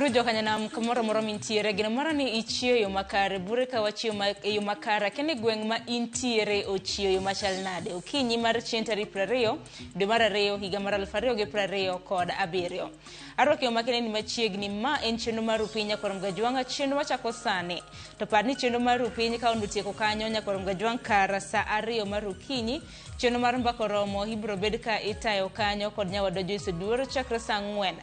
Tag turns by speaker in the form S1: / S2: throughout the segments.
S1: Uru jokanyanam kamoro amora mintiere, geno mara ni ichieyo e yo makare, bure ka wachieyo e yo makare, akia ni gweng' ma intiere ochieyo e yo machal nade. Okinyi mar chieng' tarik 20 dwe mar ariyo higa mar 2027. Arwaki yo makende ni machiegni, ma en chenro mar Rupiny Nyakwar Mgajwang'a, chenro machako sani. To par ni chenro mar Rupiny ka otieko kanyo Nyakwar Mgajwang' kar saa 2 mar okinyi, chenro mar mbaka oromo ibiro bed ka itayo kanyo kod nyawadwa Joyce Oduor chakre saa 4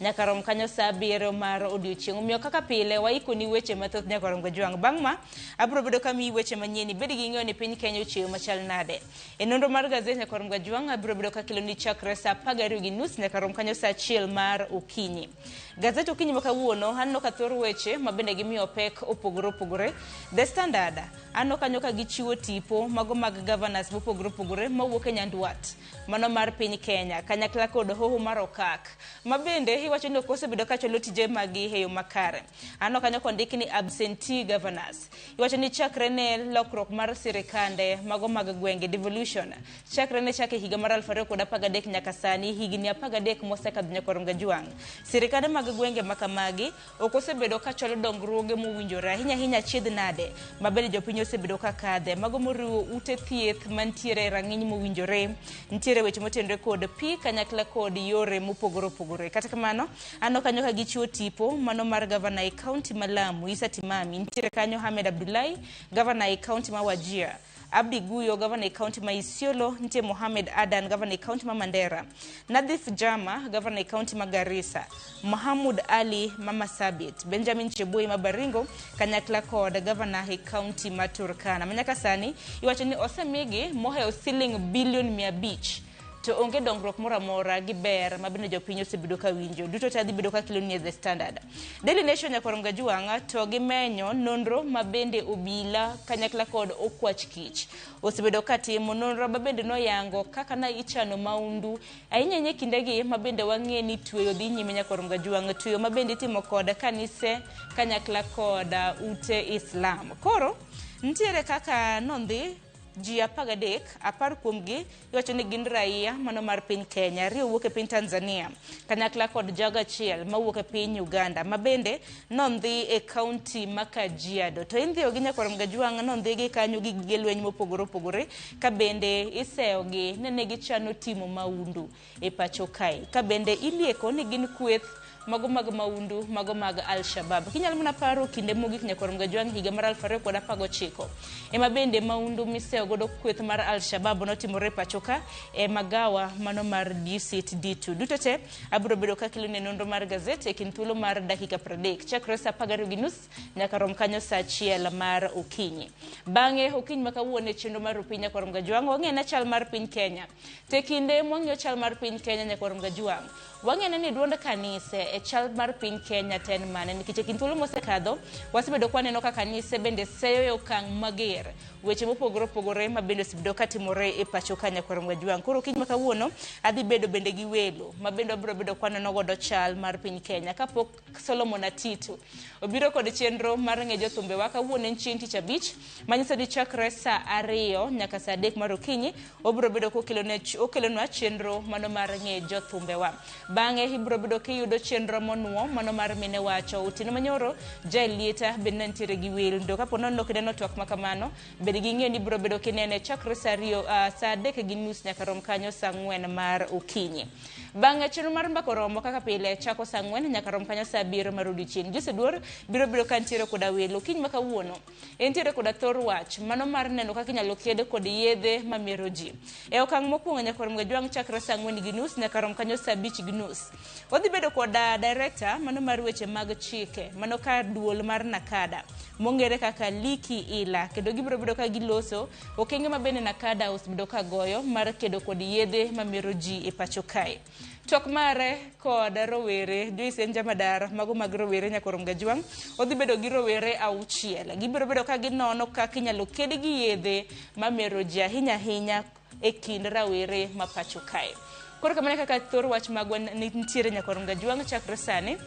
S1: nyaka rom kanyo saa 7 mar odiochieng'. Omiyo kaka pile waikoni weche mathoth Nyakwar Mgajwang'. Bang' ma abiro bedo ka miyi weche manyien, ibed gi ng'eyo ni piny Kenya ochiewo machal nade. E nonro mar gazet Nyakwar Mgajwang' abiro bedo ka keloni chakre saa 12:30 nyaka rom kanyo saa 1 mar okinyi. Gazet okinyi ma kawuono aneno ka thor weche ma bende gimiyo pek opogore opogore. The Standard aneno kanyo ka gichiwo tipo mago mag governors mopogore opogore mawuok e nyandwat mano mar piny Kenya kanyakla kod hoho mar Okak ma bende iwacho ni ok osebedo ka chwalo tije maggi e yo makare. Aneno kanyo kondik ni absentee governors. Iwacho ni chakre ne lokruok mar sirikande mago mag gwenge devolution chakre ne chake higa mar 2013 nyaka sani higni 13 mosekadho Nyakwar Mgajwang'. Sirikande mag gwenge ma kamagi ok osebedo ka chwalo dongruoge mowinjore ahinya ahinya achiedh nade ma bende jopiny osebedo ka kadhe mago moriwo ute thieth mantiere e rang'iny mowinjore nitiere weche motenore kod pi kanyakla kod yore mopogore opogore. Kata kamano aneno kanyo ka gichiwo tipo mano mar gavana e kaunti ma Lamu Issa Timami, nitiere kanyo Ahmed Abdullahi gavana e kaunti ma Wajir, Abdi Guyo gavana e kaunti ma Isiolo, nitie Mohamed Adan gavana e kaunti ma Mandera, Nadhif Jama gavana e kaunti ma Garissa, Mohamud Ali ma Marsabit, Benjamin Cheboi ma Baringo kanyakla kod gavana e kaunti ma Turkana. Ma nyaka sani iwacho ni osemigi mohewo siling bilion 500 to onge dongruok moro amora gi ber ma bende jopiny osebedo ka winjo. Duto te dhi bedo ka keloni e The Standard. Daily Nation Nyakwar Mgajwang' to gimenyo nonro ma bende obila kanyakla kod okwach kich osebedo ka timo nonro ma bende noyango kaka na ichano maundu ahinya ahinya e kindegi ma bende wang'e ni tweyo dhi nyime Nyakwar Mgajwang', tweyo ma bende itimo kod kanise kanyakla kod ute Islam. Koro nitiere kaka nondhi ji 13, 10 kuomgi iwacho ni gin raia mano mar piny Kenya, 2 wuok e piny Tanzania kanyakla kod jago achiel mawuok e piny Uganda ma bende nondhi e kaunti ma Kajiado. To indhiyo gi Nyakwar Mgajwang' nondhi gi kanyo gi gige lweny mopogore opogore ka bende iseyogi nene gichano timo maundu e pacho kae ka bende ilieko ni gin kweth mago mag maundu mago mag Al-Shabaab. Kinyalo mana paro kinde mogik Nyakwar Mgajwang' higa mar 2019 ema bende maundu miseyo godo kweth mar Al-Shabaab notimore e pacho ka e magawa mano mar Dusit D2. Duto te abiro bedo ka keloni nonro mar gazet e kind thuolo mar dakika 30 chakre saa 12:30 nyaka rom kanyo saa 1 mar okinyi. Bang'e okinyi ma kawuono e chenro mar Rupiny Nyakwar Mgajwang' wang'e na chal mar piny Kenya. Te kinde mwang'iyo chal mar piny Kenya Nyakwar Mgajwang' wang'ene ni duond kanise e chal mar piny Kenya to en mane nikech e kind thuolo mosekadho wasebedo ka waneno ka kanise bende seyo e okang' mager weche mopogore opogore ma bende osebedo ka timore e pacho ka Nyakwar Mgajwang'. Koro okinyi ma kawuono adhi bedo bende gi welo ma bende wabiro bedo ka waneno godo chal mar piny Kenya kapok Solomon Atitu obiro kod chenro mar ng'e jothumbewa kawuono en chieng' tich abich manyiso ni chakre saa 2 nyaka saa 3 mar okinyi obiro bedo kokelonwa chenro mano mar ng'e jothumbewa. Bang'e ibiro bedo kiyudo chenro monuo mano mar mine wacho. Otieno manyoro Jael Lieta bende nitiere gi wendo. Kapo nono ok ineno twak ma kamano, bed gi ng'eyo ni ibiro bedo kinene chakre saa 2 saa 3:30 nyaka rom kanyo saa 4 mar okinyi. Bang'e chenro mar mbaka oromo kaka pile chako saa 4 nyaka rom kanyo saa 7 mar odiochieng'. Jose Duor biro bedo ka nitiere koda welo okinyi ma kawuono. Entiere koda thor wach mano mar neno kaka inyalo ked kod yedhe mamero ji. E okang' mokwongo Nyakwar Mgajwang' chakre saa 4:30 nyaka rom kanyo saa 5:30. Odhi bedo koda director mano mar weche mag chike mano kar duol mar Nakada mong'ere kaka Liki Ila kendo gibiro bedo ka giloso okenge ma bende Nakada osebedo ka goyo mar kedo kod yedhe mamero ji e pacho kae. Twak mare kod rowere Joyce en jamadar mago mag rowere Nyakwar Mgajwang' odhi bedo gi rowere 6. Gibiro bedo ka ginono kaka inyalo ked gi yedhe mamero ji ahinya ahinya e kind rawere ma pacho kae. Koro kamano kaka thor wach magwa nitiere Nyakwar Mgajwang' chakre sani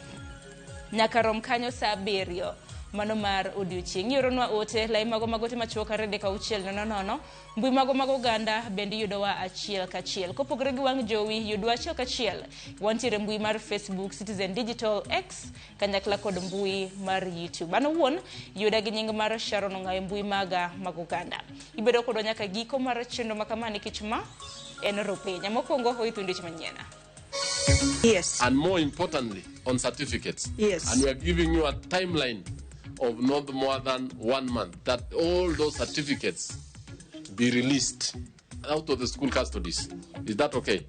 S1: nyaka rom kanyo saa 7 mano mar odiochieng'. Ioronwa ote lai mago mag ote machuok 23600, mbui mago mag oganda bende iyudowa achiel kachiel. Kopogore gi wang' jowi, yudwa achiel kachiel. Wantiere mbui mar Facebook, Citizen Digital, X, kanyakla kod mbui mar YouTube. An owuon yuda gi nying mar Sharon Ong'ayo mbui maga mag oganda. Ibedo kodwa nyaka giko mar chenro ma kama nikech ma en Rupiny. Mokwongo oithundi weche manyien.
S2: Yes.
S3: And more importantly, on certificates.
S2: Yes.
S3: And we are giving you a timeline of not more than 1 month that all those certificates be released out of the school custodies. Is that okay?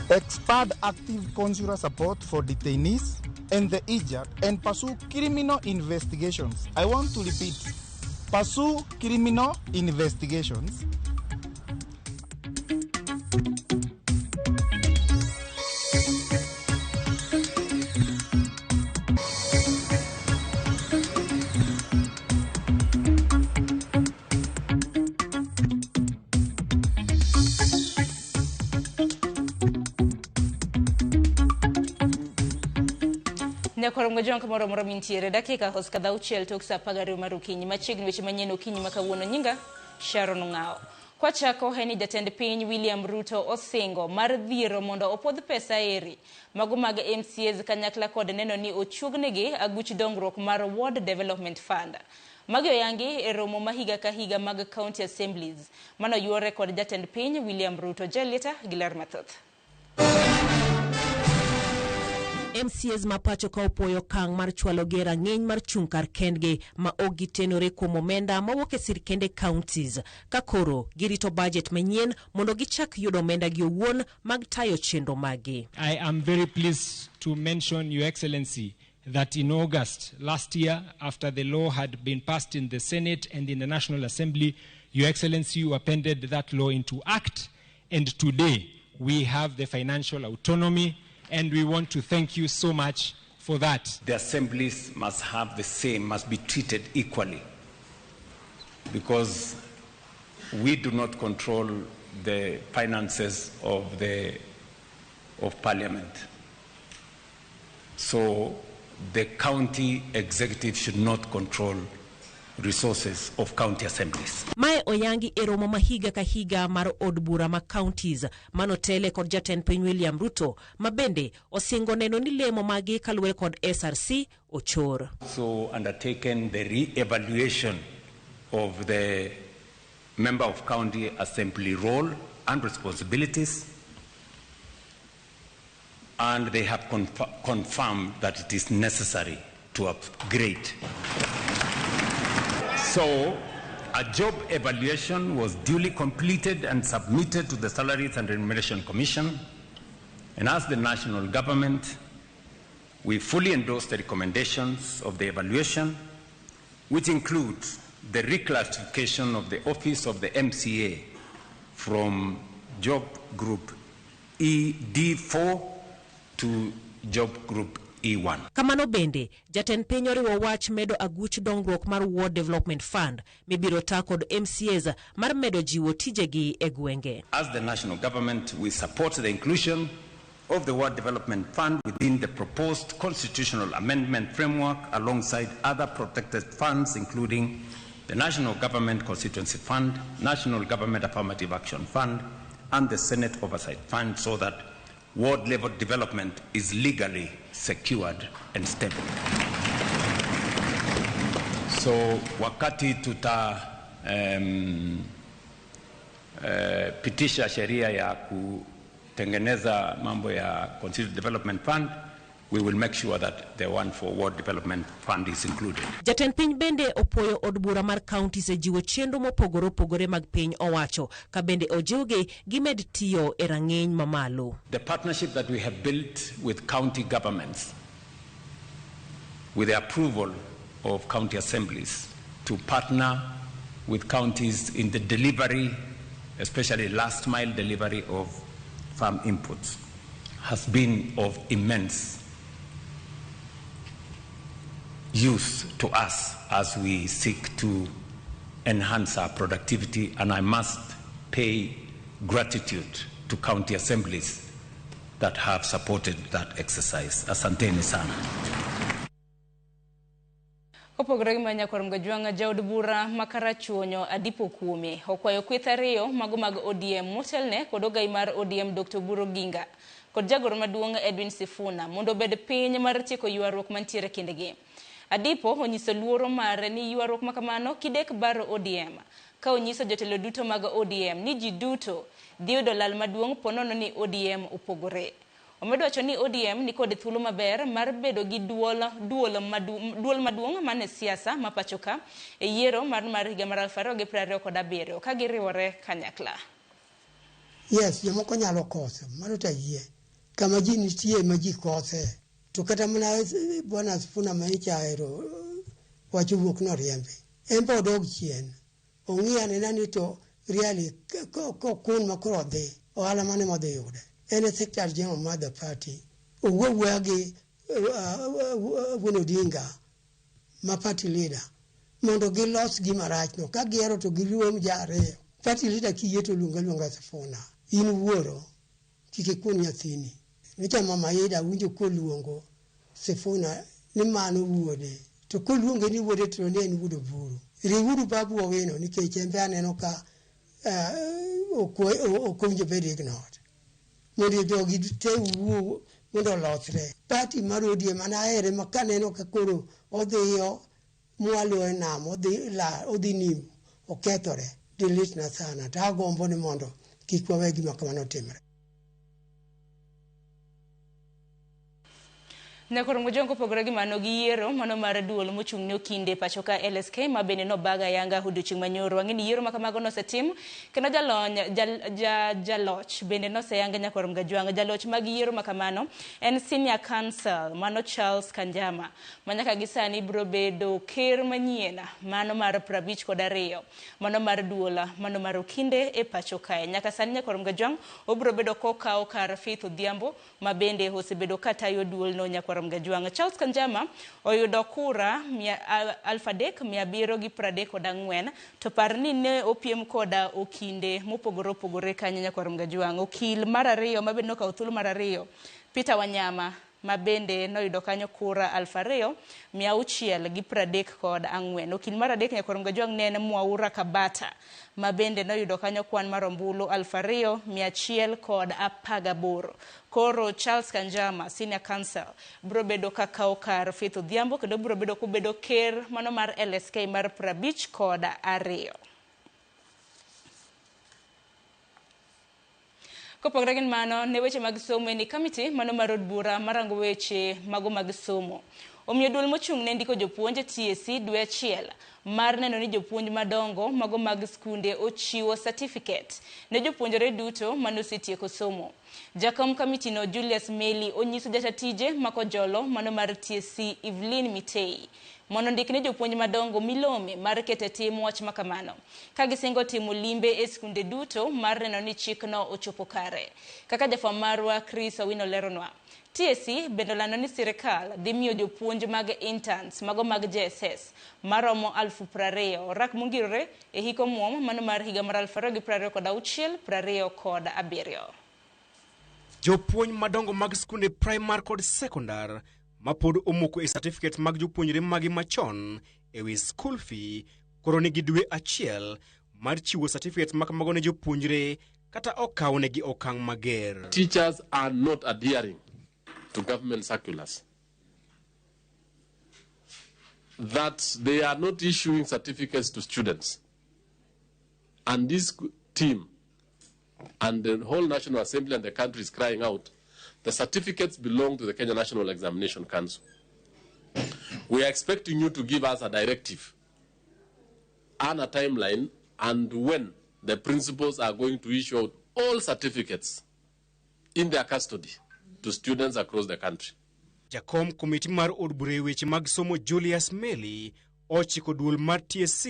S4: Expand active consular support for detainees and the injured and pursue criminal investigations. I want to repeat, pursue criminal investigations.
S1: Nyakorongo jong kamoro moro mintiere dakika hoskadha auchiel tok saa apar gariyo mar okinyi. Machiegni weche manyien okinyi ma kawuono. Nyinga Sharon Ong'ao. Kwachako en ni jatend piny William Ruto osingo mar dhiero mondo opodh pesa eri mago mag MCAs kanyakla kod neno ni ochuognegi aguch dongruok mar Ward Development Fund. Magi oyangi e romo ma higa ka higa mag county assemblies mano yuore kod jatend piny William Ruto. Jelieta gi ler mathoth.
S5: MCAs ma pacho ka opuoyo okang' mar chwalo gi e rang'iny mar chung' kar kendgi ma ok gitenore kuom omenda mawuok e sirkende counties ka koro girito budget manyien mondo gichak yudo omenda gi owuon mag tayo chenro maggi.
S6: I am very pleased to mention, Your Excellency, that in August last year, after the law had been passed in the Senate and in the National Assembly, Your Excellency, you appended that law into act, and today we have the financial autonomy, and we want to thank you so much for that.
S7: The assemblies must have the same, must be treated equally, because we do not control the finances of Parliament. So the county executive should not control resources of county assemblies.
S5: Mae oyangi e romo ma higa ka higa mar od bura ma counties manotele kod jatend piny William Ruto ma bende osingo neno ni lemo magi kaluwore kod SRC ochor.
S7: So undertaken the re-evaluation of the member of county assembly role and responsibilities, and they have confirmed that it is necessary to upgrade. So, a job evaluation was duly completed and submitted to the Salaries and Remuneration Commission, and as the national government, we fully endorse the recommendations of the evaluation, which includes the reclassification of the office of the MCA from job group ED4 to job group E1.
S5: Kamano bende, jatend piny oriwo wach medo aguch dongruok mar Ward Development Fund mibiro ta kod MCAs mar medo jiwo tijegi e gwenge.
S7: As the national government, we support the inclusion of the Ward Development Fund within the proposed constitutional amendment framework alongside other protected funds, including the National Government Constituency Fund, National Government Affirmative Action Fund, and the Senate Oversight Fund, so that ward level development is legally secured and stable. So wakati tuta pitisha sheria ya kutengeneza mambo ya Constituent Development Fund, we will make sure that the one for Ward Development Fund is included.
S5: Jatend piny bende opuoyo od bura mar counties e jiwo chenro mopogore opogore mag piny owacho ka bende ojiwgi gimed tiyo e rang'iny mamalo.
S7: The partnership that we have built with county governments, with the approval of county assemblies, to partner with counties in the delivery, especially last mile delivery of farm inputs, has been of immense use to us as we seek to enhance our productivity, and I must pay gratitude to county assemblies that have supported that exercise. Asanteni sana.
S1: Kopogore gi manya kor Mgajwang'a jaod bura ma Karachuonyo Adipo Kuome okwayo kweth ariyo mago mag ODM motelne kod ogai mar ODM Dr. Oburu Oginga kod jagoro maduong' Edwin Sifuna mondo obed piny mar tieko ywaruok mantiere kindgi. Adipo onyiso luoro mare ni ywaruok makamano kidek baro ODM ka onyiso jotelo duto mag ODM ni ji duto dhi yudo lal maduong' ponono ni ODM opogore. Omedo wacho ni ODM ni kod thuolo maber mar bedo gi duol maduong' mane siasa ma pacho ka e yiero mar higa mar 2027 ka giriwore kanyakla.
S8: Yes, jomoko nyalo koso, mano to ayie. Kama ji nitie ma ji kose. To kata mana Bwana Sifuna ma ahero wach owuok noriembi. En be odog chien. Ong'i anena ni to really kokun ma koro odhi, ohala mane modhi yude. En e Secretary General mar the party. Owuo awuoya gi Wuon Odinga ma party leader mondo gilos gima rachno. Ka gihero to girom ji ariyo. Party leader kiyie to luong aluonga Sifuna. In wuoro, kik ikun nyathini. Nyocha Mama Ida winjo koluongo Sifuna ni mano wuode. To koluonge ni wuode to ne en wuod Oburu. Riwuru Babu Owino nikech en be aneno ka ok owinjo bed ignored. Mondo jogi te wuo mondo olosre. Party mar ODM an ahere ma kaneno ka koro odhiyo mwalo e nam, odhi nimo, okethore. Delete na sana. To agombo ni mondo kik wawe gima kamano timre.
S1: Nyakor Mojong kopogore gi mano gi yiero mano mar duol mochung' ne okinde pacho ka LSK ma bende nobaga yanga odiochieng' manyoro. Wang'e ni yiero ma kamago nosetim kendo jalony jaloch bende noseyang Nyakor Mgajwang'. Jaloch mag yiero ma kamano en Senior Counsel mano Charles Kanjama ma nyaka gi sani biro bedo ker manyien mano mar 52 mano mar duol mano mar okinde e pacho kae. Nyaka sani Nyakor Mgajwang' obiro bedo kokawo kar Faith Odhiambo ma bende osebedo katayo duolno Nyakor Mgajwang'. Charles Kanjama oyudo kura 3734 to par ni ne opiem koda okinde mopogore opogore kanyo Nyakor Mgajwang'. Okil mar ariyo ma bende nokawo thuolo mar ariyo Peter Wanyama ma bende noyudo kanyo kura 2634. Okil mar adek Nyakor Mgajwang' ne en Mwaura Kabata ma bende noyudo kanyo kwan mar ombulu 2118. Koro Charles Kanjama Senior Counsel biro bedo kakawo kar Faith Odhiambo kendo biro bedo kobedo ker mano mar LSK mar 52. Kopogore gi mano ne weche mag somo ni kamiti mano mar od bura marango weche mago mag somo. Omiyo duol mochung' ne ndiko jopuonj TSC dwe achiel mar neno ni jopuonj madongo mago mag skunde ochiwo certificate ne jopuonjre duto manosetieko somo. Jakom kamitino Julius Meli onyiso jatatije makojolo mano mar TSC Evelyn Mitei mondo ndik ne jopuonj madongo milome mar keto e tim wach makamano ka gisingo timo limbe e skunde duto mar neno ni chikno ochopo kare. Kaka jafwambo marwa Chris Owino leronwa, TSC bende olando ni sirikal dhi miyo jopuonj mag interns mago mag JSS maromo 20,000 orak mongirore e hik omuom mano mar higa mar 2026 27.
S9: Jopuonj madongo mag skunde primar kod sekondar mapod omoko e certificate mag jopuonjre magi machon ewi school fee koro nigi dwe achiel mar chiwo certificate makamago ne jopuonjre kata okawnegi okang' mager.
S3: Teachers are not adhering to government circulars. That they are not issuing certificates to students. And this team and the whole National Assembly and the country is crying out, the certificates belong to the Kenya National Examination Council. We are expecting you to give us a directive and a timeline and when the principals are going to issue out all certificates in their custody to students across the country.
S9: Jakom komiti mar od bura e weche mag somo Julius Meli ochiko duol mar TSC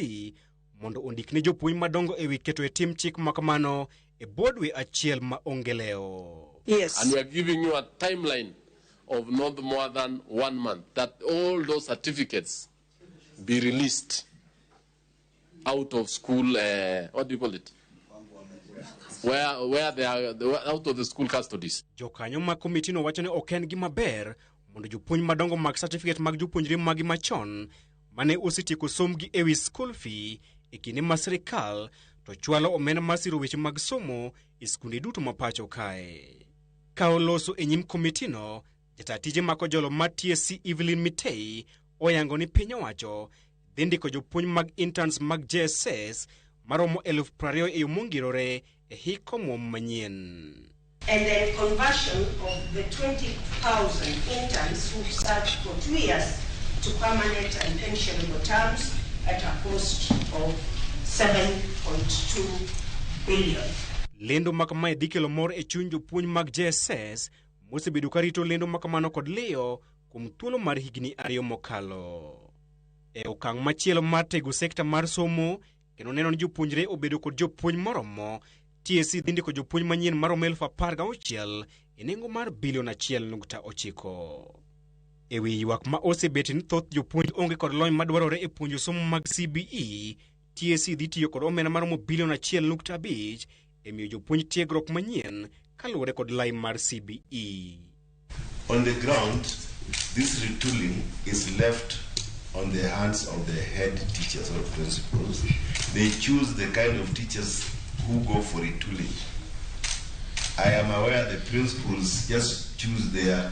S9: mondo ondik ne jopuonj madongo ewi keto e tim chik makamano e bwo dwe achiel ma onge lewo.
S2: Yes.
S3: And we are giving you a timeline of not more than 1 month that all those certificates be released out of school, what do you call it? Where they are, they were out of the school custodies.
S9: Jokanyo mag komitino wacho ni ok en gima ber mondo jopuonj madongo mag certificate mag jopuonjre magi machon mane osetieko sombgi ewi school fee e kinde ma sirikal to chwalo omenda mar siro weche mag somo e skunde duto ma pacho kae. Ka oloso e nyim komitino, jata tije mako jolo mar TSC Evelyn Mitei oyango ni piny owacho dhi ndiko jopuonj mag interns mag JSS maromo 20,000 e yo mongirore e hik omuom manyien.
S2: And then conversion of the 20,000 interns who served for 2 years to permanent and pensionable terms at a cost of 7.2 billion.
S9: Lendo ma kamae dhi kelo mor e chuny jopuonj mag JSS mosebedo ka rito lendo ma kamano kod liyo kuom thuolo mar higni 2 mokalo. E okang' machielo mar tego sekta mar somo kendo neno ni jopuonjre obedo kod jopuonj moromo, TSC dhi ndiko jopuonj manyien maromo 16,000 e nengo mar bilion 1.9. E wi ywak ma osebet ni thoth jopuonj onge kod lony madwarore e puonjo somo mag CBE, TSC dhi tiyo kod omenda maromo bilion 1.5 e miyo jopuonj tiegruok manyien kaluwore kod lai mar CBE.
S10: On the ground, this retooling is left on the hands of the head teachers or principals. They choose the kind of teachers who go for retooling. I am aware the principals just choose the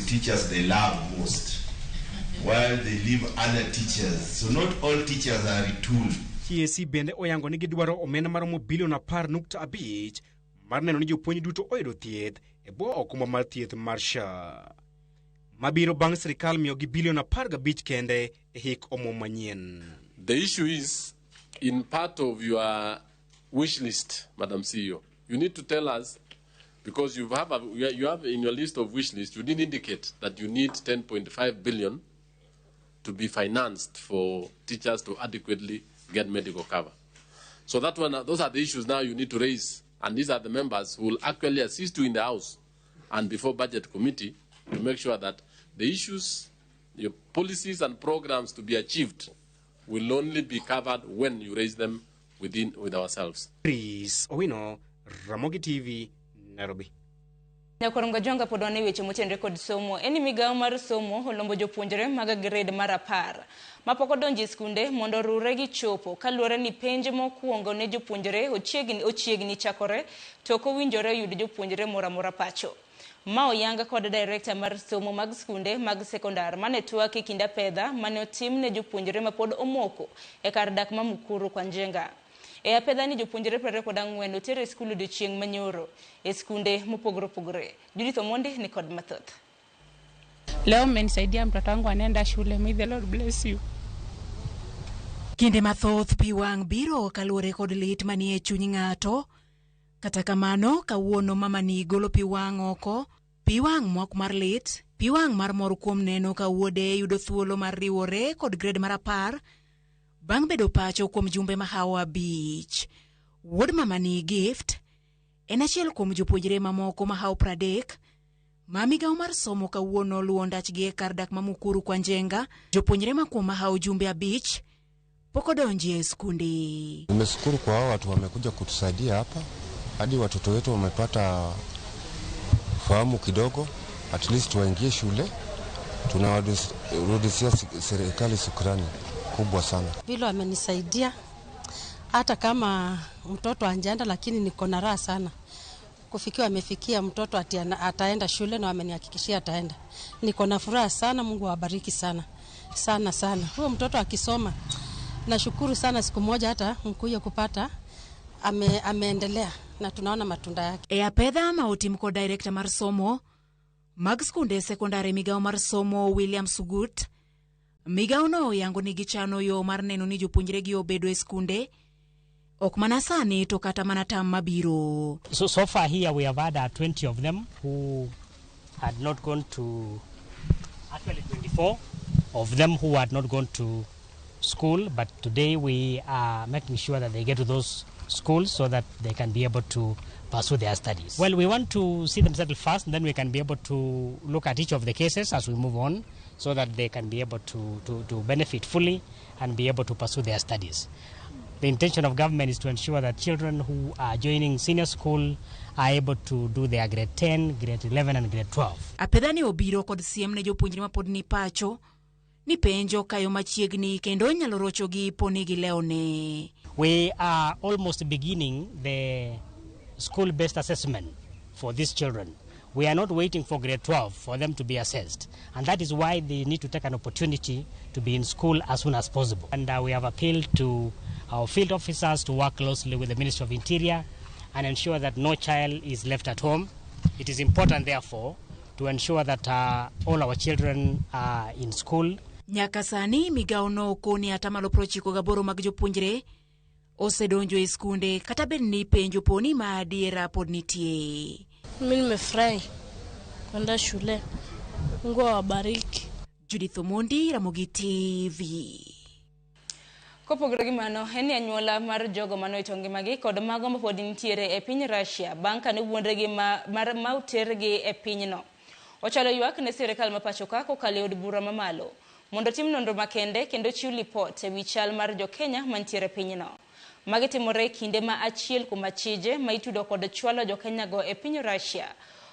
S10: teachers they love most, while they leave other teachers. So not all teachers are retooled.
S9: TSC bende oyango ni gidwaro omenda maromo bilion 10.5 mar neno ni jopuonj duto oyudo thieth e bwo okumba mar thieth mar SHA. Mabiro bang' sirikal miyogi bilion 15 kende e hik omuom manyien.
S3: The issue is, in part of your wish list, Madam CEO, you need to tell us, because you have in your list of wish list, you didn't indicate that you need 10.5 billion to be financed for teachers to adequately get medical cover. So that one, those are the issues now you need to raise, and these are the members who will actually assist you in the House and before Budget Committee to make sure that the issues, your policies and programs to be achieved will only be covered when you raise them with ourselves.
S9: Chris Owino, Ramogi TV, Nairobi.
S1: Nyakorongo jonga pod wan e weche motenore kod somo. En migawo mar somo olombo jopuonjre mag grade mar 10 mapok odonjo e skunde mondo orure gi chopo kaluwore ni penj mokwongo ne jopuonjre ochiegni chakore to ok owinjore oyud jopuonjre moro amora pacho. Ma oyanga kod director mar somo mag skunde mag sekondar mane twak e kind apedha mane otim ne jopuonjre mapod omoko e kar dak ma Mukuru kwa Njenga. E apedha ni jopuonjre 24 oter e skul odiochieng' manyoro e skunde mopogore opogore. Judith Omondi ni kod mathoth.
S11: Leo mmenisaidia, mtoto wangu anaenda shule. May the Lord bless you.
S12: Kinde mathoth pi wang' biro kaluwore kod lit manie chuny ng'ato. Kata kamano, kawuono mama ni golo pi wang' oko, pi wang' mok mar lit, pi wang' mar mor kuom neno ka wuode yudo thuolo mar riwore kod grade mar 10 bang' bedo pacho kuom jumbe mahawo 5. Wuod mama ni Gift en achiel kuom jopuonjre mamoko mahawo 30 ma migawo mar somo kawuono luwo ndachgi e kar dak ma Mukuru kwa Njenga. Jopuonjre ma kuom mahawo jumbe 5 pok odonji e skunde.
S13: Nimeshukuru kwa hao watu wamekuja kutusaidia hapa, hadi watoto wetu wamepata fahamu kidogo, at least waingie shule. Tunawarudishia serikali shukrani kubwa sana.
S14: Vile wamenisaidia hata kama mtoto anjaenda, lakini niko na raha sana kufikia amefikia mtoto ataenda shule na wamenihakikishia ataenda. Niko na furaha sana, Mungu awabariki sana sana sana. Huyo mtoto akisoma nashukuru sana, siku moja hata mkuye kupata ameendelea na tunaona matunda yake.
S12: E apedha ma otim kod director mar somo mag skunde sekondari migawo mar somo William Sugut, migawo no oyango ni gichano yo mar neno ni jopuonjre gi obedo e skunde ok mana sani to kata mana tam mabiro.
S15: So far here we have had 20 of them who had not gone to, actually 24 of them who had not gone to school, but today we are making sure that they get to those schools so that they can be able to pursue their studies. Well, we want to see them settle first, and then we can be able to look at each of the cases as we move on so that they can be able to benefit fully and be able to pursue their studies. The intention of government is to ensure that children who are joining senior school are able to do their grade 10, grade 11 and grade 12.
S12: Apedha ni obiro kod siem ne jopuonjre mapod ni pacho ni penj okayo machiegni kendo inyalo rochogi poni gilewone.
S15: We are almost beginning the school-based assessment for these children. We are not waiting for grade 12 for them to be assessed. And that is why they need to take an opportunity to be in school as soon as possible. And we have appealed to our field officers to work closely with the Ministry of Interior and ensure that no child is left at home. It is important, therefore, to ensure that all our children are in school.
S12: Nyaka sani migawo no koni 98% mag jopuonjre osedonjo e skunde kata bed ni penjo poni ma adiera pod nitie.
S16: Mimi nimefurahi kwenda shule. Mungu awabariki.
S12: Judith Omondi, Ramogi TV.
S1: Kopogore gi mano, en ni anyuola mar jogo manoito ngimagi kod mago mapod nitiere e piny Russia bang' kane wuondregi ma, mar ma otergi e pinyno. Ochalo ywak ne sirikal ma pacho ka kokalo e od bura mamalo mondo otim nonro makende kendo chiw lipot e wi chal mar jo-Kenya mantiere e pinyno. Magi timore e kinde ma achiel kuom achije ma itudo kod chwalo jo-Kenya go e piny Russia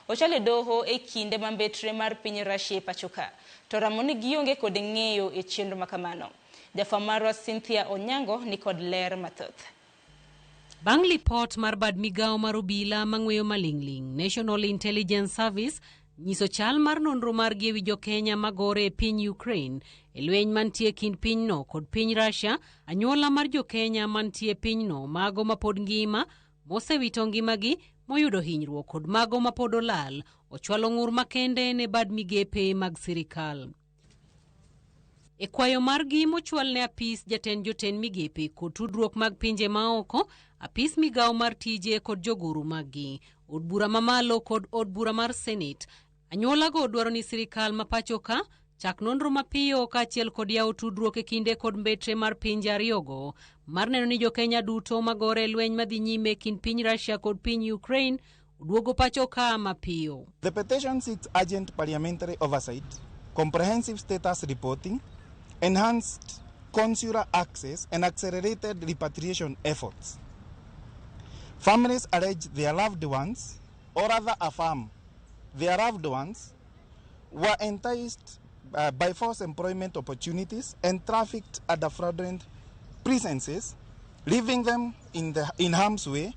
S1: ochalo e doho e kinde ma mbetre mar piny Russia e pacho ka to ramo ni gionge kod ng'eyo e chenro makamano. Jafwambo marwa Cynthia Onyango ni kod ler mathoth.
S17: Bang' lipot mar bad migawo mar obila mang'weyo maling'ling' National Intelligence Service nyiso chal mar nonro margi ewi jokenya magore e piny Ukraine e lweny mantie kind pinyno kod piny Russia. Anyuola mar jokenya mantie pinyno, mago mapod ngima, mosewito ngimagi, moyudo hinyruok kod mago mapod olal, ochwalo ng'ur makende ne bad migepe mag sirikal. E kwayo margi mochwal ne apis jatend jotend migepe kod tudruok mag pinje maoko, apis migawo mar tije kod jogoro maggi, od bura mamalo kod od bura mar Senate, anyuolago dwaro ni sirikal ma pacho ka chak nonro mapiyo kaachiel kod yawo tudruok e kinde kod mbetre mar pinje ariyogo mar neno ni jokenya duto magore e lweny madhi nyime kind piny Russia kod piny Ukraine oduogo pacho ka mapiyo.
S4: The petition seeks urgent parliamentary oversight, comprehensive status reporting, enhanced consular access, and accelerated repatriation efforts. Families allege their loved ones, or rather affirm their loved ones, were enticed by false employment opportunities and trafficked under fraudulent pretenses, leaving them in harm's way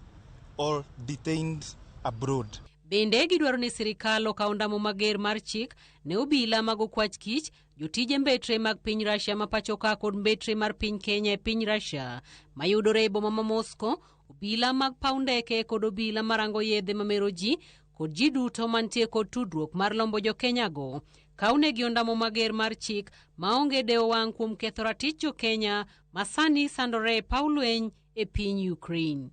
S4: or detained abroad.
S17: Bende gidwaro ni sirikal okaw ondamo mager mar chik ne obila mag okwach kich, jotije mbetre mag piny Russia ma pacho ka kod mbetre mar piny Kenya e piny Russia mayudore e boma ma Moscow, obila mag paw ndeke kod obila marango yedhe mamero ji kod ji duto mantie kod tudruok mar lombo jokenya go. Kawnegi ondamo mager mar chik maonge dewo wang' kuom ketho ratich jokenya ma sani sandore e paw lweny e piny Ukraine.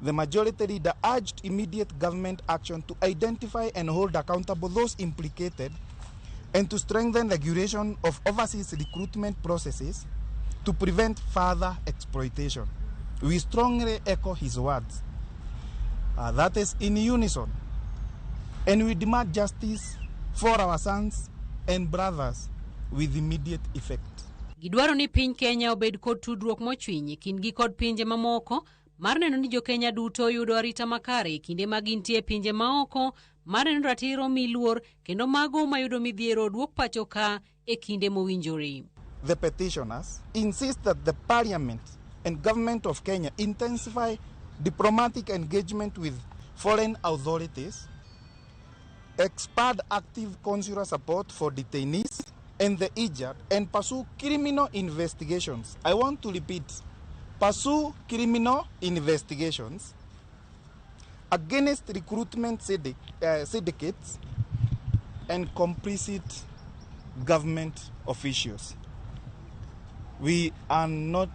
S4: The majority leader urged immediate government action to identify and hold accountable those implicated and to strengthen regulation of overseas recruitment processes to prevent further exploitation. We strongly echo his words. That is in unison. And we demand justice for our sons and brothers with immediate effect.
S17: Gidwaro ni piny Kenya obed kod tudruok mochwiny e kindgi kod pinje mamoko mar neno ni jokenya duto yudo arita makare e kinde ma gintie e pinje maoko, mar neno ratiro mi luor kendo mago mayudo midhiero oduok pacho ka e kinde mowinjore.
S4: The petitioners insist that the parliament and government of Kenya intensify diplomatic engagement with foreign authorities, expand active consular support for detainees and the injured, and pursue criminal investigations. I want to repeat, pursue criminal investigations against recruitment syndicates and complicit government officials. We are not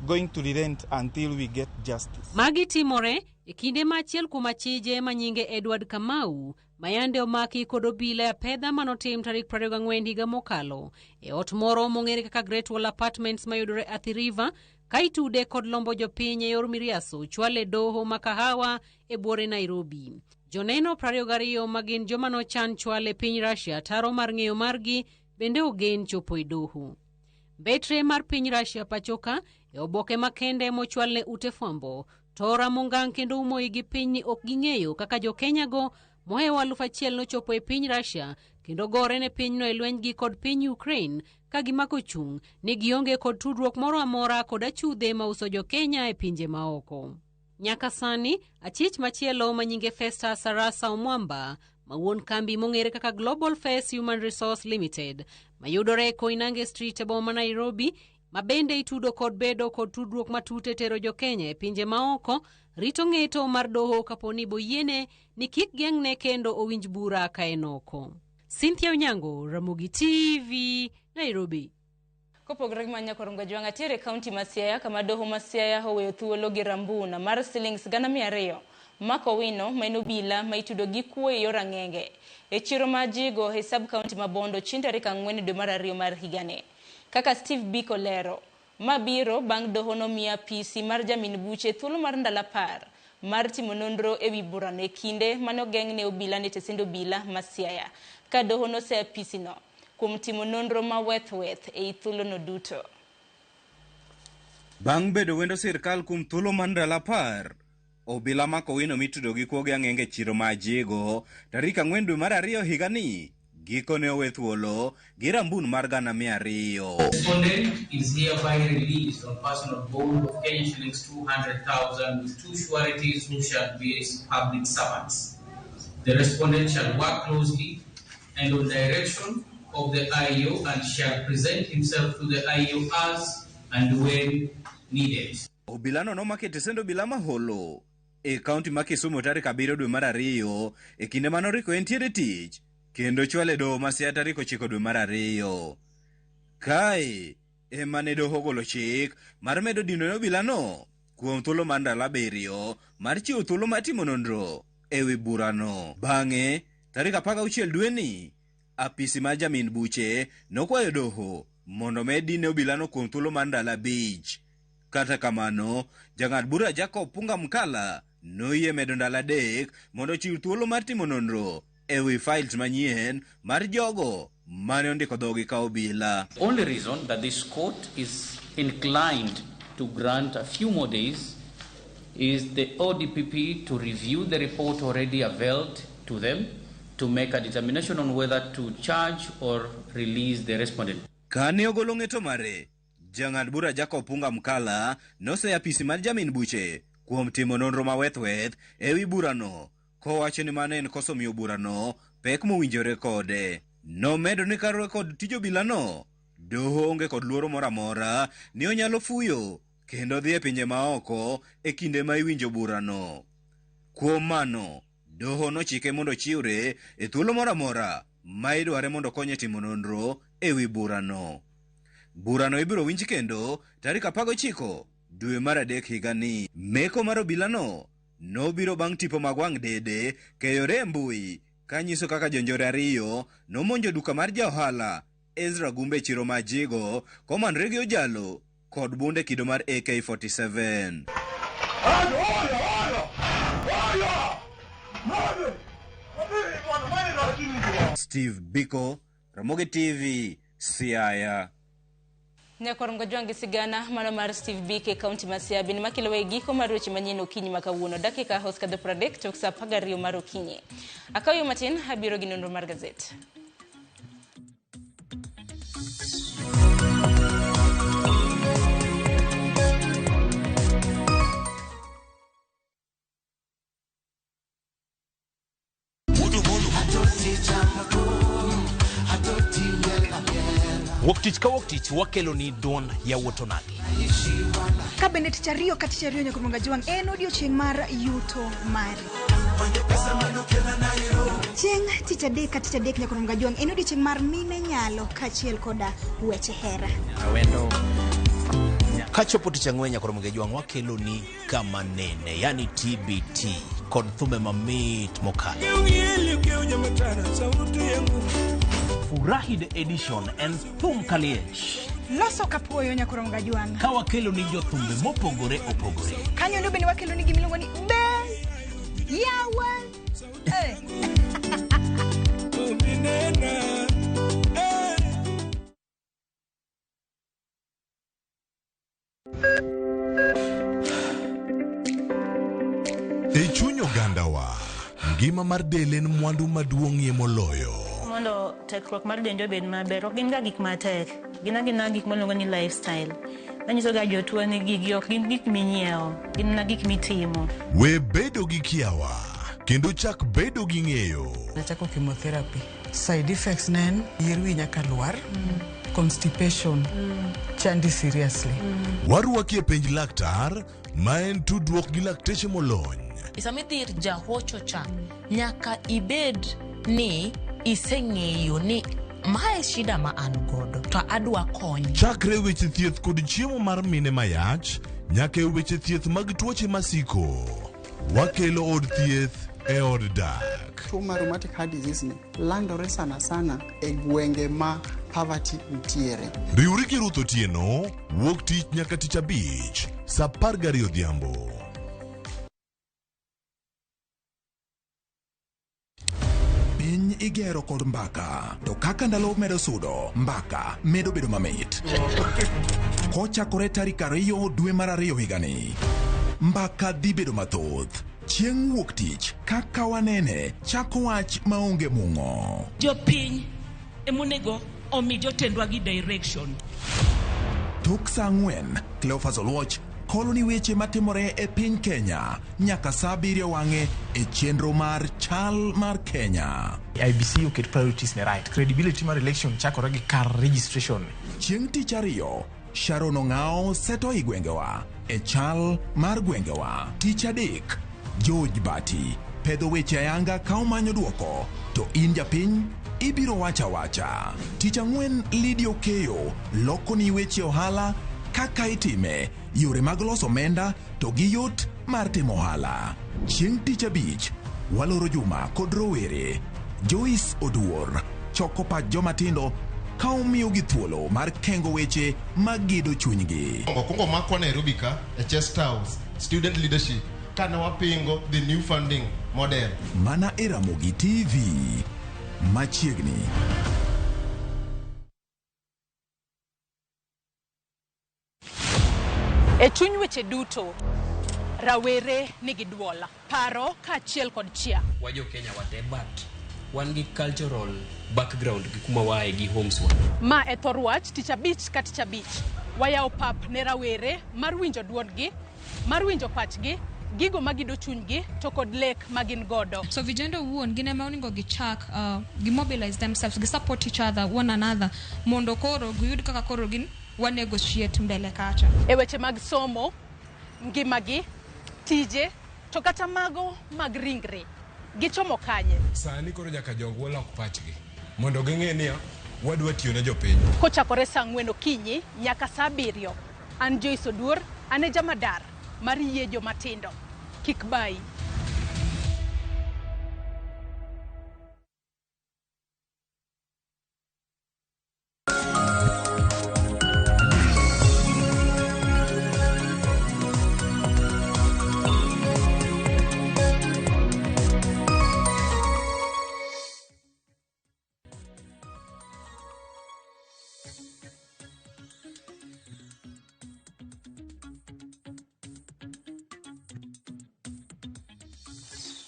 S4: going to relent until we get justice.
S17: Magi timore e kinde ma achiel kuom achije manyinge Edward Kamau mayande omaki kod obila e apedha manotim tarik 24 higa mokalo e ot moro mong'ere kaka Great Wall Apartments mayudore Athi River ka itude kod lombo jopiny e yor miriaso chwale doho ma Kahawa e buore Nairobi. Joneno 22 ma gin joma nochan chwale piny Russia taro mar ng'eyo margi bende ogen chopo e doho. Mbetre mar piny Russia pachoka E oboke makende mochwal ne ute fwambo, to ramo ngang' kendo umo igi piny ni ok ging'eyo kaka jo-Kenya go mohewo 1000 nochopo e piny Russia kendo gore ne pinyno e lwenygi kod piny Ukraine ka gimako chung' ni gionge kod tudruok moro amora kod achudhe mauso jo-Kenya e pinje maoko. Nyaka sani, achich machielo ma nyinge Festus Arasa Omwamba, ma wuon kambi mong'ere kaka Global Face Human Resource Limited, mayudore e Koinange Street e boma ma Nairobi, ma bende itudo kod bedo kod tudruok matut e tero jo-Kenya e pinje maoko, rito ng'eto mar doho kapo ni boyiene ni kik geng'ne kendo owinj bura ka en oko. Cynthia Onyango, Ramogi TV, Nairobi.
S1: Kopogore gi mano nyakwar Ongajwang' atiere e kaunti ma Siaya kama doho ma Siaya oweyo thuolo gi rambuna mar silings 200,000 Mark Owino ma en obila ma itudo gi kuo e yor ang'enge e chiro ma Ajigo e sub county ma Bondo chieng' tarik 4 dwe mar 2 mar higani. Kaka Steve Biko lero, ma biro bang' doho nomiyo apisi mar jamin buche thuolo mar ndalo 10 mar timo nonro ewi burano e kinde mane ogeng'ne obila ne tesend obila ma Siaya ka doho noseyo apisino kuom timo nonro ma weth weth ei thuolono duto.
S18: Bang' bedo wendo sirkal kuom thuolo mar ndalo 10, obila Mark Owino mitudo gi kuo gi ang'enge e chiro ma Ajigo tarik 4 dwe mar 2 higani gikone owe thuolo gi rambun mar 200,000.
S19: Respondent is hereby released on personal bond of Kenya shillings 200,000 with 2 sureties who shall be public servants. The respondent shall work closely and on direction of the IO and shall present himself to the IO as and when needed.
S18: Obilano nomako e tesend obila maholo e kaunti ma Kisumu tarik 7 dwe mar 2 e kinde manoriko entiere tich kendo chwale e doho ma Siaya tarik 9 dwe mar 2. Kae ema ne doho ogolo chik mar medo dino ne obilano kuom thuolo mar ndalo 7 mar chiwo thuolo mar timo nonro ewi burano. Bang'e tarik 16 dweni apisi mar jamin buche nokwayo doho mondo med dine obilano kuom thuolo mar ndalo 5. Kata kamano, jang'ad bura Jacob Punga Mkala noyie medo ndalo 3 mondo ochiw thuolo mar timo nonro ewi files manyien mar jogo mane ondiko dhogi ka obila.
S19: Only reason that this court is inclined to grant a few more days is the ODPP to review the report already availed to them to make a determination on whether to charge or release the respondent.
S18: Kane ogolo ng'eto mare, jang'ad bura Jacob Punga Mkala noseyo apisi mar jamin buche kuom timo nonro maweth-weth ewi burano, kowacho ni mano en koso miyo burano pek mowinjore kode. Nomedo ni kaluwore kod tij obilano, doho onge kod luoro moro amora ni onyalo fuyo kendo dhi e pinje maoko e kinde ma iwinjo burano. Kuom mano, doho nochike mondo ochiwre e thuolo moro amora ma idware mondo okonye e timo nonro ewi burano. Burano ibiro winj kendo tarik 19 dwe mar 3 higani. Meko mar obilano nobiro bang' tipo mag wang' dede keyore e mbui kanyiso kaka jonjore 2 nomonjo duka mar ja ohala Ezra Gumbe e chiro ma Ajigo komanore gi ojalo kod bunde kido mar AK-47. Steve Biko, Ramogi TV, Siaya.
S1: Nyakwar Ngojwang' gi sigana mano mar Steve Biko e kaunti ma Siaya bende makelo e giko mar weche manyien okinyi ma kawuono. Dakika osekadho 30 tok saa 12 mar okinyi. Akaw yo matin abiro gi nonro mar gazet.
S20: Wuok tich ka wuok tich wakelo ni duond yawuot onagi.
S21: Ka bende tich ariyo ka tich ariyo nyaka Mongajwang' en odiochieng' mar yuto mari. Chieng' tich adek ka tich adek nyaka Mongajwang' en odiochieng' mar mine nyalo kaachiel koda weche hera.
S20: Awendo. Kachopo tich ang'wen nyaka Mongajwang' wakelo ni kama nene, yani TBT kod thumbe mamit mokalo. Furahi the edition en thum kaliech.
S21: Loso kapuoyo nyaka Mongajwang'.
S20: Ka wakelo ni jothumbe mopogore opogore.
S21: Kanyo ndo bende wakelo ni gimiluongo ni be yawa.
S6: Ogandawa, ngima mar del en mwandu maduong'ie moloyo.
S22: Mondo tekruok mar dendi obed maber, ok gin ga gik matek. Gin agina gik miluongo ni lifestyle. Anyiso ga jotuo ni gigi ok gin gik minyiewo, gin mana gik mitimo.
S6: We bedo gi kiawa kendo chak bedo gi ng'eyo.
S23: Nachako chemotherapy. Side effects ne en yier wi nyaka lwar, constipation, chandi seriously.
S6: Warwaki e penj laktar ma en tudruok gi lakteche molony.
S24: Sama idhi ir jahocho cha, nyaka ibed ni iseng'eyo ni mae shida ma an godo to adwa kony.
S6: Chakre weche thieth kod chiemo mar mine mayach nyaka e weche thieth mag tuoche masiko. Wakelo od thieth e od dak.
S25: Tuo mar rheumatic heart disease ni landore sana sana e gwenge ma poverty nitiere.
S6: Riwri gi Ruth Otieno wuok tich nyaka tich abich saa 12 odhiambo.
S26: Piny igero kod mbaka, to kaka ndalo medo sudo, mbaka medo bedo mamit. Kochakore tarik 2 dwe mar 2 higani, mbaka dhi bedo mathoth. Chieng' wuok tich, kaka wanene, chako wach maonge mung'o.
S27: Jopiny emonego omi jotendwa gi direction.
S26: Tok saa 4, Cleophas Oluoch kolo ni weche matimore e piny Kenya nyaka saa 7 wang'e e chenro mar Chal mar Kenya.
S28: IEBC oket priorities ne right. Credibility mar election chakore gi kar registration.
S26: Chieng' tich ariyo, Sharon Ong'ao seto i gwengewa e chal mar gwengewa. Tich adek, George Bati pedho weche ayanga ka omanyo duoko, to in japiny ibiro wacha wacha. Tich ang'wen, Lydia Okeyo loko ni weche ohala kaka itime, yore mag loso omenda to gi yot mar timo ohala. Chieng' tich abich, waloro juma kod rowere. Joyce Oduor choko pach joma tindo ka omiyogi thuolo mar kengo weche magedo chunygi.
S29: Okwongo makwa Nairobi ka e Chest House student leadership kane wapingo the new funding model.
S26: Mana e Ramogi TV machiegni.
S30: E chuny weche duto, rawere nigi duol, paro kaachiel kod chia.
S31: Wa jo Kenya wate but wan gi cultural background gi kuma waaye gi homes wa.
S30: Ma e thor wach tich abich ka tich abich. Wayawo pap ne rawere mar winjo duondgi, mar winjo pachgi, gigo magido chunygi to kod lek ma gin godo.
S32: So vijana owuon gin ema onego gichak gi mobilize themselves, gi support each other, one another mondo koro giyud kaka koro gin wa negotiate mbele kacha.
S30: E weche mag somo, ngimagi, tije, to kata mago mag ringre, gichomo kanye?
S33: Sani koro nyaka jogwa lok pachgi mondo ging'e niya wadwa tiyo ne jopiny.
S30: Kochakore saa 4 okinyi nyaka saa 7, an Joyce Oduor, an e jamadar mar yie jomatindo. Kik bayi.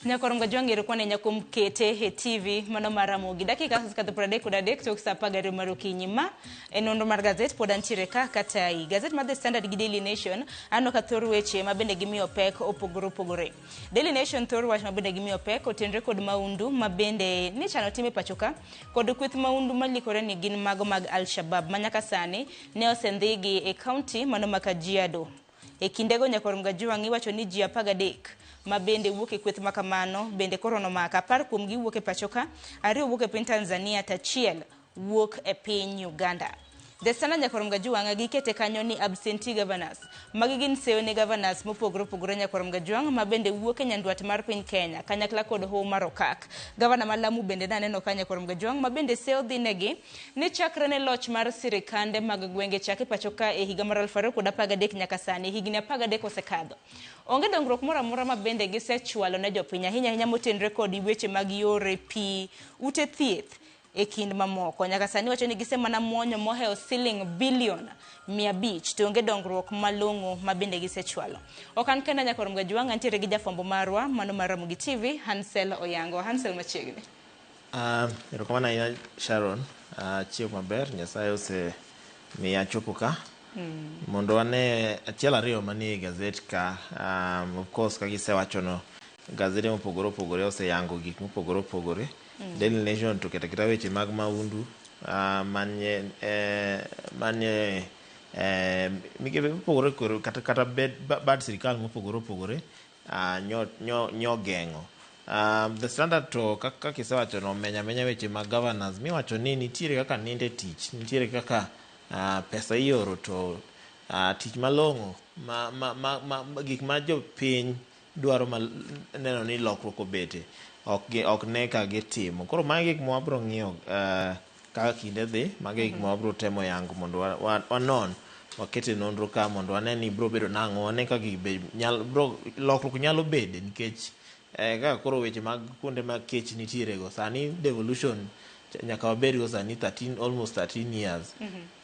S1: Nyakorongo jwang' ero kwane nyakom kete e TV mano mar Ramogi. Dakika osekadho 33 tok saa 12 mar okinyi. Ma e nonro mar gazet pod antiere ka katai. Gazet mar The Standard gi Daily Nation aneno ka thor weche ma bende gimiyo pek opogore opogore. Daily Nation thor wach ma bende gimiyo pek otenre kod maundu ma bende nichano tim e pacho ka kod kweth maundu malikore ni gin mago mag Al-Shabaab ma nyaka sani ne osendhigi e kaunti mano ma Kajiado. E kindego Nyakorongo Jwang' iwacho ni ji 13 ma bende wuok e kweth makamano bende koro nomako. 10 kuomgi wuok e pacho ka, 2 wuok e piny Tanzania to 1 wuok e piny Uganda. The Standard Nyakorongo Jwang' gikete kanyo ni absentee governors. Magi gin seyo ne governors mopogore opogore Nyakorongo Jwang' ma bende wuok e nyandwat mar piny Kenya kanyakla kod Hoho mar Okak. Gavana ma Lamu bende naneno ka Nyakorongo Jwang' ma bende seyo dhi negi ni chakre ne loch mar sirikande mag gwenge chake pacho ka e higa mar 2013 nyaka sani higni 13 osekadho. Onge dongruok moro amora ma bende gisechwalo ne jopiny ahinya ahinya motenre kod weche mag yore pi, ute thieth, e kind mamoko. Nyaka sani wacho ni gisemana muonyo mohewo siling bilion 500 to onge dongruok malong'o ma bende gisechwalo. Ok an kenda nyakor Mgajwang', antiere gi jafwambo marwa mano mar Ramogi TV, Hansel Oyango. Hansel machiegni.
S2: Erokamano ahinya Sharon, achiew maber, Nyasaye osemiya chopo ka. Mondo wane achiel ariyo manie gazet ka, of course kaka isewachono, gazede mopogore opogore oseyango gik mopogore opogore. Daily Nation to keto aketa weche mag maundu manie migepe mopogore opogore kata bad sirikal mopogore opogore nyo geng'o. The Standard to kaka isewachono omenya amenya weche mag governors miwacho ni nitiere kaka ninde tich, nitiere kaka pesa ioro to tich malong'o ma gik ma jopiny dwaro ma neno ni lokruok obete ok ne ka gitimo. Koro magi gik ma wabro ng'iyo kaka kinde dhi, magi gik ma wabro temo yango mondo wanon, wakete nonro ka mondo wane ni bro bedo nang'o, wane ka gigi be lokruok nyalo bede nikech kaka koro weche mag kuonde mag kech nitiere go sani devolution nyaka wabed go sani 13 almost 13 years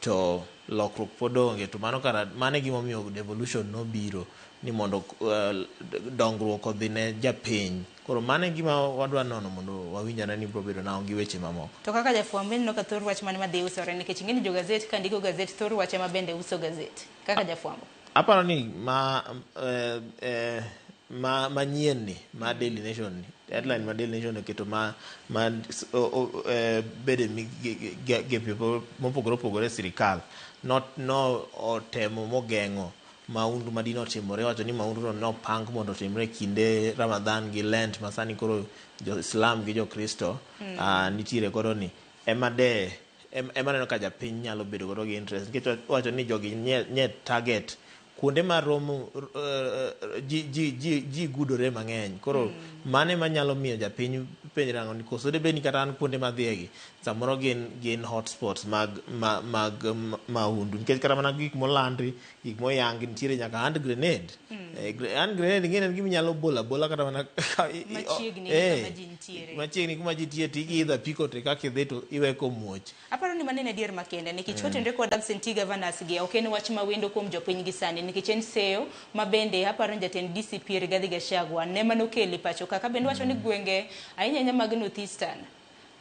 S2: to lokruok pod onge, to mano kara mano e gimomiyo devolution nobiro ni mondo dongruok odhi ne japiny. Koro mano e gima wadwa nono mondo wawinj ane ni bro bedo nang'o gi weche mamoko.
S1: To kaka jafwambo ineno ka thor wach mane madhi usore nikech ing'e ni jo gazet ka ndiko gazet thor wach ema bende uso gazet kaka jafwambo.
S2: Aparo ni ma manyien ni ma Daily Nation ni headline ma Daily Nation oketo ma bede migepe mopogore opogore e sirikal no otemo mogeng'o maundu madino otimore. Wacho ni maundu no nopang mondo otimre e kinde Ramadan gi Lent ma sani koro jo Islam gi jo Kristo nitiere godo ni ema de ema neno ka japiny nyalo bedo godo gi interest nikech wacho ni jogi nye target kuonde ma romo ji gudore mang'eny. Koro mano ema nyalo miyo japiny penjre ang'o ni koso debed ni kata an kuonde madhiye gi samoro gin hotspots mag maundu nikech kata mana gik molandri, gik moyangi nitiere nyaka hand grenade. Hand grenade ing'e ni en gima inyalo bolo abola kata mana
S1: machiegni kama ji nitiere.
S2: Machiegni kuma ji nitie to iidho apiko to kaka idhi to iwe komuoch.
S1: Aparo ni mano en adier makende nikech kotenore kod absentee governors gi ok en wach mawendo kuom jopiny gi sani nikech en seyo ma bende aparo ni jatend DCP Rigathi Gachagua ne manokelo e pacho ka bende wacho ni gwenge ahinya ahinya mag North Eastern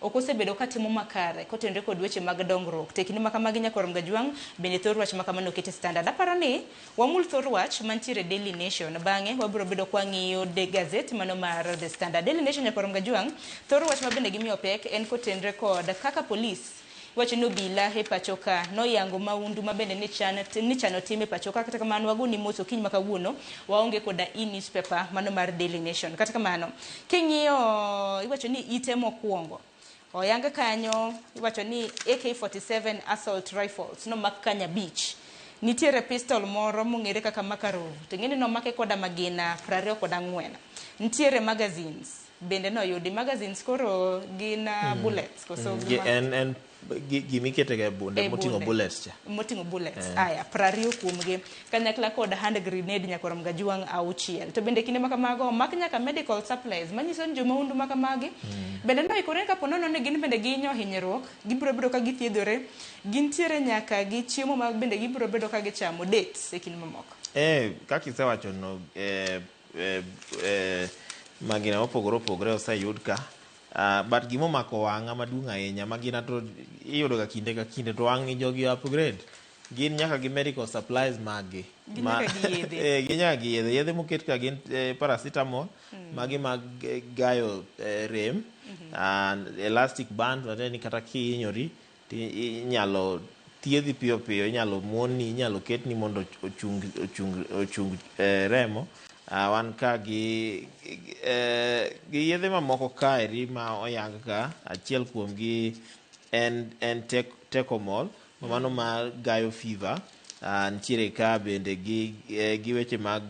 S1: ok osebedo katimo makare kotenore kod weche mag dongruok. To e kinde ma kamagi nyakor Mgajwang' bende thor wach ma kamano okete standard. Aparo ni wamul thor wach mantiere Daily Nation, bang'e wabiro bedo kwang'iyo de gazet mano mar The Standard. Daily Nation nyakor Mgajwang' thor wach ma bende gimiyo pek en kotenore kod kaka polis wacho ni obila e pacho ka noyango maundu ma bende nichano tim e pacho ka. Kata kamano wagoni mos okinyi ma kawuono waonge koda e-newspaper mano mar Daily Nation. Kata kamano king'iyo iwacho ni ite mokwongo oyang kanyo iwacho ni AK-47 assault rifles nomak kanyo 5. Nitiere pistol moro mong'ere kaka Makarov to ing'e ni nomake koda magina 24. Nitiere magazines bende noyudi. Magazines koro gin bullets koso
S2: en gimikete ga e bunde moting'o bullets cha.
S1: Moting'o bullets. Aya 20 kuomgi kanyakla kod hand grenade nyakor Mgajwang' 6. To bende kinde makamago omak nyaka medical supplies manyiso ni jomaundu makamagi bende noikore kapo nono ni gin bende gihinyo hinyruok, gibiro bedo ka githiedhore, gintiere nyaka gi chiemo ma bende gibiro bedo ka gichamo dates e kinde mamoko.
S2: Kaka isewacho no magina mopogore opogore oseyud ka. But gimomako wang'a maduong' ahinya magina to iyudo ga kinde ka kinde to wang' ni jogi upgrade gin nyaka gi medical supplies mag gi.
S1: Gin nyaka gi yedhe.
S2: Gin nyaka gi yedhe. Yedhe moket ka gin paracetamol, magi mag gayo rem, and elastic band matiende ni kata kihinyori to inyalo thiedhi piyo piyo, inyalo muonni, inyalo ketni mondo ochung remo. Wan ka gi yedhe mamoko kaeri ma oyang ka, achiel kuomgi en Tecomol, mano ma gayo fever. Nitiere ka bende gi weche mag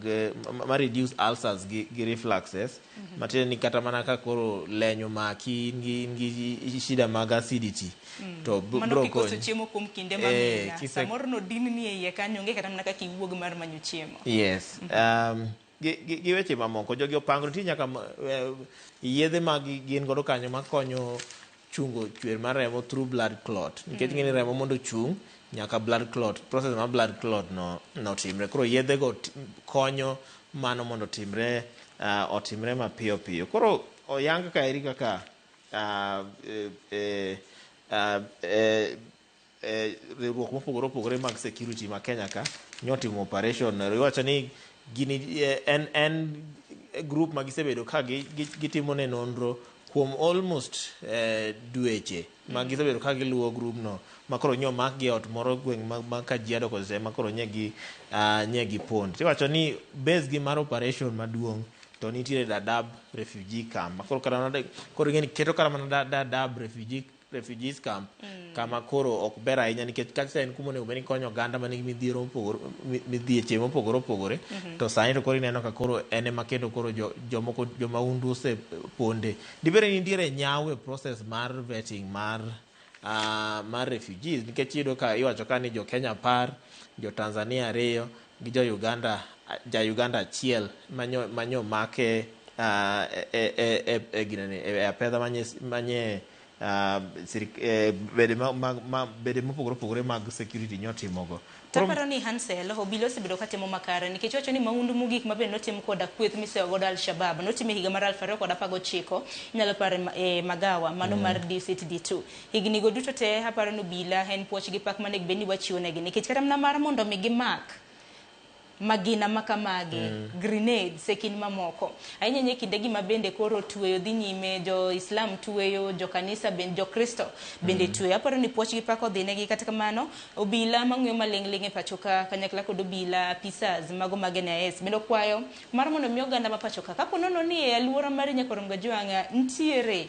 S2: ma reduce ulcers gi refluxes, matiende ni kata mana ka koro lenyo maki in gi shida mag acidity to
S1: mano kikoso chiemo kuom kinde mang'eny, samoro no dinni e iye kanyo onge kata mana kaka iwuog mar manyo chiemo.
S2: Yes. Gi weche mamoko jogi opango nitie nyaka yedhe mag gin godo kanyo makonyo chungo chwer mar remo through blood clot. Nikech ing'e ni remo mondo ochung' nyaka blood clot, process mar blood clot no notimre. Koro yedhe go konyo mano mondo otimre otimre mapiyo piyo. Koro oyang kaeri kaka riwruok mopogore opogore mag security ma Kenya ka nyotimo operation. Iwacho ni gini en group ma gisebedo ka gitimo ne nonro kuom almost dweche ma gisebedo ka giluwo group no, ma koro nyo mak gi e ot moro gweng' ma Kajiado kocha ema koro nye gi pond. Tiwacho ni base gi mar operation maduong' to nitiere Dadaab refugee camp. Koro kata koro ing'e ni keto kata mana Dadaab refugees camp kama koro ok ber ahinya, nikech kacha en kuma onego bed ni konyo oganda manigi midhiero mopogore, midhieche mopogore opogore. To sani to koro ineno ka koro en ema kendo koro jomoko jomahundu oseponde. Dibed ni nitiere nyawo e process mar vetting mar refugees, nikech iyudo ka iwacho ka ni jo Kenya 10, jo Tanzania 2 gi jo Uganda ja Uganda 1 manyo make e ginene e apedha manye bede mopogore opogore mag security nyotimogo.
S1: Taparo ni Hansel obila osebedo katimo makare, nikech wacho ni mahundu mogik mabe notim koda kweth miseyo godo Al-Shabaab notim e higa mar 2019, inyalo paro magawa mano mar DCTD2. Higni go duto te aparo ni obila en puoch gi pak manego bed ni wachiwo negi, nikech kata mana mar mondo mi gimak magina makamagi, grenades e kind mamoko. Ahinya ahinya e kinde gi ma bende koro tweyo dhi nyime, jo Islam tweyo, jo kanisa bende, jo Kristo bende tweyo. Aparo ni puoch gi pak odhi negi. Kata kamano obila mang'weyo maling'ling' e pacho ka kanyakla kod obila apisas mago mag NIS bende okwayo mar mondo mi oganda ma pacho ka kapo nono ni e aluora mar Nyakoromo Gajwang'a nitiere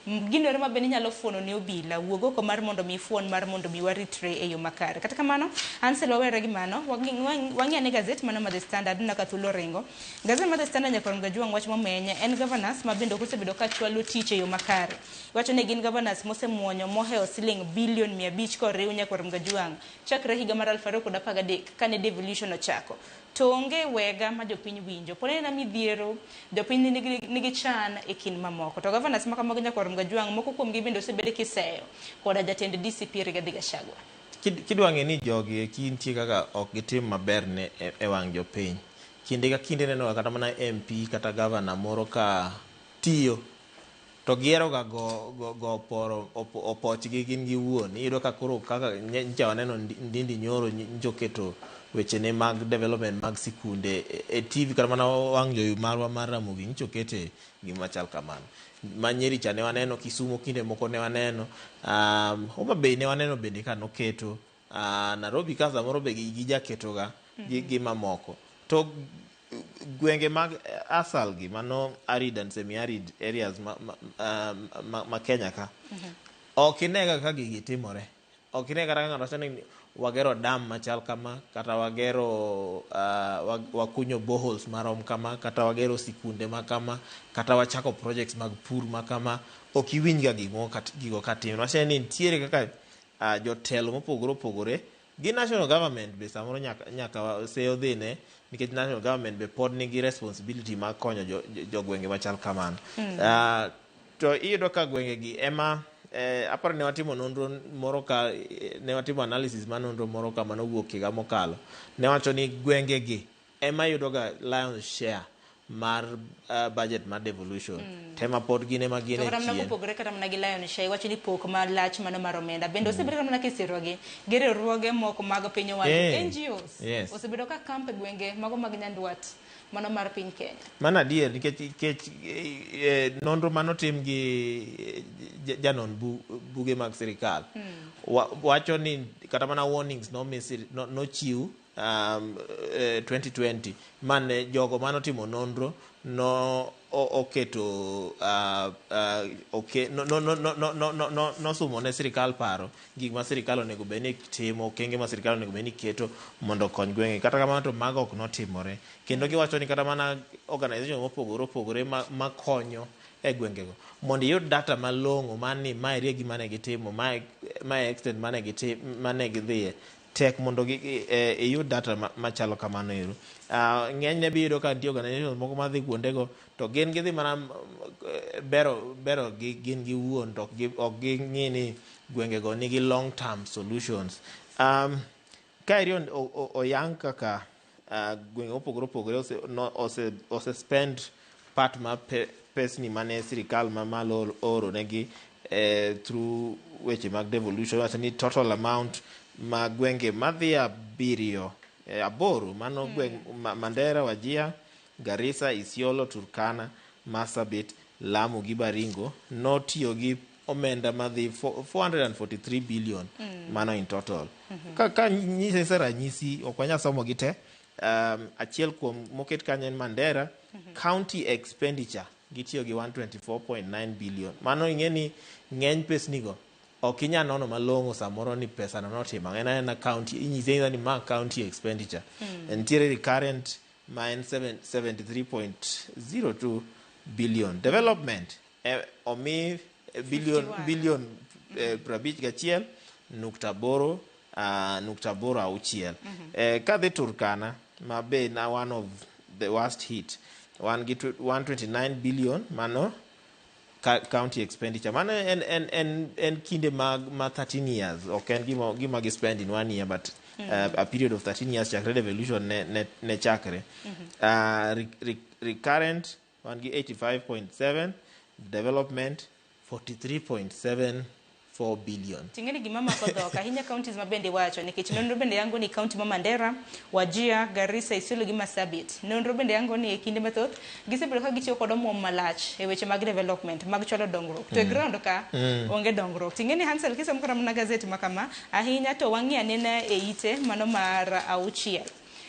S1: gino ero ma bende inyalo fuono ne obila, wuog oko mar mondo mi fuon mar mondo mi waritre e yo makare. Kata kamano Ansel wawere gi mano, wang'i ane gazet mano ma The Standard na ka thuolo ringo. Gazet ma The Standard Nyakoromo Gajwang' wach momeny en governors ma bende ok osebedo ka chwalo tich e yo makare. Wacho ni gin governors mosemuonyo mohewo siling bilion 500 koriw Nyakoromo Gajwang' chakre higa mar 2013 kane devolution ochako. To onge wega ma jopiny winjo. Pod en midhiero, jopiny nigi chan e kind mamoko. To governors ma kamago Nyakoromo Gajwang' moko kuomgi bende osebedo kiseyo koda jatend DCP Rigathi Gachagua.
S2: Kidwa ng'e ni jogi eki nitie kaka ok gitim maber ne e wang' jopiny. Kinde ka kinde neno kata mana MP kata governor moro ka tiyo to gihero ga go poro opochgi gin giwuon. Iyudo ka koro kaka nyocha waneno Ndindi Nyoro nyocha oketo wechene mag development mag sikunde e TV kata mana wang' jowi marwa mar Ramogi nyocha okete gima chal kamano. Ma Nyeri cha ne waneno, Kisumu kinde moko ne waneno, Homa Bay ne waneno bende ka noketo, Nairobi ka samoro be gijaketoga gi mamoko. To gwenge mag asal gi mano arid and semi-arid areas ma Kenya ka ok inega ka gigi timore. Ok ine kata ka ng'ato wacho ni wagero dam machal kama, kata wagero wakunyo boreholes marom kama, kata wagero sikunde ma kama, kata wachako projects mag pur ma kama. Ok iwinj ga gigo katimore. Wacho ni nitiere kaka jotelo mopogore opogore gi national government be samoro nyaka seyo dhine, nikech national government be pod nigi responsibility mar konyo jogwenge machal kamano. To iyudo ka gwenge gi ema aparo ne watimo nonro moro ka ne watimo analysis mar nonro moro ka manowuok higa mokalo. Ne wacho ni gwenge gi ema yudo ga lion's share mar budget mar devolution. Tema pod gin ema gin e
S1: chien. To kata mana kopogore kata mana gi lion's share, iwacho ni pok malach mano mar omenda. Bende osebedo kata mana kisirogi gi riwruoge moko mag piny owacho, NGOs. Osebedo ka kamp e gwenge mago mag Nyandwat mano mar piny Kenya.
S2: Mano adier, nikech nonro manotim gi janon buge mag sirikal wacho ni kata mana warnings nochiw 2020 mane jogo manotimo nonro no oketo nosumo ne sirikal paro gik ma sirikal onego bed ni timo, okenge ma sirikal onego bed ni keto mondo okony gwenge. Kata kamano to mago ok notimore. Kendo giwacho ni kata mana organization mopogore opogore makonyo e gwengego mondo iyud data malong'o mani mae gima ne gitimo, mae extent mane gidhiye. Tek mondo iyud data machalo kamano ero. Ng'enyne biyudo ka nitie organizations moko madhi kuondego to gin gidhi mana bero gi gin giwuon, to ok ging'i ni gwengego nigi long term solutions. Kaeri oyang kaka gwenge mopogore opogore ose spend part mar pesni mane sirikal mamalo ooro negi through weche mag devolution. Wacho ni total amount ma gwenge madhi abiriyo, aboro, mano gweng Mandera, Wajir, Garissa, Isiolo, Turkana, Marsabit, Lamu gi Baringo notiyo gi omenda madhi 443 billion. Mano in total. Ka nyise ranyisi, ok wanyal somo gi te. Achiel kuom moket kanyo en Mandera county expenditure, gitiyo gi 124.9 billion. Mano ing'e ni ng'eny pesnigo ok inyal nono malong'o samoro ni pesa no notimo ang'o. En anena county, inyisi anyisa ni ma county expenditure. Nitiere recurrent ma en 73.02 billion. Development omi billion
S1: 51.
S2: Billion 51.8 nukta 86. Kadhi Turkana ma be na one of the worst hit, wan gi 129 billion, mano county expenditure. Mano en kinde mag ma 13 years, ok en gima gi spend in one year, but a period of 13 years chakre devolution ne chakre. Recurrent wan gi 85.7, development 43.74 billion.
S1: Ting'eni gima mako dhok ahinya counties ma bende iwacho, nikech nonro bende yango ni county ma Mandera, Wajir, Garissa, Isiolo gi Marsabit. Nonro bende yango ni e kinde mathoth gisebedo ka gitiyo kod omuom malach e weche mag development, mag chwalo dongruok. To e ground ka onge dongruok. Ting'eni Hansel, kisomo kata mana gazet ma kama ahinya to wang'i anena e ite mano mar 6.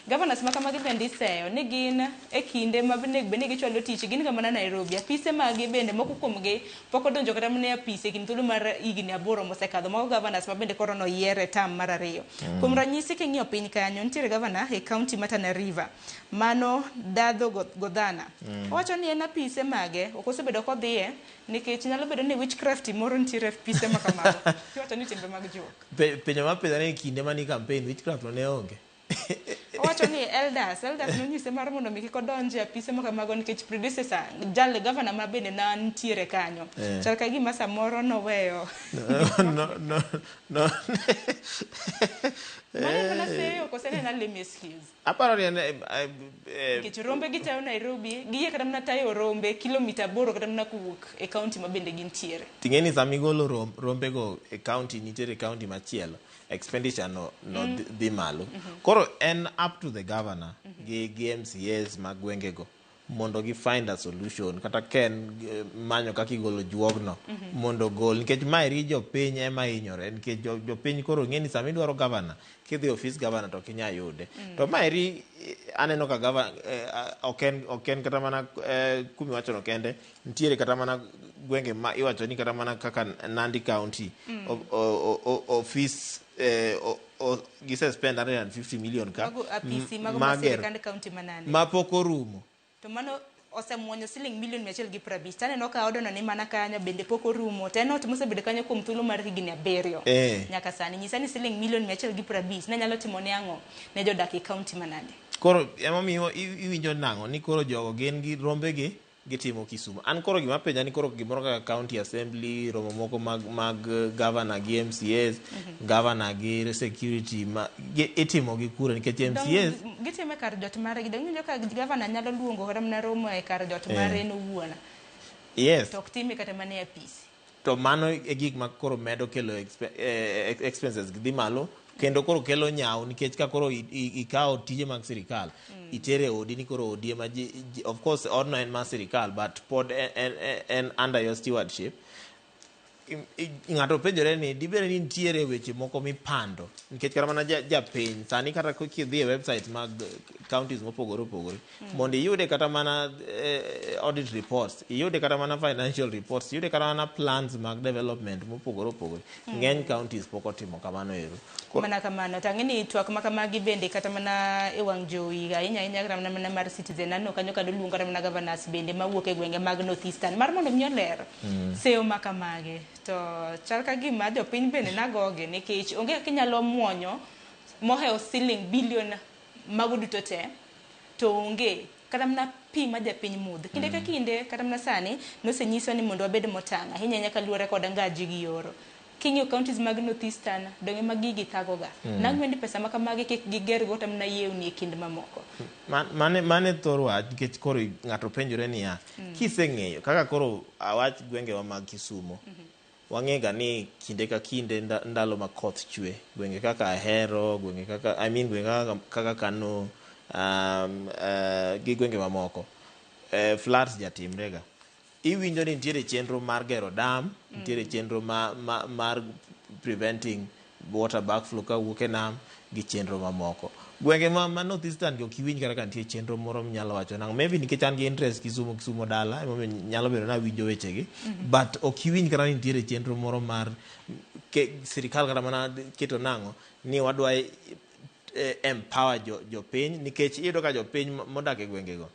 S1: Governors ma kamagi bende iseyo ni gin e kinde ma onego bed ni gichwalo tich, gin ga mana Nairobi. Apise magi bende moko kuomgi pok odonjo kata mana e apise e kind thuolo mar higni 8 mosekadho. Mago governors ma bende koro noyier e term mar 2. Kuom ranyisi, king'iyo piny kanyo, nitiere governor e county ma Tana River, mano Dadho Godhana. Owacho ni en apise mage ok osebedo kodhiye nikech nyalo bedo ni witchcraft moro nitiere e apise ma kamago. Iwacho ni timbe mag juok.
S2: Penjo mapenja ni kinde mani campaign witchcraft no ne onge.
S1: Owacho ni elders nonyise mar mondo mi kik odonj e apise ma kamago nikech predecessor jal governor ma bende ne nitiere kanyo chal ka gima samoro noweyo.
S2: No.
S1: Mano en mana seyo koso en ena lame excuse?
S2: Aparo ni en
S1: Nikech rombe gitayo Nairobi, giyie kata mana tayo rombe kilomita 8 kata mana kowuok e county ma bende gintiere.
S2: Ting'e ni sama igolo rombego e county nitiere county machielo, expenditure no dhi malo. Koro en up to the governor gi MCAs mag gwengego mondo gi find a solution, kata ken manyo kaka igolo juogno mondo ogol, nikech maeri jopiny ema hinyore, nikech jopiny koro ng'e ni sama idwaro governor, kidhi e ofis governor to ok inyal yude. To maeri aneno ka governor ok en kata mana kumiwachono kende. Nitiere kata mana gwenge ma iwacho ni kata mana kaka Nandi County office gise spend 150 million ka
S1: Mago apisi mago ma
S2: mager
S1: sirikand county ma Nandi.
S2: Ma pok orumo.
S1: To mano osemuonyo siling milion 150. Taneno ka odono ni mana kanyo bende pok orumo, to en ot mosebedo kanyo kuom thuolo mar higni 7 nyaka sani. Nyisa ni siling milion 150 ne nyalo timo ne ang'o ne jodak e county ma Nandi?
S2: Koro emomiyo iwinjo nang'o ni koro jogo gin gi rombegi gitimo Kisumu. An koro gima penja ni koro gimoro kaka county assembly, romo moko mag governor gi MCAs, governor gi security ma itimo gi kure, nikech MCAs
S1: Dong' gitimo e kar jot margi. Dong' iwinjo ka gavana nyalo luongo kata mana romo e kar jot mare en owuon? To ok time kata mana e apisi.
S2: To mano e gik ma koro medo kelo expenses dhi malo, kendo koro kelo nyawo, nikech ka koro ikawo tije mag sirikal itere e odi ni koro odi ema ji, of course odno en mar sirikal, but pod en under your stewardship. Ng'ato penjore ni dibed ni nitiere weche moko mipando, nikech kata mana japiny sani, kata kidhi e website mag counties mopogore opogore mondo iyude kata mana audit reports, iyude kata mana financial reports, iyude kata mana plans mag development mopogore opogore, ng'eny counties pok otimo kamano ero.
S1: Mana kamano. To ang'e ni twak ma kamagi bende kata mana e wang' jowi ahinya ahinya, kata mana mar Citizen aneno kanyo ka noluong kata mana governors bende mawuok e gwenge mag North Eastern mar mondo mi oler seyo ma kamagi. To chal ka gima jopiny bende nagogi, nikech onge kaka inyalo muonyo mohewo siling bilion mago duto te to onge kata mana pi ma japiny modho. Kinde ka kinde kata mana sani nosenyiswa ni mondo wabed motang' ahinya ahinya kaluwore kod ngaji gi yoro. King'iyo counties mag North Eastern, donge ma gigi thagoga. Nang' ni pesa ma kamagi kik giger go kata mana yewni e kind mamoko.
S2: Mane thor wach nikech koro ng'ato penjore niya, kiseng'eyo kaka koro awach gwengewa mag Kisumo, wang'ega ni kinde ka kinde ndalo ma koth chwe, gwenge kaka Ahero, gwenge kaka, I mean gwenge kaka Kano, gi gwenge mamoko, floods jatimrega. Iwinjo ni nitiere chenro mar gero dam, nitiere chenro mar preventing water backflow kawuok e nam gi chenro mamoko. Gwenge ma North Eastern gi ok iwinj kata ka nitie chenro moro minyalo wacho nang'o. Maybe nikech an gi interest Kisumu, Kisumu dala, emomiyo nyalo bedo ni awinjo wechegi. But ok iwinj kata ni nitiere chenro moro mar sirikal kata mana keto nang'o ni wadwa empower jopiny nikech iyudo ka jopiny modak e gwengego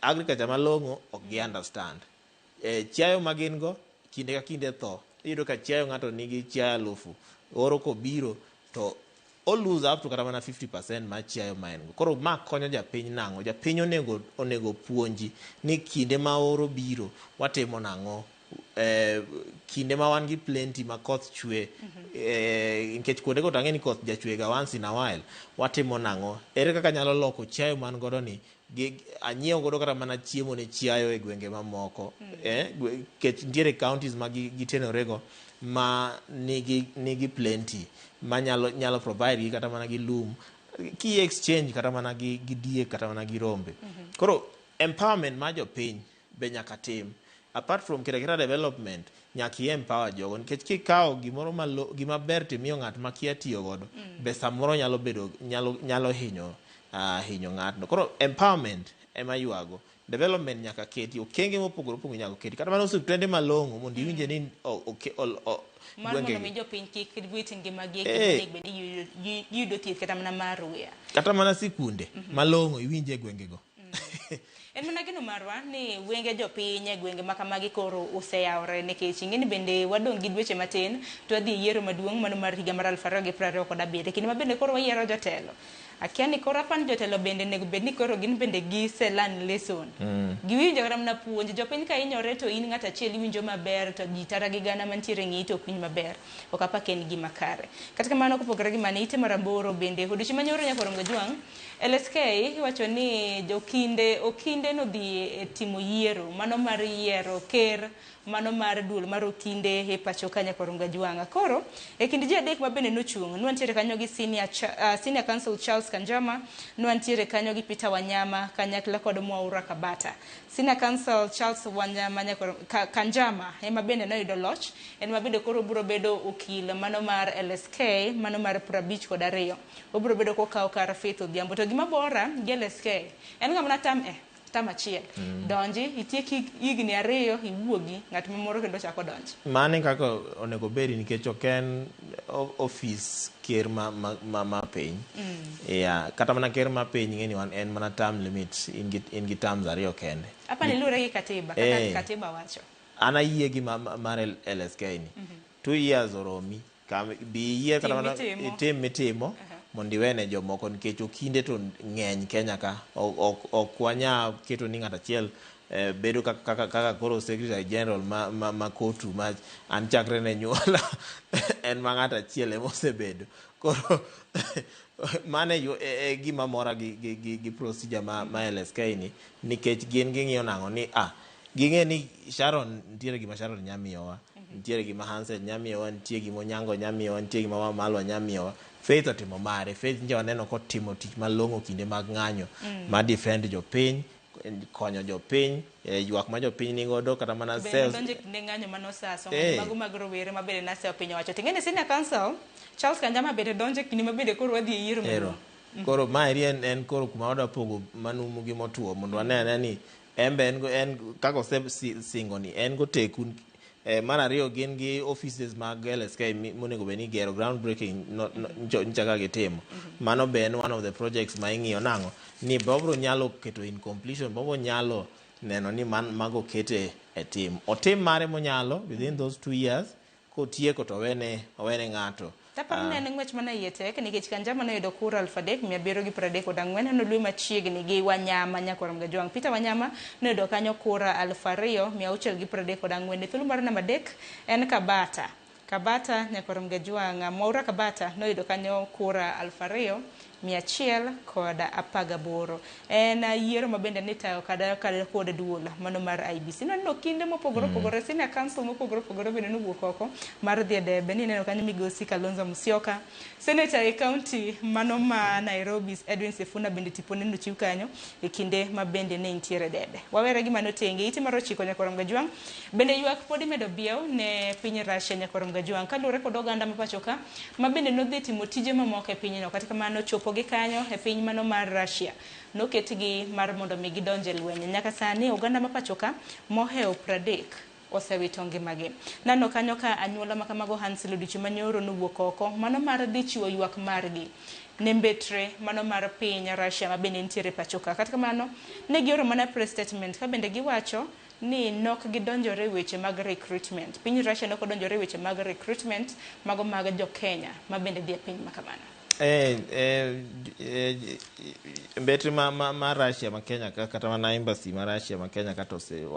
S2: agriculture malong'o ok gi understand. Chiayo ma gin go kinde ka kinde tho. Iyudo ka chiayo ng'ato nigi chiayo 1000, oro kobiro to o lose up to kata mana 50% mar chiayo ma en go. Koro ma konyo japiny nang'o? Japiny onego puonji ni kinde ma oro biro watimo nang'o? Kinde ma wan gi plenty ma koth chwe, nikech kuonde go to ang'e ni koth jachwe ga once in a while, watimo nang'o? Ere kaka nyalo loko chiayo man godo ni gi anyiew godo kata mana chiemo ne chiayo e gwenge mamoko, nikech nitiere counties ma gitenorego ma nigi plenty ma nyalo provide gi kata mana gi lum ki exchange kata mana gi diek kata mana gi rombe. Koro empowerment mar jopiny be nyaka tim. Apart from keta keta development, nyaka i empower jogo nikech kikawo gimoro malo, gima ber timiyo ng'at makia tiyo godo, be samoro nyalo bedo nyalo hinyo ng'atno. Koro empowerment ema ywago. Development nyaka keti, okenge mopogore opogore nyaka keti. Kata mana osiptende malong'o mondo iwinje ni
S1: mar mondo mi jopiny kik wit ngimagi e kinde onego bed ni giyudo thieth kata mana mar ruya.
S2: Kata mana sikunde malong'o iwinje e gwengego.
S1: En mana geno marwa ni wenge jopiny e gwenge ma kamagi koro oseyawore nikech ing'e ni bende wadong' gi dweche matin to wadhi e yiero maduong' mano mar higa mar 2027 kinde ma bende koro wayiero jotelo. Akia ni koro apani jotelo bende onego bed ni koro gin bende gise learn lesson. Giwinjo kata mana puonj. Jopiny ka hinyore to in ng'at achiel iwinjo maber to ji tara gi gana mantiere ng'iyi to ok winj maber. Ok apa ka en gima kare. Kata kamano kopogore gi mano, ite mar aboro bende odiochieng' manyoro nyaka Orongo Jwang', LSK iwacho ni okinde nodhi e timo yiero mano mar yiero ker mano mar duol mar okinde e pacho ka nyaka Orongo Jwang'. Koro e kind ji adek ma bende nochung', nwantiere kanyo gi Senior Counsel Charles Kanjama, nwantiere kanyo gi Peter Wanyama kanyakla kod Mwaura Kabata. Senior Counsel Charles Wanyama Kanjama ema bende noyudo loch, en ma bende koro biro bedo okil mano mar LSK mano mar 52. Obiro bedo kokawo kar Faith Odhiambo. To gima bora gi LSK en ga mana tam achiel. Donji itiek higni 2 iwuogi ng'at mamoro kendo chako donjo.
S2: Mano kaka onego bedi nikech ok en ofis ker ma piny. Yeah, kata mana ker ma piny ing'e ni en mana term limit, in gi terms 2 kende.
S1: Apa ni luwore gi katiba, kaka katiba wacho.
S2: An ayie gi mar LSK ni. 2 years oromi. Bi yier kata mana itim mitimo mondo iwene jomoko nikech okinde to ng'eny Kenya ka. Ok wanya keto ni ng'at achiel bedo kaka koro Secretary General ma Kotu ma an chakre ne nyuola en ma ng'at achiel ema osebedo. Koro mano e gima mora gi procedure ma LSK ni nikech gin ging'iyo nang'o ni ging'e ni Sharon nitiere gima Sharon nya miyowa, nitiere gima Hansen nya miyowa, nitie gima Onyango nya miyowa, nitie gima Wamalwa nya miyowa. Faith otimo mare. Faith nje waneno kotimo tich malong'o kinde mag ng'anyo ma defend jopiny, konyo jopiny, ywak ma jopiny nigodo kata mana sales.
S1: Bende donjo kinde ng'anyo manosaso, mago mag rowere ma bende nase piny owacho. Ting'e ni Senior Counsel Charles Kanjama bende donjo kinde ma bende koro wadhi e yiero maduong'.
S2: Koro maeri en koro kuma wadwa pogo manumu gi motuo mondo wane ane ni en be en kaka osesingo ni en go teku. Mar ariyo gin gi offices mag LSK monego bed ni gero ground breaking nyocha ka gitimo. Mano be en one of the projects ma ing'iyo nang'o ni bobro nyalo keto in completion, bobro nyalo neno ni mago kete e tim. Otim mare monyalo within those 2 years, kotieko to owene ng'ato.
S1: Taparo ni en ng'wech mana iye tek nikech Kanjama noyudo kura 3734 nolwe machiegni gi Wanyama nyakwar Mgajwang'. Peter Wanyama noyudo kanyo kura 2634. E thuolo mar namba 3 en Kabata. Kabata nyakwar Mgajwang', Mwaura Kabata noyudo kanyo kura 2118. En yiero ma bende nitayo kada kod duol mano mar IEBC. Noneno kinde mopogore opogore, senior council mopogore opogore bende nowuok oko mar dhi e debe. Nineno kanyo migosi Kalonzo Musyoka, senator e county mano ma Nairobi Edwin Sifuna bende tipone nochiw kanyo e kinde ma bende ne nitiere debe. Wawere gi mano tenge, ite mar 9 nyakwar Mgajwang'. Bende ywak pod imedo biew ne piny Russia nyakwar Mgajwang' kaluwore kod oganda ma pacho ka ma bende nodhi timo tije mamoko e pinyno. Kata kamano chopo gi kanyo e piny mano mar Russia noketgi mar mondo mi gidonj e lweny. Nyaka sani oganda ma pacho ka mohewo 30 osewito ngimagi. Nano kanyo ka anyuola ma kamago Hansel odiochieng' manyoro nowuok oko mano mar dhi chiwo ywak margi ne mbetre mano mar piny Russia ma bende nitiere pacho ka. Kata kamano ne gioro mana press statement ka bende giwacho ni nok gidonjore weche mag recruitment. Piny Russia nok odonjore weche mag recruitment mago mag jo Kenya ma bende dhi e piny ma kamano.
S2: Mbetre ma Russia ma Kenya kata mana embassy ma Russia ma Kenya kata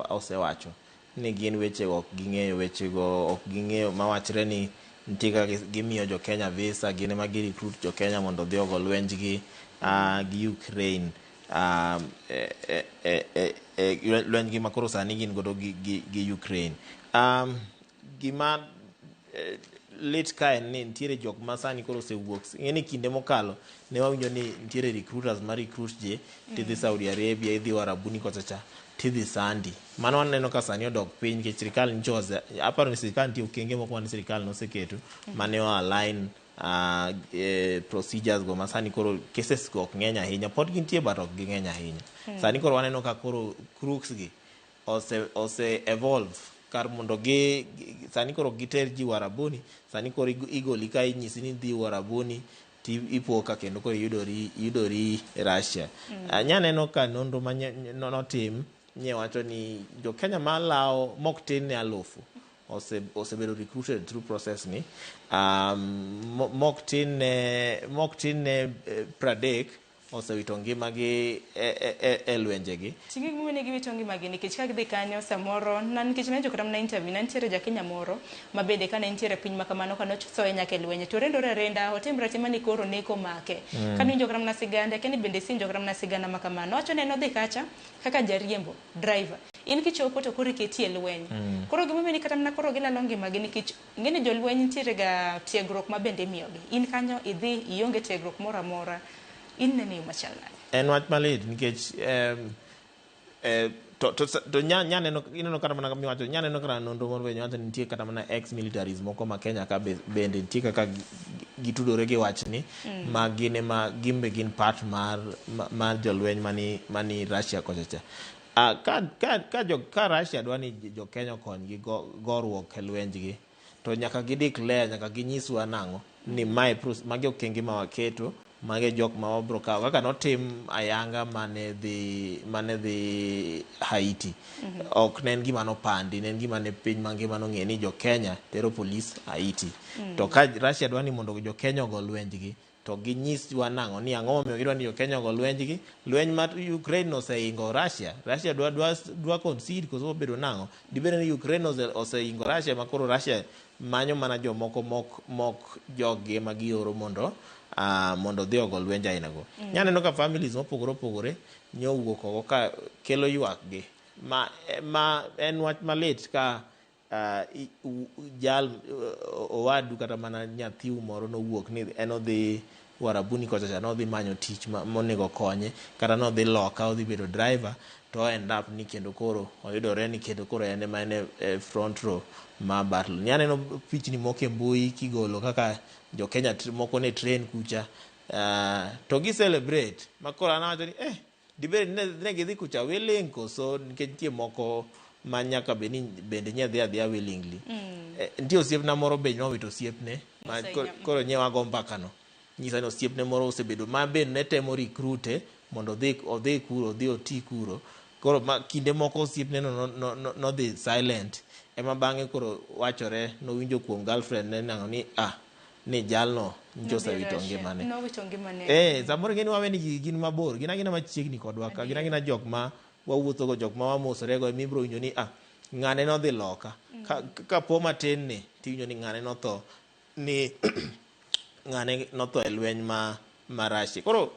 S2: osewacho ni gin wechego ok ging'eyo, wechego ok ging'eyo mawachre ni nitie kaka gimiyo jo Kenya visa, gin ema gi recruit jo Kenya mondo odhi ogo lwenjgi gi Ukraine. Lwenjgi ma koro sani gin godo gi Ukraine. Gima lit ka en ni nitiere jok ma sani koro osewuok. Ing'e ni kinde mokalo ne wawinjo ni nitiere recruiters ma recruit ji tidhi Saudi Arabia, idhi Warabuni kocha cha, tidhi sandi. Mano waneno ka sani odok piny nikech sirikal nyicho, aparo ni sirikal nitie okenge moko mane sirikal noseketo mane o align procedures go ma sani koro cases go ok ng'eny ahinya. Pod gintie but ok ging'eny ahinya. Sani koro waneno ka koro crooks gi ose evolve kar mondo gi sani koro giter ji Warabuni, sani koro igoli ka inyisi ni idhi Warabuni ti ipo ka kendo koro iyudori Russia. Nyaneno ka nonro ma notim nye wacho ni jo Kenya malawo mok tin ne 1000 osebedo recruited through process ni mok tin ne 30 osewito ngimagi e lwenjegi.
S1: Ting'e gimomiyo ne giwito ngimagi nikech ka gidhi kanyo samoro na nikech ne kata mana interview na nitiere ja Kenya moro ma bende kane nitiere piny ma kamano kane osoe nyaka e lweny to orendore arenda otimre atima ni koro neko make. Kane winjo kata mana siganda kene bende sinjo kata mana sigana ma kamano wacho ne nodhi kacha kaka jariembo driver in kichopo to koro iketi e lweny. Koro gimomiyo ni kata mana koro gilalo ngimagi nikech ing'e ni jolweny nitiere ga tiegruok ma bende imiyogi. In kanyo idhi ionge tiegruok moro amora. In nene yo machal nade?
S2: En wach malit nikech to nyaneno ineno kata mana miwacho nyaneno kata nonro moro bende wacho ni nitie kata mana ex militaries moko ma Kenya ka bende nitie kaka gitudore gi wachni ma gin ema gin be gin part mar jolweny mani Russia kocha cha. Ka Russia dwa ni jo Kenya okonygi goruok e lwenjgi to nyaka gi declare, nyaka ginyiswa nang'o ni mae magi okenge ma waketo, mage jok ma wabro kawo kaka notim ayanga mane dhi Haiti. Ok ne en gima nopandi, ne en gima ne piny mangima nong'e ni jo Kenya tero polis Haiti. To ka Russia dwa ni mondo jo Kenya ogo lwenjgi to ginyiswa nang'o ni ang'o momiyo gidwa ni jo Kenya ogo lwenjgi. Lweny mar Ukraine oseingo Russia. Russia dwa concede koso obedo nang'o? Dibed ni Ukraine oseingo Russia ma koro Russia manyo mana jomoko mok joggi ema gioro mondo dhi ogo lwenj aina go. Nyaneno ka families mopogore opogore nyowuok oko ka kelo ywak gi ma en wach malit ka jal owadu kata mana nyathiu moro nowuok ni en odhi Warabuni kocha cha nodhi manyo tich monego konye kata nodhi loka odhi bedo driver to end up ni kendo koro oyudore ni kendo koro en ema en e front row ma battle. Nyaneno pichni moko e mbui kigolo kaka jo Kenya moko ne train kucha to gi celebrate ma koro an awacho ni dibed ne gidhi kucha willing koso nikech nitie moko ma nyaka bed ni bende nye dhi adhiya willingly. Nitie osiepna moro be nowito osiepne ma koro nye wago mbaka no. Nyisa ni osiepne moro osebedo ma be ne temo recruite mondo odhi kuro, odhi oti kuro. Koro ma kinde moko osiepne no nodhi silent ema bang'e koro wachore nowinjo kuom girlfriend ne nang'o ni ni jalno nyocha osewito ngimane.
S1: Nowito ngimane.
S2: Samoro ing'e ni wawe ni gigi gin mabor, gin agina machiegni kodwa ka, gin agina jok ma wawuothogo, jok ma wamosorego, ema ibiro winjo ni ah, ng'ane nodhi loka. Ka po matin ni tiwinjo ni ng'ane notho, ni ng'ane notho e lweny ma Russia. Koro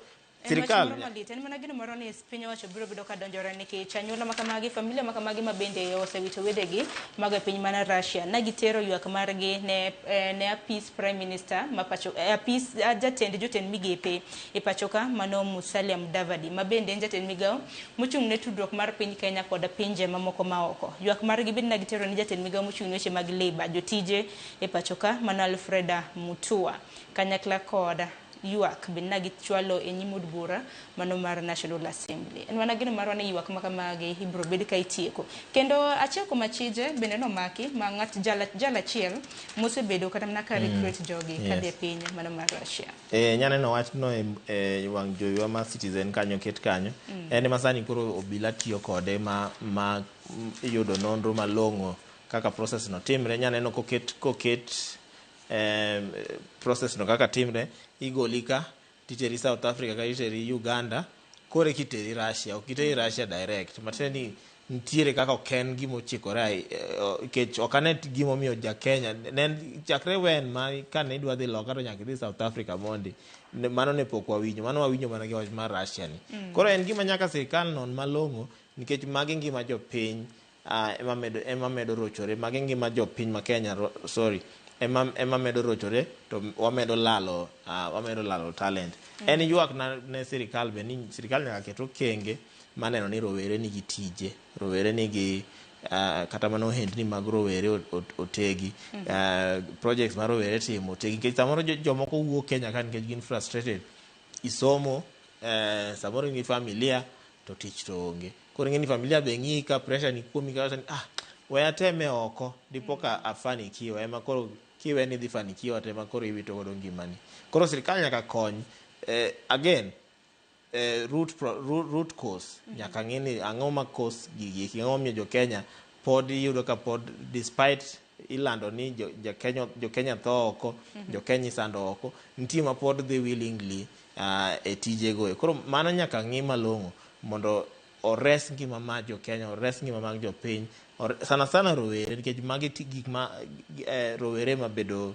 S1: En wach
S2: sirikal
S1: moro malit, en mana gino moro ni piny owacho biro bedo ka donjore nikech anyuola ma kamagi, familia ma kamagi ma bende osewito wedegi mago e piny mana Russia. Ne gitero ywak margi ne apis Prime Minister ma pacho, apis jatend jotend migepe e pacho ka mano Musalia Mudavadi, ma bende en jatend migawo mochung' ne tudruok mar piny Kenya kod pinje mamoko ma oko. Ywak margi bende ne gitero ne jatend migawo mochung' ne weche mag labour, jotije e pacho ka mano Alfreda Mutua, kanyakla kod ywak bende ne gichwalo e nyim od bura mano mar National Assembly. En mana geno marwa ni ywak ma kamagi ibiro bed ka itieko. Kendo achiel kuom achije bende nomaki ma ng'at jal achiel mosebedo kata mana ka recruit jogi kadhi e piny mano mar Russia.
S2: Nyaneno wachno e wang' jowiwa ma Citizen kanyo ket kanyo. En ema sani koro obila tiyo kode ma yudo nonro malong'o kaka process no timre. Nyaneno koket process no kaka timre, igoli ka titeri South Africa ka iteri Uganda, koro eka iteri Russia. Ok iteri Russia direct. Matiende ni nitiere kaka ok en gima ochikore nikech ok ane gimomiyo ja Kenya ne en chakre wen ma kane idwa dhi loka to nyaka idhi South Africa mondi mano ne pok wawinjo. Mano wawinjo mana gi wach mar Russia ni. Koro en gima nyaka sirikal non malong'o nikech magi ngima jopiny ema medo rochore. Magi ngima jopiny ma Kenya sorry, ema medo rochore to wamedo lalo talent. En ywak na ne sirikal be ni sirikal nyaka ket okenge maneno ni rowere nigi tije, rowere nigi kata mana ohendni mag rowere otegi, projects ma rowere timo otegi, nikech samoro jomoko wuok Kenya ka nikech gin frustrated. Isomo, samoro in gi familia to tich to onge. Koro ing'e ni familia be ng'iyi ka pressure ni kuomi ka ni ah, we ateme oko dipo ka afanikiwa. Ema koro kiwe ni idhi fanikiwa to ema koro iwito godo ngimani. Koro sirikal nyaka kony again root cause. Nyaka ng'e ni ang'o ma cause gigi eki, ang'o momiyo jo Kenya pod iyudo ka pod despite ilando ni jo Kenya tho oko, jo Kenya isando oko, nitie ma pod dhi willingly e tijego. Koro mano nyaka ng'i malong'o mondo ores ngima mar jo Kenya, ores ngima mag jopiny, sana sana rowere, nikech magi gik ma rowere ma bedo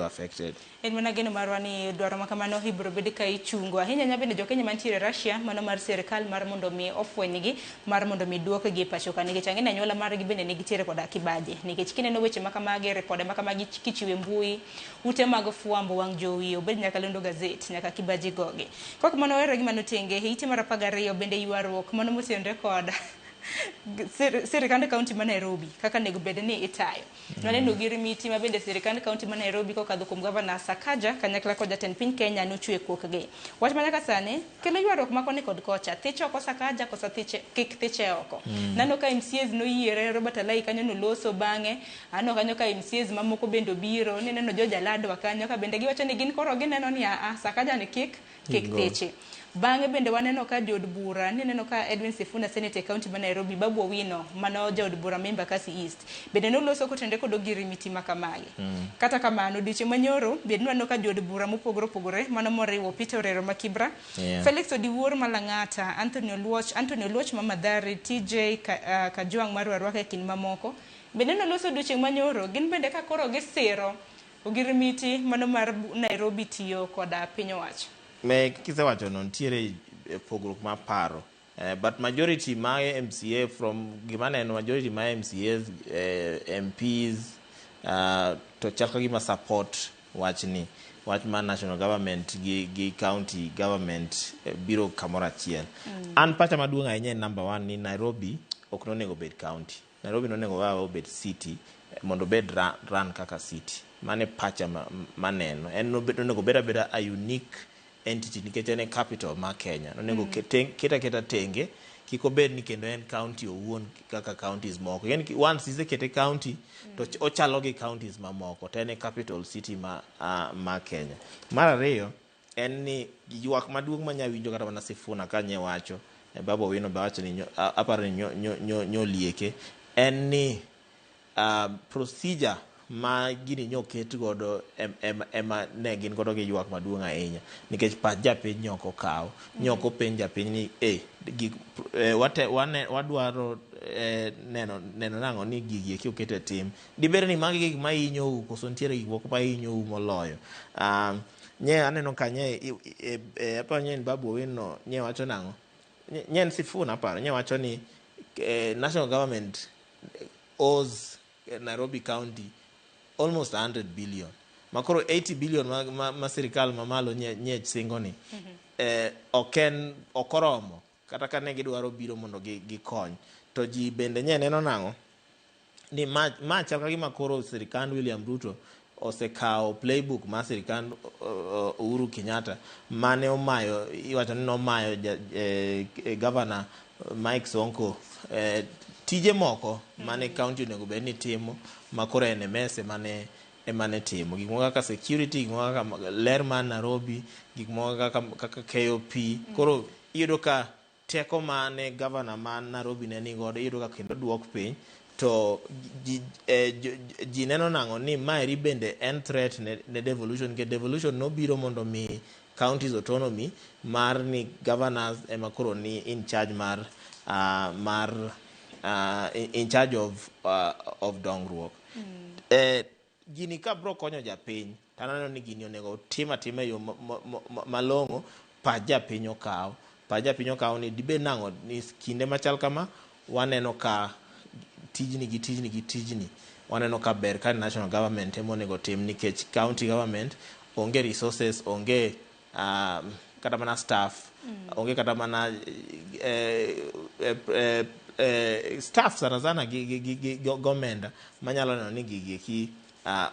S2: affected.
S1: En mana geno marwa ni dwaro ma kamano ibiro bed ka ichungo ahinya ahinya bende jo Kenya mantiere Russia, mano mar sirikal mar mondo mi ofwenygi, mar mondo mi duokgi e pacho ka, nikech ang'e ni anyuola margi bende nigitiere koda kibaji, nikech kineno weche ma kamagi, ripode ma kamagi kichiwo e mbui, ute mag fwambo, wang' jowi, obed nyaka lendo gazet, nyaka kibaji gogi. Kok mano were gi mano tenge e ite mar 12 bende ywaruok mano motenore kod sirikand kaunti ma Nairobi kaka onego bed ni itayo. Nwaneno ogirimiti ma bende sirikand kaunti ma Nairobi kokadho kuom gavana Sakaja kanyakla kod jatend piny Kenya nochwe kokgi. Wach ma nyaka sani kelo ywaruok ma koni kod kocha. Thiche oko Sakaja koso thiche kik thiche oko. Nano ka MCAs noyiere Robert Alai kanyo noloso bang'e. Aneno kanyo ka MCAs mamoko bende obiro. Nineno George Aladwa kanyo ka bende giwacho ni gin koro gineno ni aa Sakaja ni kik
S2: Gol.
S1: thiche. Bang'e bende waneno ka jood bura, nineno ka Edwin Sifuna, senator e kaunti ma Nairobi, Babu Owino mano jaod bura ma Embakasi East bende noloso kotenore kod ogirimiti ma kamagi. Kata kamano, odiochieng' manyoro bende nwaneno ka jood bura mopogore opogore mano moriwo Peter Orero ma Kibra, Felix Odiwuor ma Lang'ata, Anthony Oluoch ma Mathare, TJ Kajwang' mar Ruaraka e kind mamoko bende noloso odiochieng' manyoro gin bende ka koro gisiro ogirimiti mano mar Nairobi tiyo koda piny owacho.
S2: Me kisewacho no nitiere pogruok mar paro. But majority ma MCA, from gima neno, majority ma MCAs, MPs, to chal ka gima support wachni, wach mar national government gi county government biro kamoro achiel. An pacha maduong' ahinya en number one ni Nairobi ok nonego bed county. Nairobi nonego wawe obed city, mondo obed run kaka city. Mano e pacha maneno. En nonego obed abeda a unique entity nikech en e capital mar Kenya. Nonego ket aketa tenge, kik obed ni kendo en county owuon kaka counties moko. Yani once isekete county to ochalo gi counties mamoko to en e capital city ma Kenya. Mar ariyo en ni ywak maduong' manya winjo kata mana Sifuna kanye wacho, Babu Owino be wacho ni aparo ni nyolieke en ni procedure. ma gini nyoket godo ema ne gin godo gi ywak maduong' ahinya nikech pach japiny nyok okaw nyok openj japiny ni gik wadwaro neno nang'o ni gigi eki oket e tim dibed ni magi gik mahinyou koso nitiere gik moko mahinyou moloyo. Nye aneno ka nye aparo nye en Babu Owino nye wacho nang'o nye en Sifuna aparo nye wacho ni national government owes Nairobi County almost 100 billion makoro 80 billion ma sirikal mamalo nye singo ni ok en ok oromo kata ka ne gidwaro biro mondo gikony to ji bende nye neno nang'o ni ma chal ka gima koro sirikand William Ruto osekawo playbook mar sirikand Uhuru Kenyatta mane omayo iwacho ni nomayo governor Mike Sonko tije moko mane county onego bed ni timo makoro NMS emane timo gik moko kaka security, gik moko kaka ler mar Nairobi, gik moko kaka KOP. Koro iyudo ka teko mane governor ma Nairobi ne nigodo iyudo ka kendo duok piny to ji neno nang'o ni maeri bende en threat ne devolution nikech devolution nobiro mondo mi counties autonomy mar ni governors ema koro ni in charge mar in charge of dongruok. Gini ka bro konyo japiny to aneno ni gini onego tim atima e yo malong'o pach japiny okaw ni dibed nang'o ni kinde machal kama waneno ka tijni gi tijni gi tijni waneno ka ber ka national government ema onego tim nikech county government onge resources, onge kata mana staff, onge kata mana staff sana sana gi gomenda manyalo neno ni gigi eki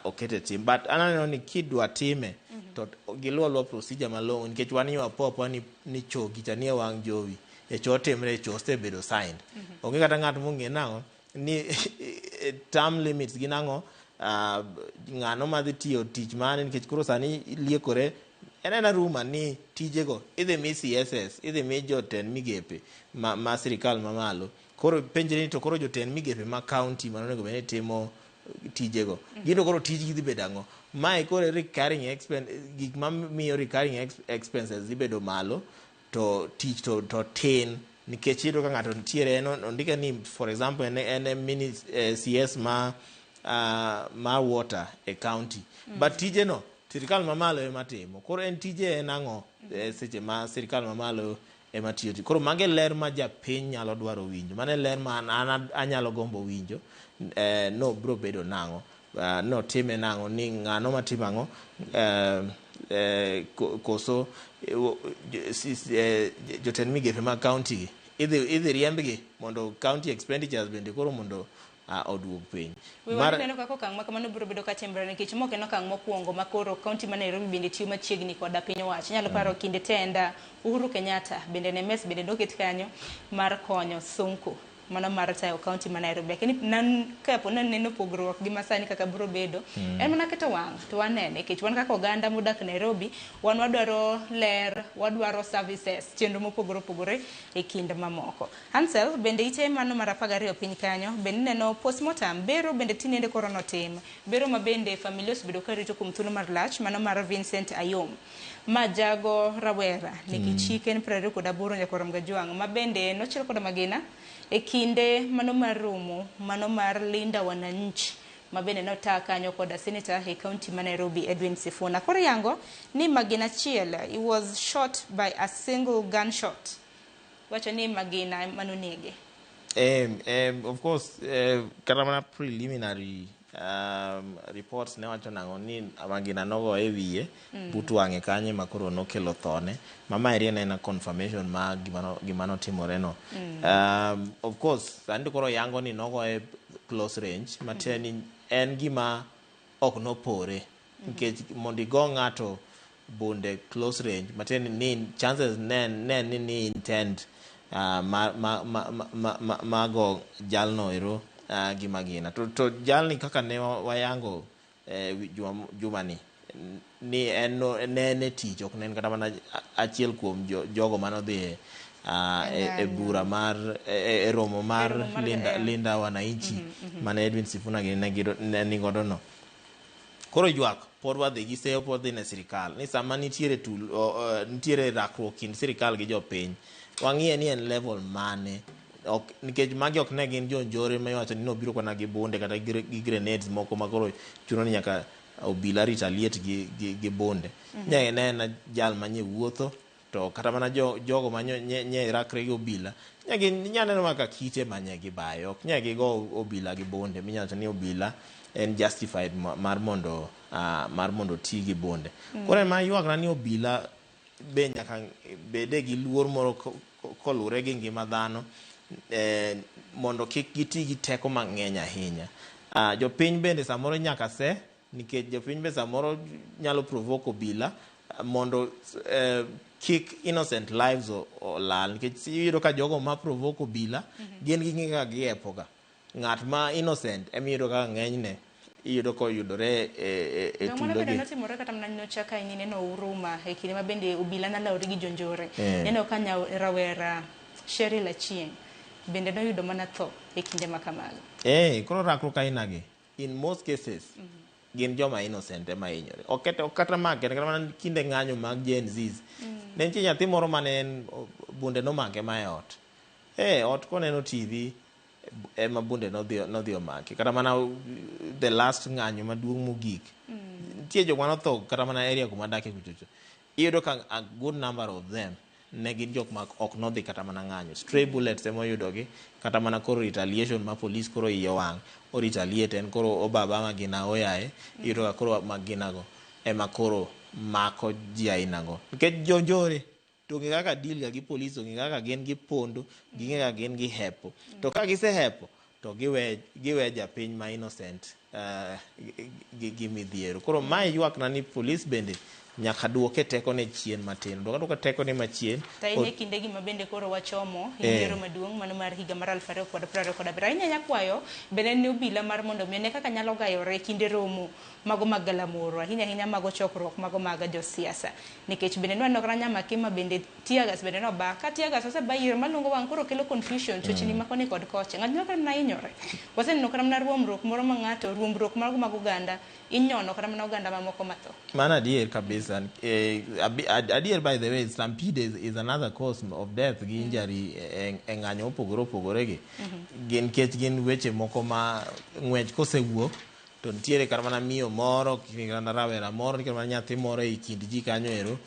S2: okete tim. But aneno ni kidwa time to giluwo procedure malong'o nikech wan wapo ni chogi cha nie wang' jowi e cho timre e cho osebedo signed. Onge kata ng'at mong'e nang'o ni term limits gin ang'o, ng'ano madhi tiyo tich mane nikech koro sani liekore en ena ruma ni tijego idhi mi CSS, idhi mi jotend migepe ma sirikal mamalo. Koro penjre ni to koro jotend migepe ma county mano onego bed ni timo tijego gin to koro tijgi dhi bedo ang'o? Mae koro recurring expense, gik mamiyo recurring expenses dhi bedo malo to tich to tin nikech iyudo ka ng'ato nitiere en ondike ni for example en mini CS ma water e county but tijeno sirikal mamalo ema timo. Koro en tije en ang'o seche ma sirikal mamalo ema tiyo? Koro mage ler ma japiny nyalo dwaro winjo, mano e ler ma an anyalo gombo winjo no bro bedo nang'o, no time nang'o, ni ng'ano matimo ang'o, koso jotend migepe mag county idhi riembgi mondo county expenditures bende koro mondo oduog piny.
S1: Waneno kaka okang' ma kamano biro bedo katimore nikech mok en okang' mokwongo ma koro county ma Nairobi bende tiyo machiegni koda piny owacho. Inyalo paro kinde tenda Uhuru Kenyatta bende NMS bende noket kanyo mar konyo Sonko mano mar tayo county ma Nairobi. Lakini kapo naneno pogruok gi masani kaka biro bedo en mana keto wang' to wanene nikech wan kaka oganda modak Nairobi wan wadwaro ler, wadwaro services chenro mopogore opogore e kind mamoko. Hansel bende ite mano mar 12 piny kanyo bende neno postmortem bero bende tinende koro notim bero ma bende familia osebedo karito kuom thuolo mar lach mano mar Vincent Ayom ma jago rawera nigi chike en 28 nyakorom Gajwang' ma bende nochiel koda magina e kinde mano mar romo mano mar Linda Wananchi ma bende nota kanyo koda senator e county ma Nairobi Edwin Sifuna. Koro yango ni magina achiel, he was shot by a single gunshot. Wacho ni magina manonege.
S2: Of course kata mana preliminary reports ne wacho nang'o ni magina nogo e wiye but wang'e kanye ma koro nokelo thone. Mama eri en en confirmation ma gima notimore no. Of course sani to koro yango ni nogo e close range matiende ni en gima ok nopore nikech mondo igo ng'ato bunde close range matiende ni chances ne ni intend mago jalno ero gi magina. To jalni kaka ne wayango jumani ni en ne tich ok ne en kata mana achiel kuom jogo manodhi e bura mar e romo mar Linda Wananchi mane Edwin Sifuna gi ne nigodo no. Koro ywak pod wadhi gi seyo pod dhi ne sirikal ni sama nitiere tul, nitiere rakruok kind sirikal gi jopiny, wang'iye ni en level mane ok, nikech magi ok ne gin jonjore ma iwacho ni nobiro kona gi bunde kata gi grenades moko ma koro chuno ni nyaka obila retaliate gi bunde. Ne en jal manye wuotho to kata mana jogo ma nye rakre gi obila nya neno maka kite manye gibayo, ok nye gigo obila gi bunde minyalo wacho ni obila en justified mar mondo ti gi bunde. Koro ema ywakna ni obila be nyaka bede gi luor moro kolure gi ngima dhano, mondo kik giti gi teko mang'eny ahinya. Jopiny bende samoro nyaka se, nikech jopiny be samoro nyalo provoke obila mondo kik innocent lives olal, nikech iyudo ka jogo ma provoke obila gin gi ng'e kaka giepoga. Ng'at ma innocent ema iyudo kaka ng'enyne iyudo koyudore e
S1: To mano bende
S2: tulogi.
S1: notimore kata mana nyocha ka ineno Huruma e kinde ma bende obila nalawore gi jonjore.
S2: Eh.
S1: Neno ka rawera Cheryl Achieng' bende noyudo mana tho e kinde ma kamago.
S2: Koro rakruok ainagi in most cases gin joma innocent ema hinyore. Ok kata ma kende, kata mana kinde ng'anyo mag Gen Zs. Ne nitie nyathi moro mane en bunde nomake ma e ot. Ot koneno TV ema bunde nodhi omake. Kata mana the last ng'anyo maduong' mogik. Nitie jok manotho kata mana area kuma adake kuchocho. Iyudo ka a good number of them ne gin jok ma ok nodhi kata mana ng'anyo. Stray bullets ema oyudogi, kata mana koro retaliation ma police koro iye owang', o retaliate en koro obaba magina oyaye, iyudo ka koro maginago ema koro mako ji ainago. Nikech jonjore to ong'e kaka deal ga gi police, ong'e kaka gin gipondo, ging'e kaka gin gihepo. To ka gisehepo to giwe japiny ma innocent gi midhiero. Koro mae ywakna ni police bende nyaka duoke tekone chien matin. Duoka tekone machien.
S1: To ahinya e kindegi ma bende koro wachomo yiero maduong' mano mar higa mar 2027. Ahinya nyakwayo bende ne obila mar mondo mi one kaka nyalo gayore e kinde romo mago mag galamoro, ahinya ahinya mago chokruok mago mag josiasa. Nikech bende nwaneno kata Nyamakima bende tear gas bende noba. Ka tear gas oseba yiero malungo wang' koro kelo confusion chochni ma koni kod kocha. Ng'ato nyalo kata mana hinyore. Waseneno kata mana ruombruok moro ma ng'ato, ruombruok mago mag oganda inyono kata mana oganda mamoko matho.
S2: Mano adier kabisa. Adier by the way, stampede is another cause of death gi injury e ng'anyo mopogore opogore gi. Gin nikech gin weche moko ma ng'wech kosewuok to nitiere kata mana miyo moro, kata mana rawera moro, kata mana nyathi moro ei kind ji kanyo ero.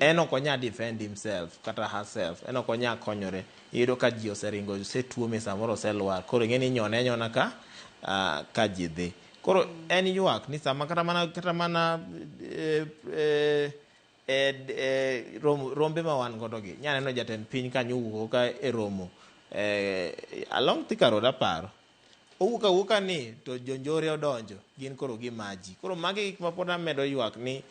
S2: En ok onyal defend himself kata herself. En ok onyal konyore. Iyudo ka ji oseringo, osetuome samoro oselwar. Koro ing'e ni inyone anyona ka ji dhi. Koro en ywak ni sama kata mana rombe ma wan godo gi. Inya neno jatend piny kanyo owuok ka e romo. Along Thika Road aparo. Owuok awuoka ni to jonjore odonjo, gin koro gimaji. Koro magi gik ma pod amedo ywak ni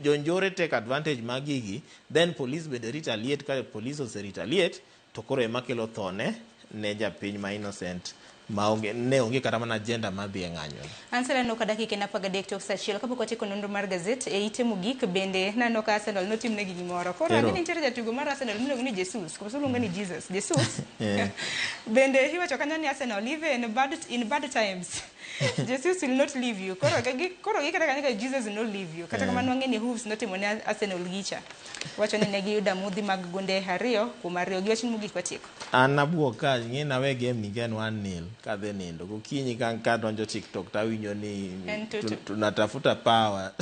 S2: jonjore take advantage mag gigi, then police bende retaliate. Ka police ose retaliate to koro ema kelo tho ne japiny ma innocent ma onge, ne onge kata mana agenda mar dhi e ng'anyo.
S1: An sani aneno ka dakika en 13 tok saa achiel kapok watieko nonro mar gazet e ite mogik bende naneno ka Arsenal notimnegi gimoro. Koro ang'e ni nitiere jatugo mar Arsenal miluongo ni Jesus, koso iluonge ni Jesus? Jesus. Bende iwacho kanyo ni Arsenal even in bad times Jesus will not leave you. Koro gikete kanyo ka Jesus will not leave you. Kata kamano wang'e ni Hooves notimo ne Arsenal gicha. Wacho ni ne giyudo amodhi mag gonde 2-2. Gi wach mogik watieko.
S2: An nabuok ka ing'e nawe game ni ka en 1-0 kadhi nindo. Gokinyi ka donjo TikTok tawinjo ni tunatafuta power.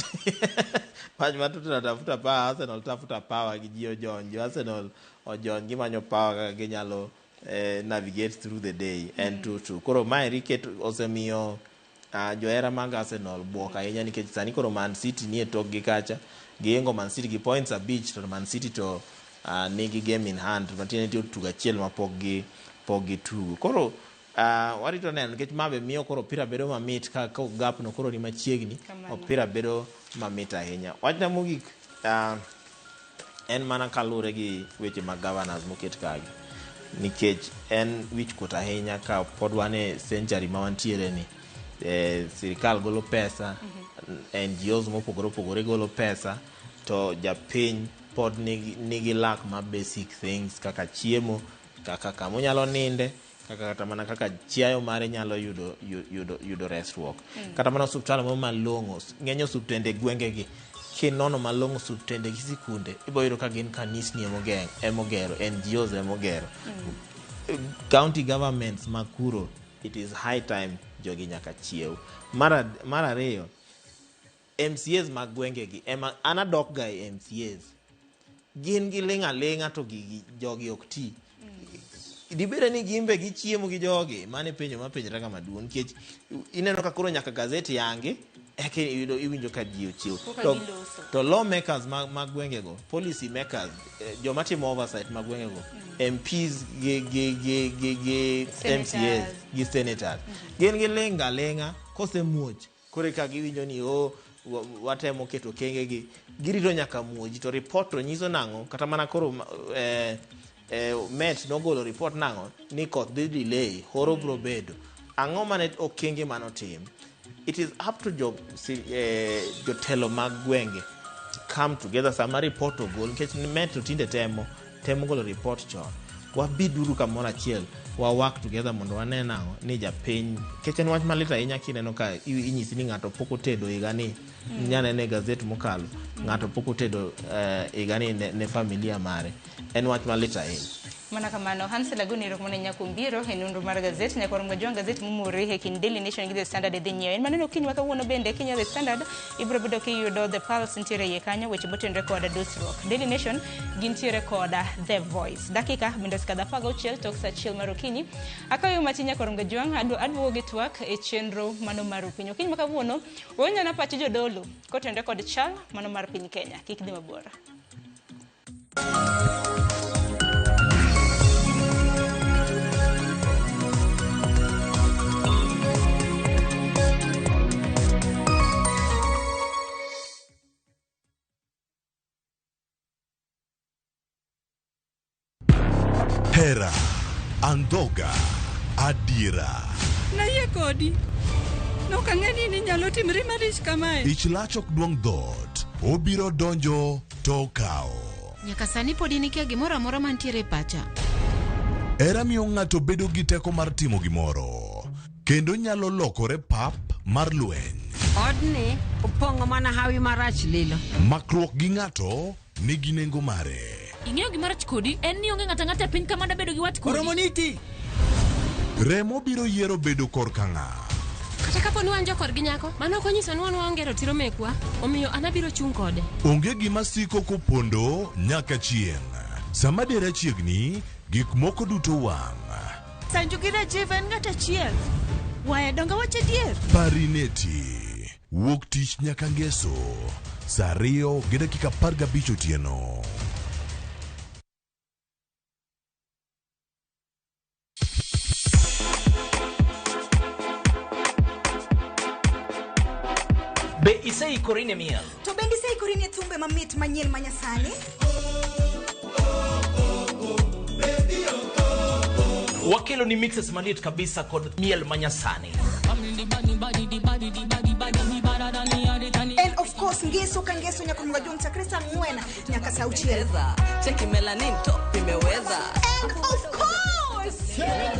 S2: Wach ma tunatafuta power, Arsenal tafuta power gi ji ojony. Jo Arsenal ojony gimanyo power kaka ginyalo navigate through the day en 2-2. Koro mae riket osemiyo johera mag Arsenal buok ahinya nikech sani koro Man City nie tokgi kacha. Giingo Man City gi points 5 to Man City to nigi game in hand. Matiende nitie tugo achiel ma pok gitugo. Koro warito neno nikech ma be miyo koro opira bedo mamit ka gap no koro ni machiegni. Opira bedo mamit ahinya. Wachna mogik en mana kaluwore gi weche mag governors moket kagi. Nikech en wichkuot ahinya ka pod wan e century ma wantiere ni. Sirikal golo pesa, NGOs mopogore opogore golo pesa, to japiny pod nigi lack mar basic things kaka chiemo, kaka kama onyalo ninde, Kaka kata mana kaka chiayo mare nyalo yudo resruok. Kata mana osuptal moro malong'o, ng'eny osuptende gwengegi kinono malong'o osuptende gi sikunde ibiro yudo ka gin kanisni emogero, NGOs emogero. County governments ma kuro, it is high time jogi nyaka chiew. Mar ariyo, MCAs mag gwengegi ema an adok ga e MCAs. Gin giling' aling'a to gigi jogi ok ti. Dibede ni gimbe gichiemo gi jogi? Mano e penjo mapenjra ga maduong' nikech ineno ka koro nyaka gazet yangi eka iyudo iwinjo ka ji ochiew.
S1: Koka
S2: To,
S1: giloso.
S2: to lawmakers mag gwengego, policy makers, joma timo oversight mag gwengego, MPs gi
S1: Senators.
S2: MCAs gi senators. Gin giling' ga aling'a kosemuoch koro eka giwinjo ni o watemo keto kengegi girito nyaka muoji to report to nyiso nang'o kata mana koro Met nogolo report nang'o ni koth dhi delay horo bro bedo ang'o mane okenge manotim. It is up to jotelo mag gwenge come together sama report ogol nikech Met to tinde temo golo report chon. Wabiduru kamoro achiel, wa work together mondo wane nang'o ni japiny nikech en wach malit ahinya kineno ka inyisi ni ng'ato pok otedo higani. Nyanene e gazet mokalo ng'ato pok otedo higani ne familia mare. En wach malit ahinya.
S1: Mana kamano, Hansel Agoni erokamano ahinya kuom biro e nonro mar gazet. Nyaka warom ga gazet momore e kind Daily Nation gi The Standard idhi nyiewo. En maneno okinyi ma kawuono bende kinyiewo The Standard ibiro bedo kiyudo The Pulse nitiere iye kanyo weche motenore kod dusruok. Daily Nation gintiere kod The Voice. Dakika bende osekadho 16 tok saa 1 mar okinyi. Akayo matin nyaka warom ga jwang' aduogo gi twak e chenro mano mar okinyi. Okinyi ma kawuono wawinjo pach jodolo kotenore kod chal mano mar piny Kenya. Kik dhi mabor.
S6: Hera, andhoga, adiera.
S3: Nayie kodi. Nok ang'e ni inyalo timri marich kamae.
S6: Ich lach ok duong' dhoot, obiro donjo to okawo.
S4: Nyaka sani pod in ikia gimoro amora mantiere e pacha.
S6: Hera miyo ng'ato bedo gi teko mar timo gimoro, kendo nyalo lokore pap mar lweny.
S5: Odni opong'o mana hawi marach lilo.
S6: Makruok gi ng'ato nigi nengo mare.
S27: Ing'eyo gima rach kodi en ni onge ng'ato ang'ata e piny ka manda bedo gi wat kodi.
S6: Oromo niti. Remo biro yiero bedo korka ng'a.
S7: Kata kapo ni wan jokorgi nyako, mano ok onyiso ni wan waonge ratiro mekwa, omiyo an abiro chung' kode.
S6: Onge gima siko kopondo nyaka chieng'. Sama dera chiegni, gik moko duto wang'.
S8: Sanju gi Rajiv en ng'at achiel. Waya donge wach adier?
S6: Parineti. Wuok tich nyaka ngeso. Saa 2:15 otieno.
S9: Be iseikori ne miel?
S21: To bende iseikori ne thumbe mamit manyien ma nyasani?
S9: Wakelo ni mixes malit kabisa kod miel manyasani.
S21: And of course ngeso ka ngeso nyaka mga juang chakre saa 4 nyaka saa 6.
S10: Cheki melanin top imeweza.
S21: And of course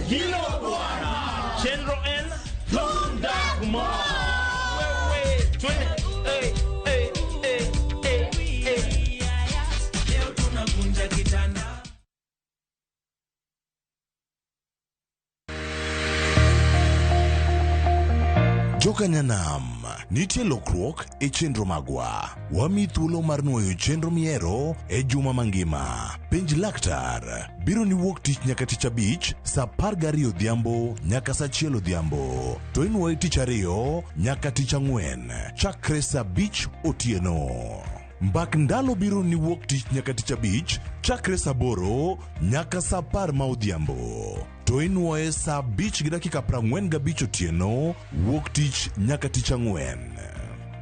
S2: Hilo bwana. Chenro en Thunda Mo. Wewe twende. Hey, hey, hey, hey, hey.
S9: Leo tunakunja kitanda.
S6: Jokanyanam, nitie lokruok e chenro magwa. Wami thuolo mar nuoyo chenro miero e juma mangima. Penj laktar biro ni wuok tich nyaka tich abich saa 12 odhiambo nyaka saa 1 odhiambo. To inuoye tich ariyo nyaka tich ang'wen chakre saa 5 otieno. Mbak ndalo biro ni wuok tich nyaka tich abich chakre saa 8 nyaka saa 10 ma odhiambo. To inuoye saa 5:45 otieno wuok tich nyaka tich ang'wen.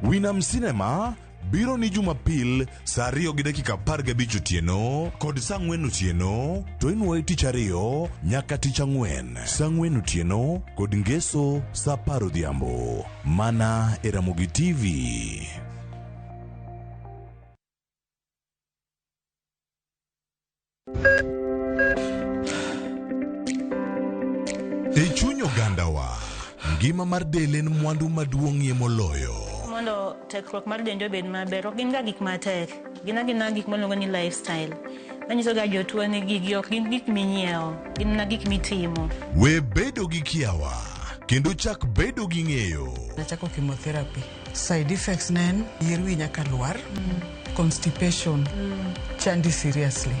S6: Winam Cinema biro ni Jumapil saa 2:15 otieno kod saa 4 otieno to inuoye tich ariyo nyaka tich ang'wen saa 4 otieno kod ngeso saa 10 odhiambo mana e Ramogi TV. E chuny ogandawa, ngima mar del en mwandu maduong'ie moloyo.
S11: Mondo tekruok mar dendi obed maber, ok gin ga gik matek. Gin agina gik miluongo ni lifestyle. Manyiso ga jotuo ni gigi ok gin gik minyiewo, gin mana gik mitimo.
S6: We bedo gi kiawa kendo chak bedo gi ng'eyo.
S12: Nachako chemotherapy. Side effects ne en yier wi nyaka lwar, constipation, chandi seriously.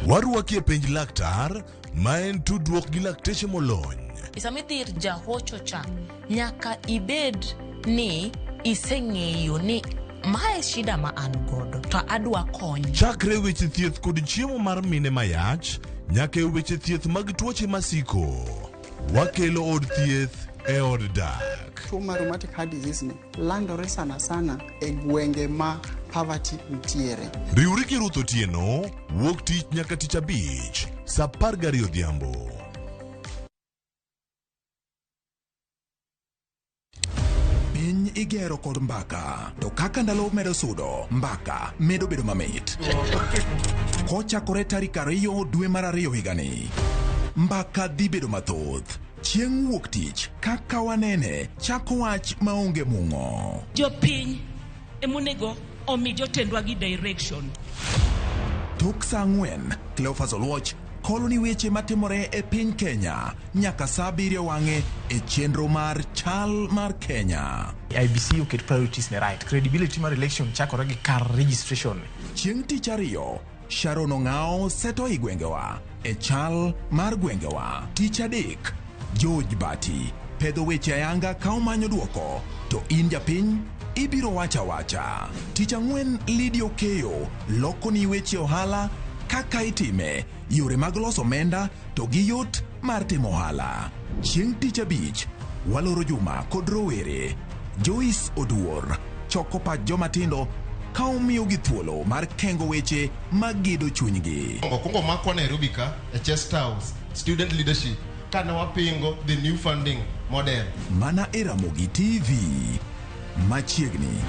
S6: Warwaki e penj laktar ma en tudruok gi lakteche molony.
S13: Sama idhi ir jahocho cha, nyaka ibed ni iseng'eyo ni mae shida ma an godo to adwa kony.
S6: Chakre weche thieth kod chiemo mar mine mayach nyaka e weche thieth mag tuoche masiko. Wakelo od thieth e od dak.
S25: Tuo mar rheumatic heart disease ni landore sana sana e gwenge ma poverty nitiere.
S6: Riwri gi Ruth Otieno wuok tich nyaka tich abich saa 12 odhiambo.
S26: Piny igero kod mbaka, to kaka ndalo medo sudo, mbaka medo bedo mamit. Kochakore tarik 2 dwe mar 2 higani, mbaka dhi bedo mathoth. Chieng' wuok tich, kaka wanene, chako wach maonge mung'o.
S27: Jopiny emonego omi jotendwa gi direction.
S26: Tok saa 4, Cleophas Oluoch kolo ni weche matimore e piny Kenya nyaka saa 7 wang'e e chenro mar Chal mar Kenya.
S28: IEBC oket priorities ne right. Credibility mar election chakore gi kar registration.
S26: Chieng' tich ariyo, Sharon Ong'ao seto i gwengewa e chal mar gwengewa. Tich adek, George Bati pedho weche ayanga ka omanyo duoko, to in japiny ibiro wacha wacha. Tich ang'wen, Lydia Okeyo loko ni weche ohala kaka itime, yore mag loso omenda to gi yot mar timo ohala. Chieng' tich abich, waloro juma kod rowere. Joyce Oduor choko pach joma tindo ka omiyogi thuolo mar kengo weche magedo chunygi.
S29: Okwongo makwa Nairobi ka e Chest House student leadership kane wapingo the new funding model.
S26: Mana e Ramogi TV machiegni.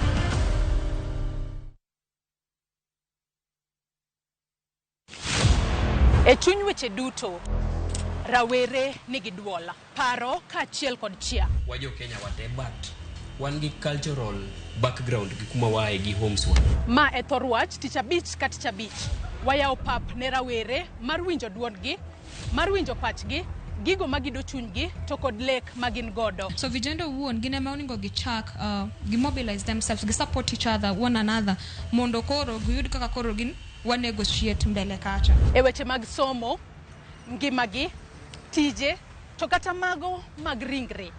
S30: E chuny weche duto, rawere nigi duol, paro kaachiel kod chia.
S31: Wajo Kenya wate, but wan gi cultural background gi kuma waaye gi homes wa.
S30: Ma e thor wach tich abich ka tich abich. Wayawo pap ne rawere mar winjo duondgi, mar winjo pachgi, gigo magido chunygi to kod lek ma gin godo.
S32: So vijende owuon gin ema onego gichak gi mobilize themselves, gi support each other, one another mondo koro giyud kaka koro gin wa negotiate mbele kacha.
S30: E weche mag somo, ngimagi, tije, to kata mago mag ringre,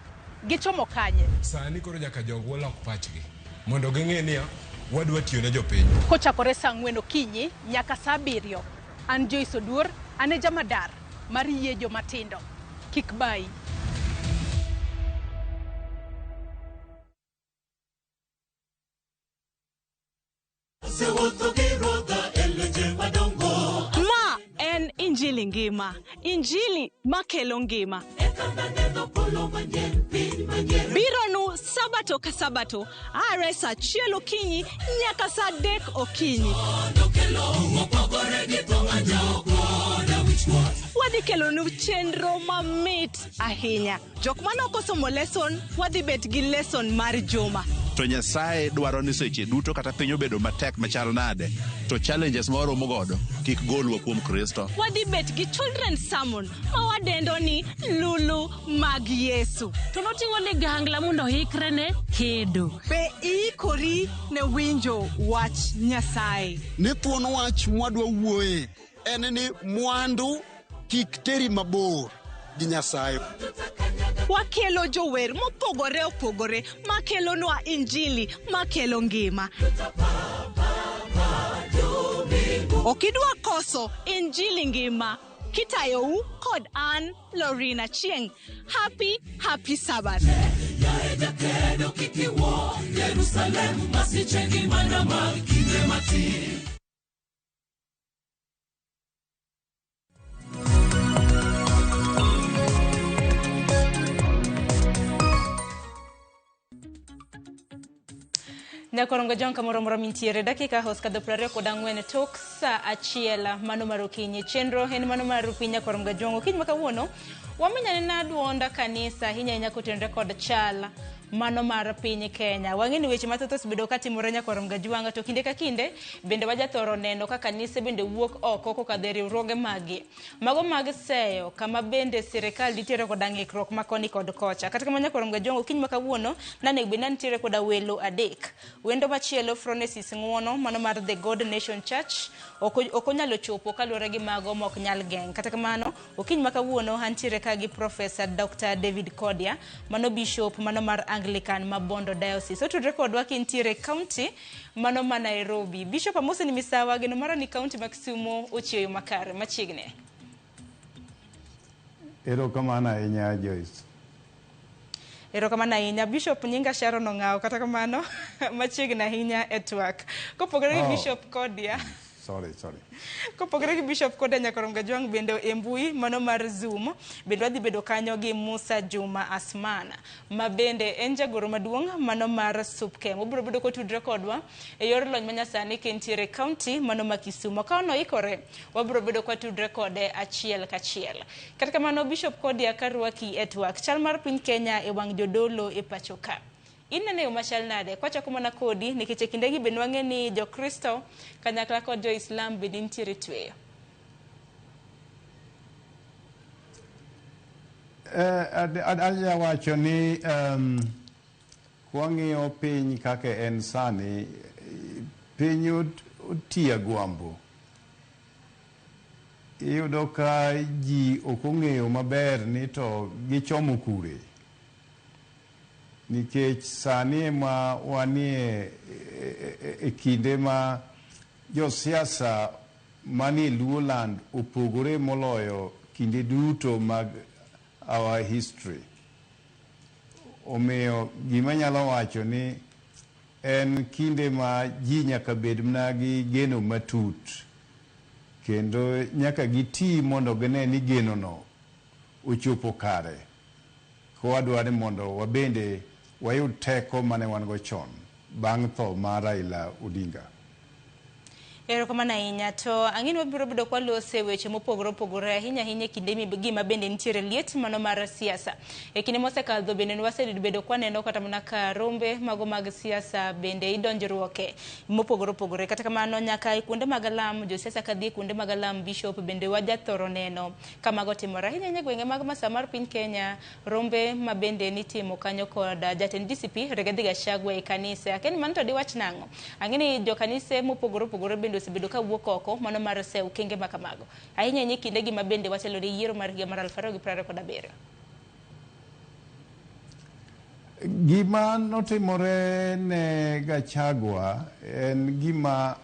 S30: gichomo kanye?
S33: Sani koro nyaka jogwa lok pachgi mondo ging'e niya wadwa tiyo ne jopiny.
S30: Kochakore saa 4 okinyi nyaka saa 7, an Joyce Oduor, an e jamadar mar yie jomatindo. Kik bayi.
S14: Ma en Injili ngima, Injili makelo ngima. Bironu sabato ka sabato, are saa 1 okinyi nyaka saa 3 okinyi. Wadhi kelonu chenro mamit ahinya. Jok mane ok osomo lesson, wadhi bet gi lesson mar juma.
S15: To Nyasaye dwaro ni seche duto kata piny obedo matek machal nade, to challenges ma waromo godo kik golwa kuom Kristo.
S14: Wadhi bet gi children's sermon ma wadendo ni Lulu mag Yesu.
S7: To noting'o ligangla mondo oikre ne kedo.
S14: Be iikori ne winjo wach Nyasaye?
S16: Ni thuon wach mwadwa wuoye en ni mwandu kik teri mabor gi Nyasaye.
S14: Wakelo jower mopogore opogore makelonwa Injili makelo ngima. Ok idwa koso Injili ngima. Kitayou kod an Lorina Chieng. Happy, happy Sabbath.
S11: Nyakorongo jong kamoro amora mintiere dakika osekadho 24 tok sa 1 mano mar okinyi. Chenro en mano mar piny Nyakorongo Jong. Okinyi ma kawuono wamenyane na duonda kanisa ahinya ahinya kotenore kod chal mano mar piny Kenya. Wang'e ni weche mathoth osebedo katimore Nyakorongo Jwang' to kinde ka kinde bende wajathoro neno ka kanise bende wuok oko kokadho e riwruoge maggi. Mago mag seyo kama bende sirikal nitiere koda ng'ikruok ma koni kod kocha. Kata kamano Nyakorongo Jwang' okinyi ma kawuono nanego bed ni nitiere koda welo adek. Wendo machielo Phronesis Ng'uono mano mar The God Nation Church ok onyalo chopo kaluwore gi mago mok nyal geng'. Kata kamano okinyi ma kawuono antiere ka gi Professor Dr. David Kodia mano bishop mano mar Anglican ma Bondo Diocese. Otudre kodwa kintiere county mano ma Nairobi. Bishop amosi ni misawa geno mara ni county ma Kisumu ochieyo makare machiegni.
S1: Erokamano ahinya Joyce.
S11: Erokamano ahinya Bishop nyinga Sharon Ong'awo kata kamano machiegni ahinya e twak. Kopogore gi Bishop Kodia.
S1: Sorry.
S11: Kopogore gi Bishop Kodia Nyakorongo Jwang' bende e mbui mano mar Zoom bende wadhi bedo kanyo gi Musa Juma Asman ma bende en jagoro maduong' mano mar SUPKEM. Obiro bedo kotudre kodwa e yor lony manyasani kentiere county mano ma Kisumu. Ka onoikore wabiro bedo kwatudre kode achiel kachiel. Kata kamano Bishop Kodia karwaki e twak chal mar piny Kenya e wang' jodolo e pacho ka. Ineno yo machal nade? Kwachako mana kodi nikech e kindegi bende wang'e ni Jokristo kanyakla kod Jo-Islam bende nitiere tweyo.
S1: Anya wacho ni kwang'iyo piny kaka en sani, piny otiyo agwambo. Iyudo ka ji ok ong'eyo maber ni to gichomo kure. Nikech sani ma wanie e kinde ma josiasa manie Luoland opogore moloyo kinde duto mag our history. Omiyo gima nyalo wacho ni en kinde ma ji nyaka bed mana gi geno matut kendo nyaka giti mondo gine ni genono ochopo kare. Ko wadwaro mondo wabende wayud teko mane wan go chon bang' tho mar Raila Odinga.
S11: Erokamano ahinya. To ang'e ni wabiro bedo kwalose weche mopogore opogore ahinya ahinya e kinde gima bende nitiere liet mano mar siasa. E kinde mosekadho bende wasebedo kwaneno kata mana ka rombe mago mag siasa bende idonjruoke mopogore opogore. Kata kamano nyaka e kuonde mag alam, josiasa kadhi e kuonde mag alam Bishop bende wajathoro neno ka mago timore. Ahinya ahinya e gwenge mag masawa mar piny Kenya, rombe ma bende nitimo kanyo kod jatend DCP Rigathi Gachagua e kanisa. Akia ni mano to diwach nang'o? Ang'e ni jokanise mopogore opogore bende osebedo ka wuok oko mano mar seyo okenge ma kamago. Ahinya ahinya e kinde gi ma bende watelo ne yiero mar higa mar 2027.
S1: Gima notimore ne Gachagua en gima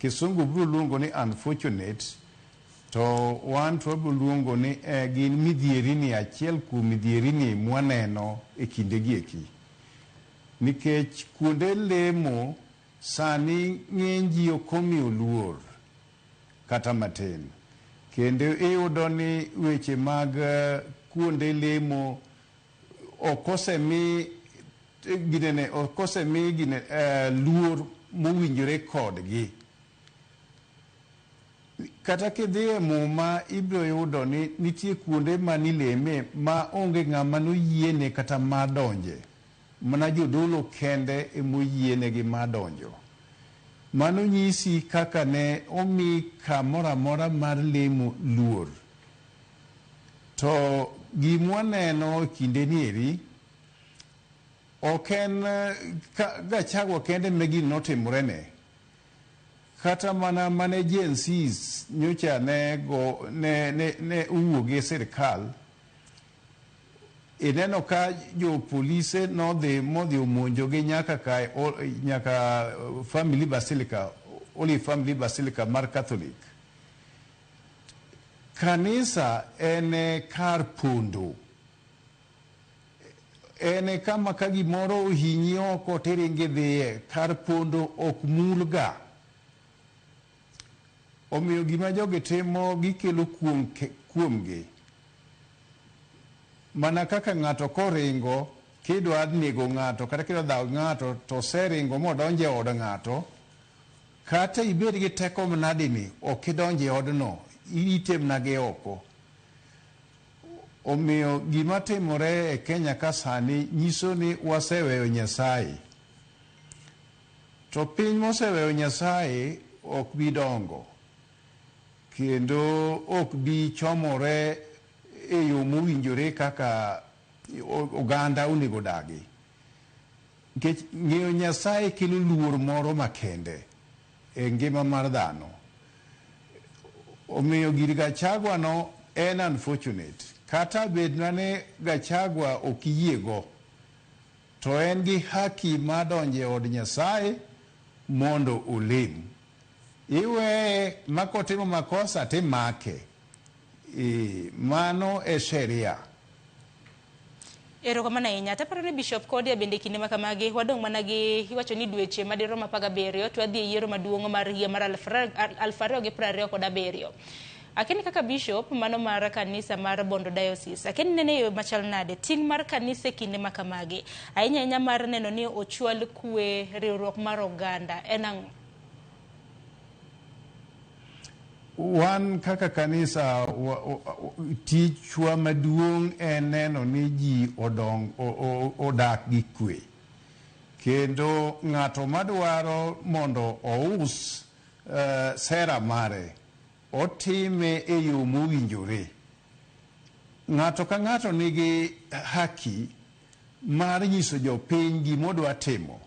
S1: kisungu biro luongo ni unfortunate, to wan to wabiro luongo ni gin midhierini, achiel kuom midhierini mwaneno e kinde gi eki. Nikech kuonde lemo sani ng'eny ji ok omiyo luor kata matin. Kendo iyudo ni weche mag kuonde lemo ok osemi ginene, ok osemi gine luor mowinjore kodgi. Kata kidhi e Muma ibiro yudo ni nitie kuonde manileme ma onge ng'ama noyiene kata madonje. Mana jodolo kende emoyienegi madonjo. Mano nyisi kaka ne omi kamoro amora mar lemo luor. To gimwaneno e kinde ni eri ok en Gachagua kende ma gini notimorene. Kata mana mane Gen Zs nyocha ne go ne ne ne owuok gi sirikal, ineno ka jopolise nodhi modhi omonjogi nyaka ka nyaka Family Basilica, Holy Family Basilica mar Catholic. Kanisa en kar pondo. En kama ka gimoro ohinyi oko tiringo idhiye, kar pondo ok mulga. Omiyo gima jogi timo gikelo kuong' kuomgi. Mana kaka ng'ato koringo Kidwa nego ng'ato kata kidwa dhawo gi ng'ato to oseringo modonjo e od ng'ato, kata ibed gi teko manade ni, ok idonj e odno, irite mana gi oko. Omiyo gima timore e Kenya ka sani nyiso ni waseweyo Nyasaye. To piny moseweyo Nyasaye ok bi dongo, kendo ok bi chomore e yo mowinjore kaka oganda onego dagi. Nikech ng'eyo Nyasaye kelo luor moro makende e ngima mar dhano. Omiyo gir Gachagua no en unfortunate. Kata bed na ni Gachagua ok yiego, to en gi haki mar donjo e od Nyasaye mondo olem. Iweye ma kotimo makosa timake. Mano e sheria.
S11: Erokamano ahinya. Taparo ni Bishop Kodia bende kinde ma kamagi wadong' mana gi iwacho ni dweche madirom 17 to wadhi e yiero maduong' mar higa mar 2027. Akeni kaka bishop mano mar kanisa mar Bondo Diocese, akeni nene yo machal nade ting' mar kanisa e kinde ma kamagi, ahinya ahinya mar neno ni ochwal kwe riwruok mar oganda en ang'o?
S1: Wan kaka kanisa tichwa maduong' en neno ni ji odong odak gi kwe. Kendo ng'ato madwaro mondo ous sera mare, otime e yo mowinjore. Ng'ato ka ng'ato nigi haki mar nyiso jopiny gimodwa timo.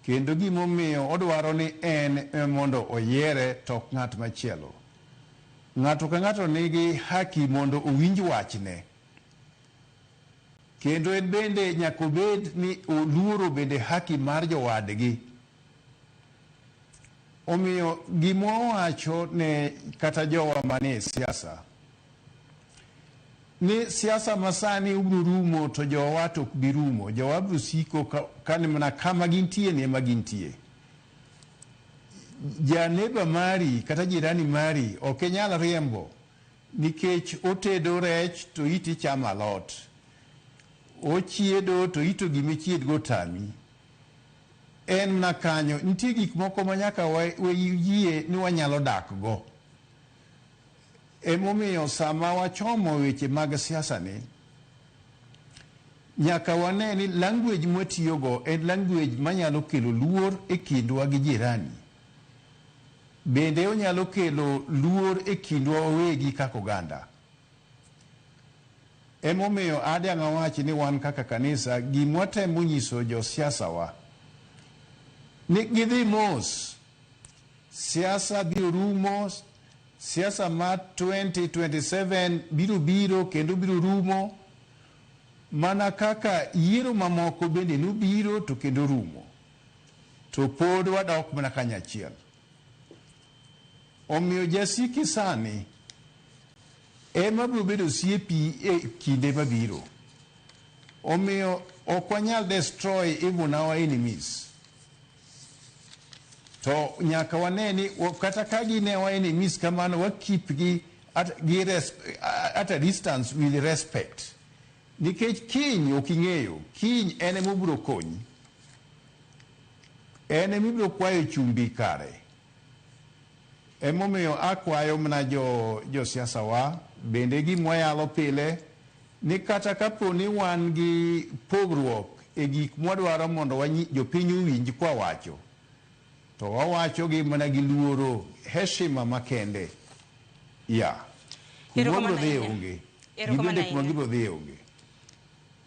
S1: Kendo gimomiyo odwaro ni en mondo oyiere to ok ng'at machielo. Ng'ato ka ng'ato nigi haki mondo owinj wachne. Kendo en bende nyaka obed ni oluoro bende haki mar jowadgi. Omiyo gima wawacho ne kata jowa manie siasa, ni siasa masani obiro rumo to jowa to ok bi rumo. Jowa biro siko ka ni mana kama gintie ni ema gintie. Janeba mari kata jirani mari ok inyal riembo nikech otedo rech to iti chamo alot. Ochiedo to ito gimichiedgo tami. En mana kanyo, nitie gik moko ma nyaka wayie ni wanyalo dak go. Emomiyo sama wachomo weche mag siasa ni, nyaka wane ni language mwatiyogo en language manyalo kelo luor e kindwa gi jirani. Bende onyalo kelo luor e kindwa wawegi kaka oganda. Emomiyo ade ang' awach ni wan kaka kanisa gimwatemo nyiso josiasa wa ni gidhi mos. Siasa biro rumo, siasa mar 2027 biro biro kendo biro rumo mana kaka yiero mamoko bende nobiro to kendo rumo. To pod wadok mana kanyachiel. Omiyo jasiki sani ema biro bedo osiepi e kinde mabiro. Omiyo ok wanyal destroy even our enemies. To nyaka wane ni kata ka gin our enemies kamano, wa keep gi at a distance with respect. Nikech kiny ok ing'eyo, kiny en ema obiro konyi. En ema ibiro kwayo chumbi kare. Emomiyo akwayo mana josiasa wa, bende gima wayalo pile, ni kata kapo ni wan gi pogruok e gik mwadwaro mondo jopiny owinj kwawacho, to wawacho gi mana gi luoro, heshima makende. Ya. Kuma wabiro dhiye onge. Gibende kuma gibiro dhiye onge.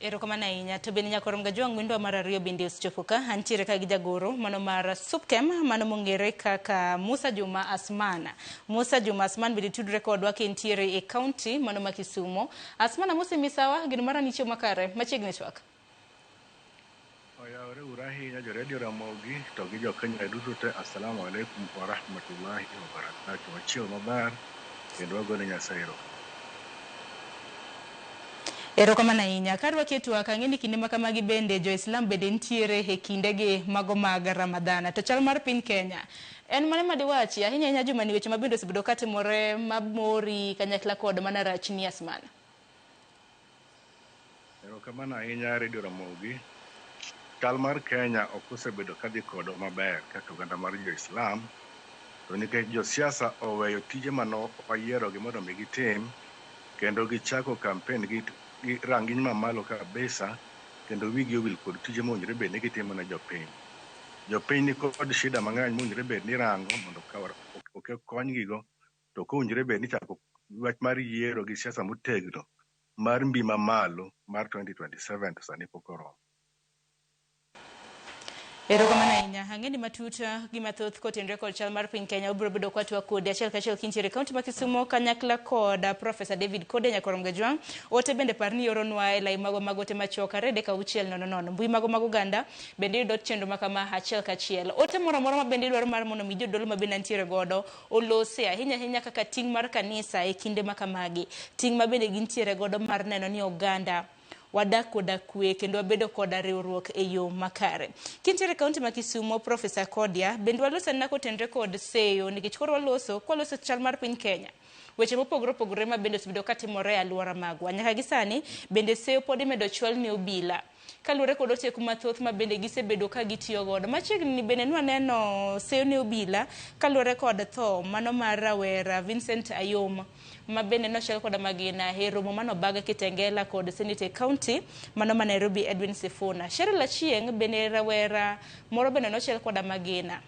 S11: Erokamano ahinya. To bende nyakorom Gajwang' wendwa mar ariyo bende osechopo ka. Antiere ka gi jagoro mano mar Supkem mano mong'ere kaka Musa Juma Asman. Musa Juma Asman bende tudre kodwa ka entiere e county mano ma Kisumo. Asman amosi misawa, gino mara ni chiemo makare machiegni twak.
S3: Oyawore uru ahinya jo Radio Ramogi to gi jo Kenya duto te, assalamu alaikum wa rahmatullahi wa barakatuh. Wachiew maber kendo wagone Nyasaye erokamano.
S11: Erokamano ahinya. Karwaki e twak, ang'e ni kinde ma kamagi bende jo-Islam bende nitiere e kindegi mago mag Ramadhan. To chal mar piny Kenya en mane madiwachi? Ahinya ahinya juma ni weche mabende osebedo katimore mamori kanyakla kod mana rachni Asman.
S3: Erokamano ahinya Radio Ramogi. Chal mar Kenya ok osebedo kadhi kodwa maber kaka oganda mar jo-Islam, to nikech josiasa oweyo tije mane wayierogi mondo mi gitim, kendo gichako campaign gi rang'iny mamalo kabisa, kendo wigi owil kod tije mowinjore bed ni gitimo ne jopiny. Jopiny ni kod shida mang'eny mowinjore bed ni rango mondo okonygigo, to kowinjore bed ni chako wach mar yiero gi siasa motegno mar mbi mamalo mar 2027 to sani pok oromo.
S11: Erokamano ahinya. Ang'e ni matut gi mathoth kotenore kod chal mar piny Kenya obiro bedo kwatwa kodi achiel kachiel kintiere e kaunti ma Kisumo kanyakla kod Profesa David Kode Nyakorom Gajwang'. Ote bende par ni ioronwa e lai magwa mag ote machuok 2 3 6 0 0. Mbui mago mag oganda bende iyudo chenro ma kama achiel kachiel. Ote moro amora ma bende idwaro mar mondo mi jodolo ma bende antiere godo olose ahinya ahinya kaka ting' mar kanisa e kinde ma kamagi. Ting' ma bende gintiere godo mar neno ni oganda wadak koda kwe kendo wabedo koda riwruok e yo makare. Kintiere kaunti ma Kisumo, Profesa Kodia, bende waloso anena kotenore kod seyo nikech koro waloso kwaloso chal mar piny Kenya. Weche mopogore opogore ma bende osebedo katimore e alwora magwa. Nyaka gi sani, bende seyo pod imedo chwal ne obila. Kaluwore kod oteku mathoth ma bende gisebedo ka gitiyo godo. Machiegni ni bende nwaneno seyo ne obila kaluwore kod tho mano mar rawera Vincent Ayom ma bende nochiel koda magina e romo manobag Kitengela kod Senate County mano ma Nairobi Edwin Sifuna. Cheryl Achieng' bende rawera moro bende nochiel koda magina.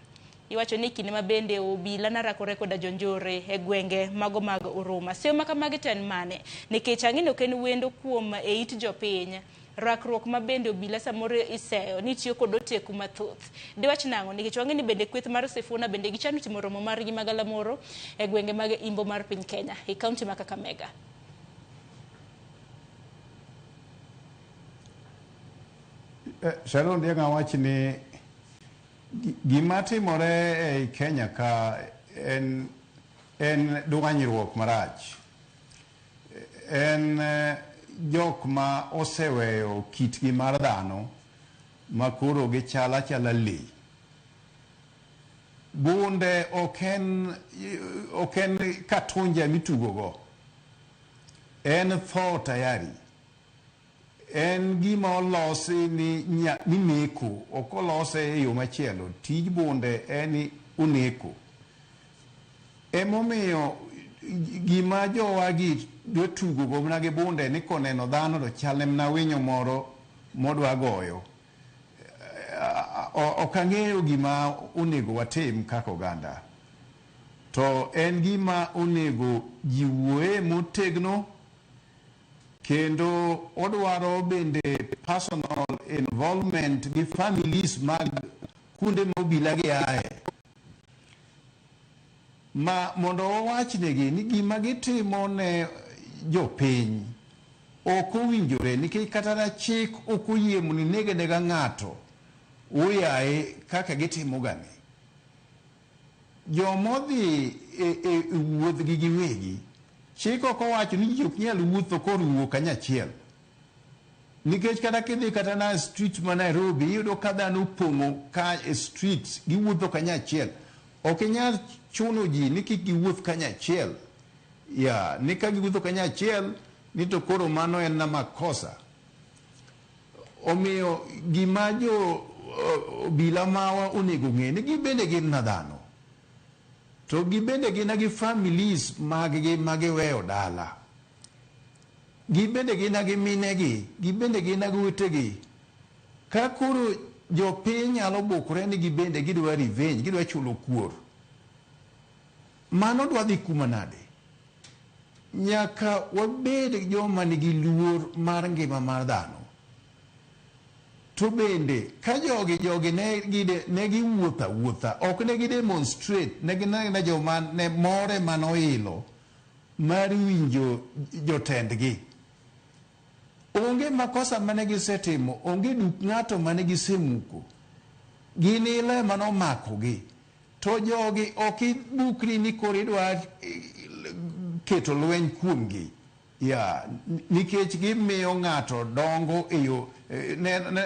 S11: Iwacho ni kinde ma bende obila narakore koda jonjore e gwenge mago mag Oruma. Seyo ma kamagi to en mane? Nikech ang'e ni ok en wendo kuom e it jopiny. Rakruok ma bende obila samoro iseyo ni tiyo kod oteku mathoth. Diwach nang'o? Nikech wang'e ni bende kweth mar Sifuna bende gichano timo romo margi magalamoro e gwenge mag imbo mar piny Kenya e kaunti ma Kakamega.
S1: Sharon Dieng awach ni gima timore ei Kenya ka en dwanyruok marach. En jok ma oseweyo kitgi mar dhano ma koro gichal achala lee. Bunde ok en katunja mitugogo. En tho tayari. En gima olosi ni neko, ok olose e yo machielo. Tij bunde en ni oneko. Emomiyo gima jowagi dwa tugo go mana gi bunde ni koneno dhano to chalne mana winyo moro modwa goyo. Ok ang'eyo gima onego watim kaka oganda. To en gima onego ji wuoye motegno kendo odwaro bende personal involvement gi families mag kuonde ma obila gi ae. Ma mondo wawachnegi ni gima gitimo ne jopiny ok owinjore nikech kata na chik ok oyie mondo ineg anega ng'ato oyaye kaka gitimo gani. Jomodhi e wuodhgi giwegi, chik ok owacho ni ji ok nyal wuotho koriwo kanyachiel. Nikech kata kidhi kata na street ma Nairobi, iyudo ka dhano opong'o ka e street giwuotho kanyachiel. Ok inyal chuno ji ni kik giwuoth kanyachiel. Ya, ni ka giwuotho kanyachiel ni to koro mano en na makosa. Omiyo gima jo obila mawa onego ng'e ni gibende gin na dhano. To gibende gin gi families mag-gi magiweyo dala. Gibende gin gi minegi, gibende gin gi wetegi. Ka koro jopiny nyalo bukore ni gibende gidwa revenge, gidwa chulo kuor. Mano dwa dhi kuma nade? Nyaka wabed joma nigi luor mar ngima mar dhano. To bende, ka jogi ne giwuotho awuotha, ok ne gidemonstrate, ne gin joma ne more manoilo mar winjo jotendgi. Onge makosa mane gisetimo, onge duk ng'ato mane gisemuko. Gin ilo ema nomakogi. To jogi ok ibukri ni koro idwa keto lweny kuomgi. Ya, nikech gimiyo ng'ato dongo e yo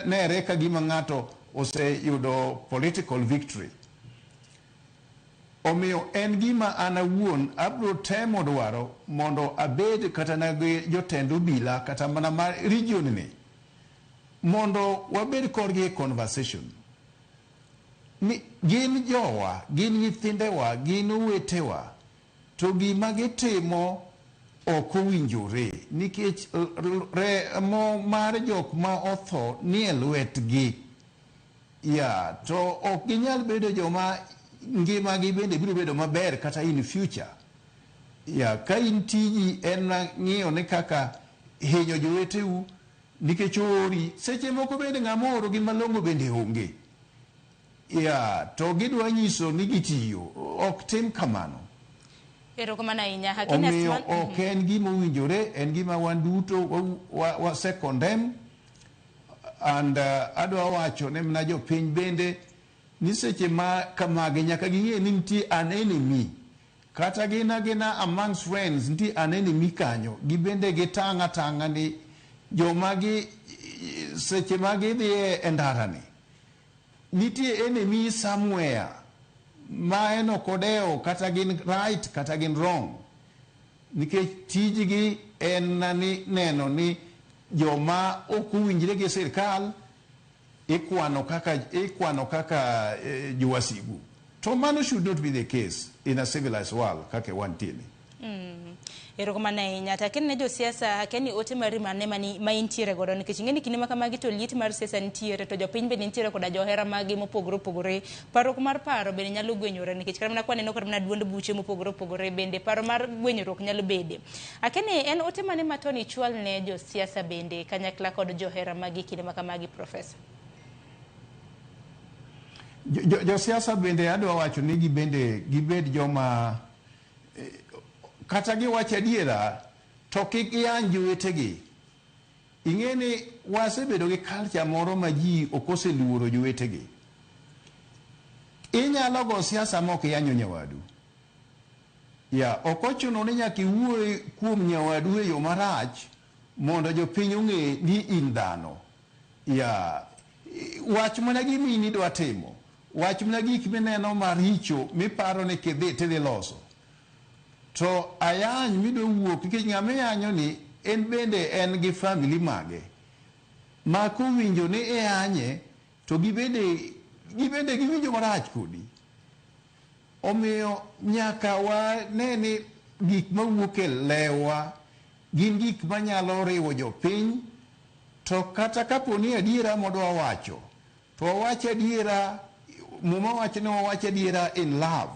S1: nere ka gima ng'ato oseyudo political victory. Omiyo en gima an awuon abiro temo dwaro mondo abed kata na gi jotend obila kata mana mar region ni. Mondo wabed korgi e conversation. Ni gin jowa, gin nyithindewa, gin owetewa, to gima gitimo ok owinjore nikech remo mar jok ma otho nie lwetgi. Ya, to ok ginyal bedo joma ngimagi bende biro bedo maber kata in future. Ya, ka in tiji en ng'iyo ni kaka hinyo joweteu nikech oori, seche moko bende ng'ama oorogi malong'o bende onge. Ya, to gidwa nyiso ni gitiyo, ok tim kamano.
S11: Erokamano ahinya. Happiness
S1: Omiyo ok en gima owinjore, en gima wan duto wase condemn and adwa wacho ne mana jopiny bende ni seche ma kamagi nyaka ging'e ni nitie an enemy. Kata gin agina amongst friends nitie an enemy kanyo, gibende gitang' atang'a ni joma gi seche ma gidhi e ndara ni nitie enemy somewhere ma en ok odewo kata gin right kata gin wrong, nikech tijgi en na ni neno ni joma ok owinjre gi sirkal ikwano kaka jowasigu. To mano should not be the case in a civilized world kaka wantie ni.
S11: Erokamano ahinya. To akia ne josiasa, akia ni ote mari mane mani ma intiere godo, nikech ing'e ni kinde ma kamagi to liet mar siasa nitiere, to jopiny bende nitiere koda johera magi mopogore opogore. Parruok mar paro bende nyalo gwenyore, nikech kata mana kwaneno kata mana duond buche mopogore opogore bende paro mar gwenyruok nyalo bede. Akia ni en ote mane ma Tony chwal ne josiasa bende kanyakla kod johera magi kinde ma kamagi, Profesa?
S1: Josiasa bende adwa wacho ni gibende gibed joma kata giwacho adiera to kik giyany jowetegi. Ing'e ni wasebedo gi culture moro ma ji ok oseluoro jowetegi. Inyalo go siasa mok iyanyo nyawadu. Ya, ok ochuno ni nyaka iwuo kuom nyawadu e yo marach mondo jopiny ong'e ni in dhano. Ya, wach mana gima in idwa timo. Wach mana gik mineno maricho miparo ni kidhi tidhi loso. To ayany midwa wuok nikech ng'ama iyanyo ni en bende en gi family mage. Ma kowinjo ni iyanye to gibende giwinjo marach kodi. Omiyo nyaka wane ni gik mawuok e lewwa gin gik manyalo riwo jopiny, to kata kapo ni adiera modwa wacho to wawach adiera. Muma wacho ni wawach adiera in love,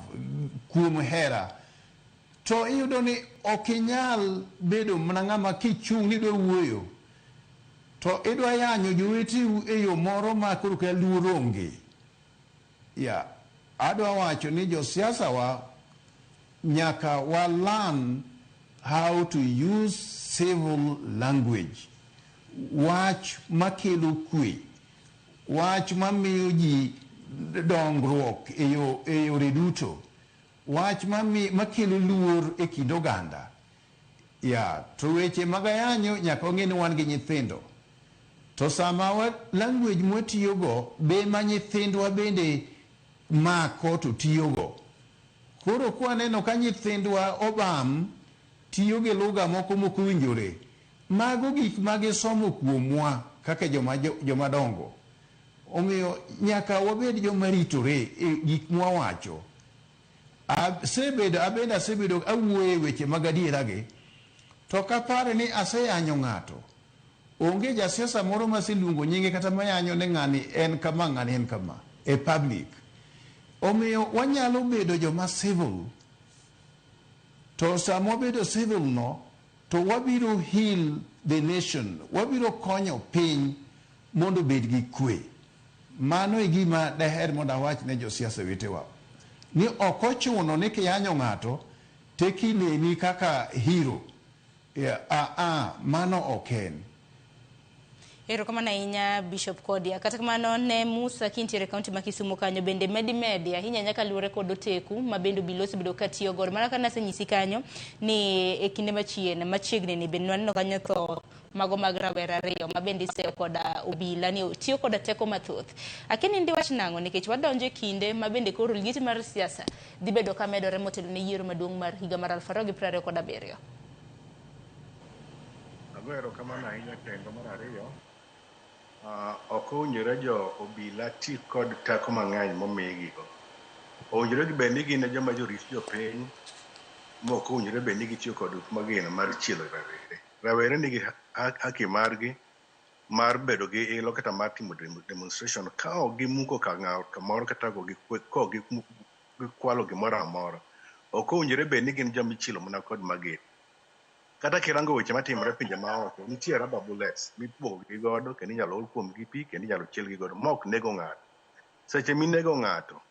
S1: kuom hera. To iyudo ni ok inyal bedo mana ng'ama kichung' ni idwa wuoyo to idwa yanyo joweteu e yo moro ma koro ka luor onge. Ya, adwa wacho ni josiasa wa nyaka wa learn how to use civil language, wach makelo kwe, wach mamiyo ji dongruok e yore duto, wach makelo luor e kind oganda. Ya, to weche mag ayanyo nyaka wang'e ni wan gi nyithindo, to sama wa language mwatiyogo be ma nyithindwa bende mako to tiyogo. Koro kwaneno ka nyithindwa obam tiyo gi lugha moko mokowinjore, mago gik ma gisomo kuomwa kaka joma dongo. Omiyo nyaka wabed joma ritore e gik mwawacho. Asebedo abende asebedo awuoyo e weche mag adiera gi, to kaparo ni aseyanyo ng'ato, onge jasiasa moro maseluongo nyinge kata mayanyo ni ng'ani en kama, ng'ani en kama e public. Omiyo wanyalo bedo joma civil, to sama wabedo civil no to wabiro heal the nation, wabiro konyo piny mondo obed gi kwe. Mano e gima daher mondo awach ne josiasa wetewa, ni ok ochuno ni kiyanyo ng'ato te kineni kaka hero. Yeah, mano ok en.
S11: Erokamano ahinya, Bishop Kodia. Kata kamano ne Musa kintiere e kaunti ma Kisumu kanyo bende medi ahinya nyaka luwore kod oteku ma bende obila osebedo ka tiyo godo. Mana kaka nasenyisi kanyo ni e kinde machien machiegni ni bende waneno kanyo tho mago mag rawera ariyo ma bende iseyo koda obila ni tiyo koda teko mathoth. Akia ni ndiwach nang'o, nikech wadonjo e kinde ma bende koro liet mar siasa dhi bedo ka medore motelo ne yiero maduong' mar higa mar 2027.
S3: Ago erokamano ahinya kendo mar ariyo. Ok owinjore jo obila ti kod teko mang'eny momigigo. Owinjore gibed ni gin e joma jorit jopiny mok owinjore bed ni gitiyo kod magina mar chielo rawere. Rawere nigi haki margi mar bedo gi ilo kata mar timo demonstration ka ok gimuko kamoro kata ka ok gikwalo gimoro amora. Ok owinjore bed ni gin joma ichielo mana kod magina. Kata kirango weche matimore e pinje maoko, nitie rubber bullets mibuogo gi godo kendo inyalo ol kuomgi pi kendo inyalo chielgi godo ma ok nego ng'ato. Seche minego ng'ato,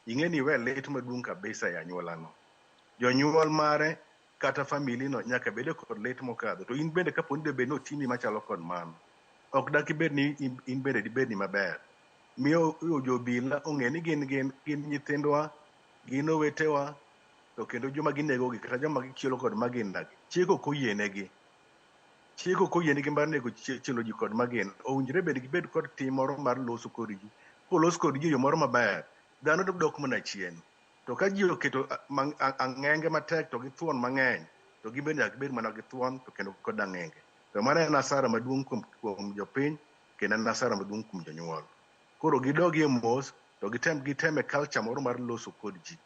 S3: ing'e ni iwe lit maduong' kabisa e anyuolano. Jonyuol mare kata family no nyaka bede kod lit mokadho. To in bende kapo ni debed ni otimi machalo kod mano, ok dak ibed ni in bende dibed ni maber. Miyo jobila ong'e ni gin nyithindwa, gin owetewa, to kendo joma ginegogi kata joma gichielo kod magina gi, chik ok oyienegi. Chik ok oyienegi mar nego chielo ji kod magina. Owinjore bed gibed kod tim moro mar loso kod ji. Kolos kod ji e yo moro maber, dhano dok mana chien. To ka ji oketo ang'enge matek to gi thuon mang'eny, to gin bende nyaka gibed mana gi thuon to kendo kod ang'enge. To mano en asara maduong' kuom jopiny kendo en asara maduong' kuom jonyuol. Koro gidogie mos to gitem e culture moro mar loso kod ji.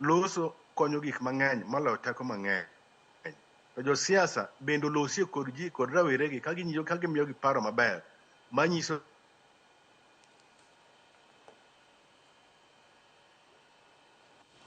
S3: Loso konyo gik mang'eny moloyo teko mang'eny. To josiasa bende olosie kod ji kod raweregi ka gimiyogi paro maber manyiso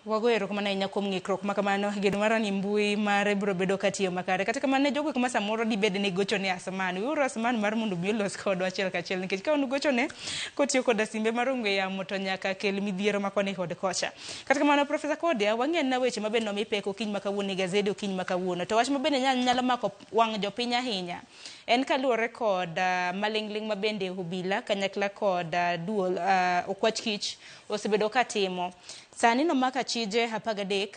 S11: Wago erokamano ahinya kuom ng'ikruok ma kamano. Geno mara ni mbui mare biro bedo katiyo makare. Kata kamano ne jogo ma samoro dibed ni gochone Asman. Weuru Asman mar mondo obi olos kodwa achiel kachiel nikech ka un gochone kotiyo koda simbe mar ong'we yamo to nyaka kel midhiero ma koni kod kocha. Kata kamano Profesa Kodia, wang'e na weche mabende nomi pek okinyi ma kawuono e gazede okinyi ma kawuono. To wach mabende nyalo mako wang' jopiny ahinya en kaluwore kod maling'ling' mabende obila kanyakla kod duol okwach kich osebedo katimo. Sani nomako achije 13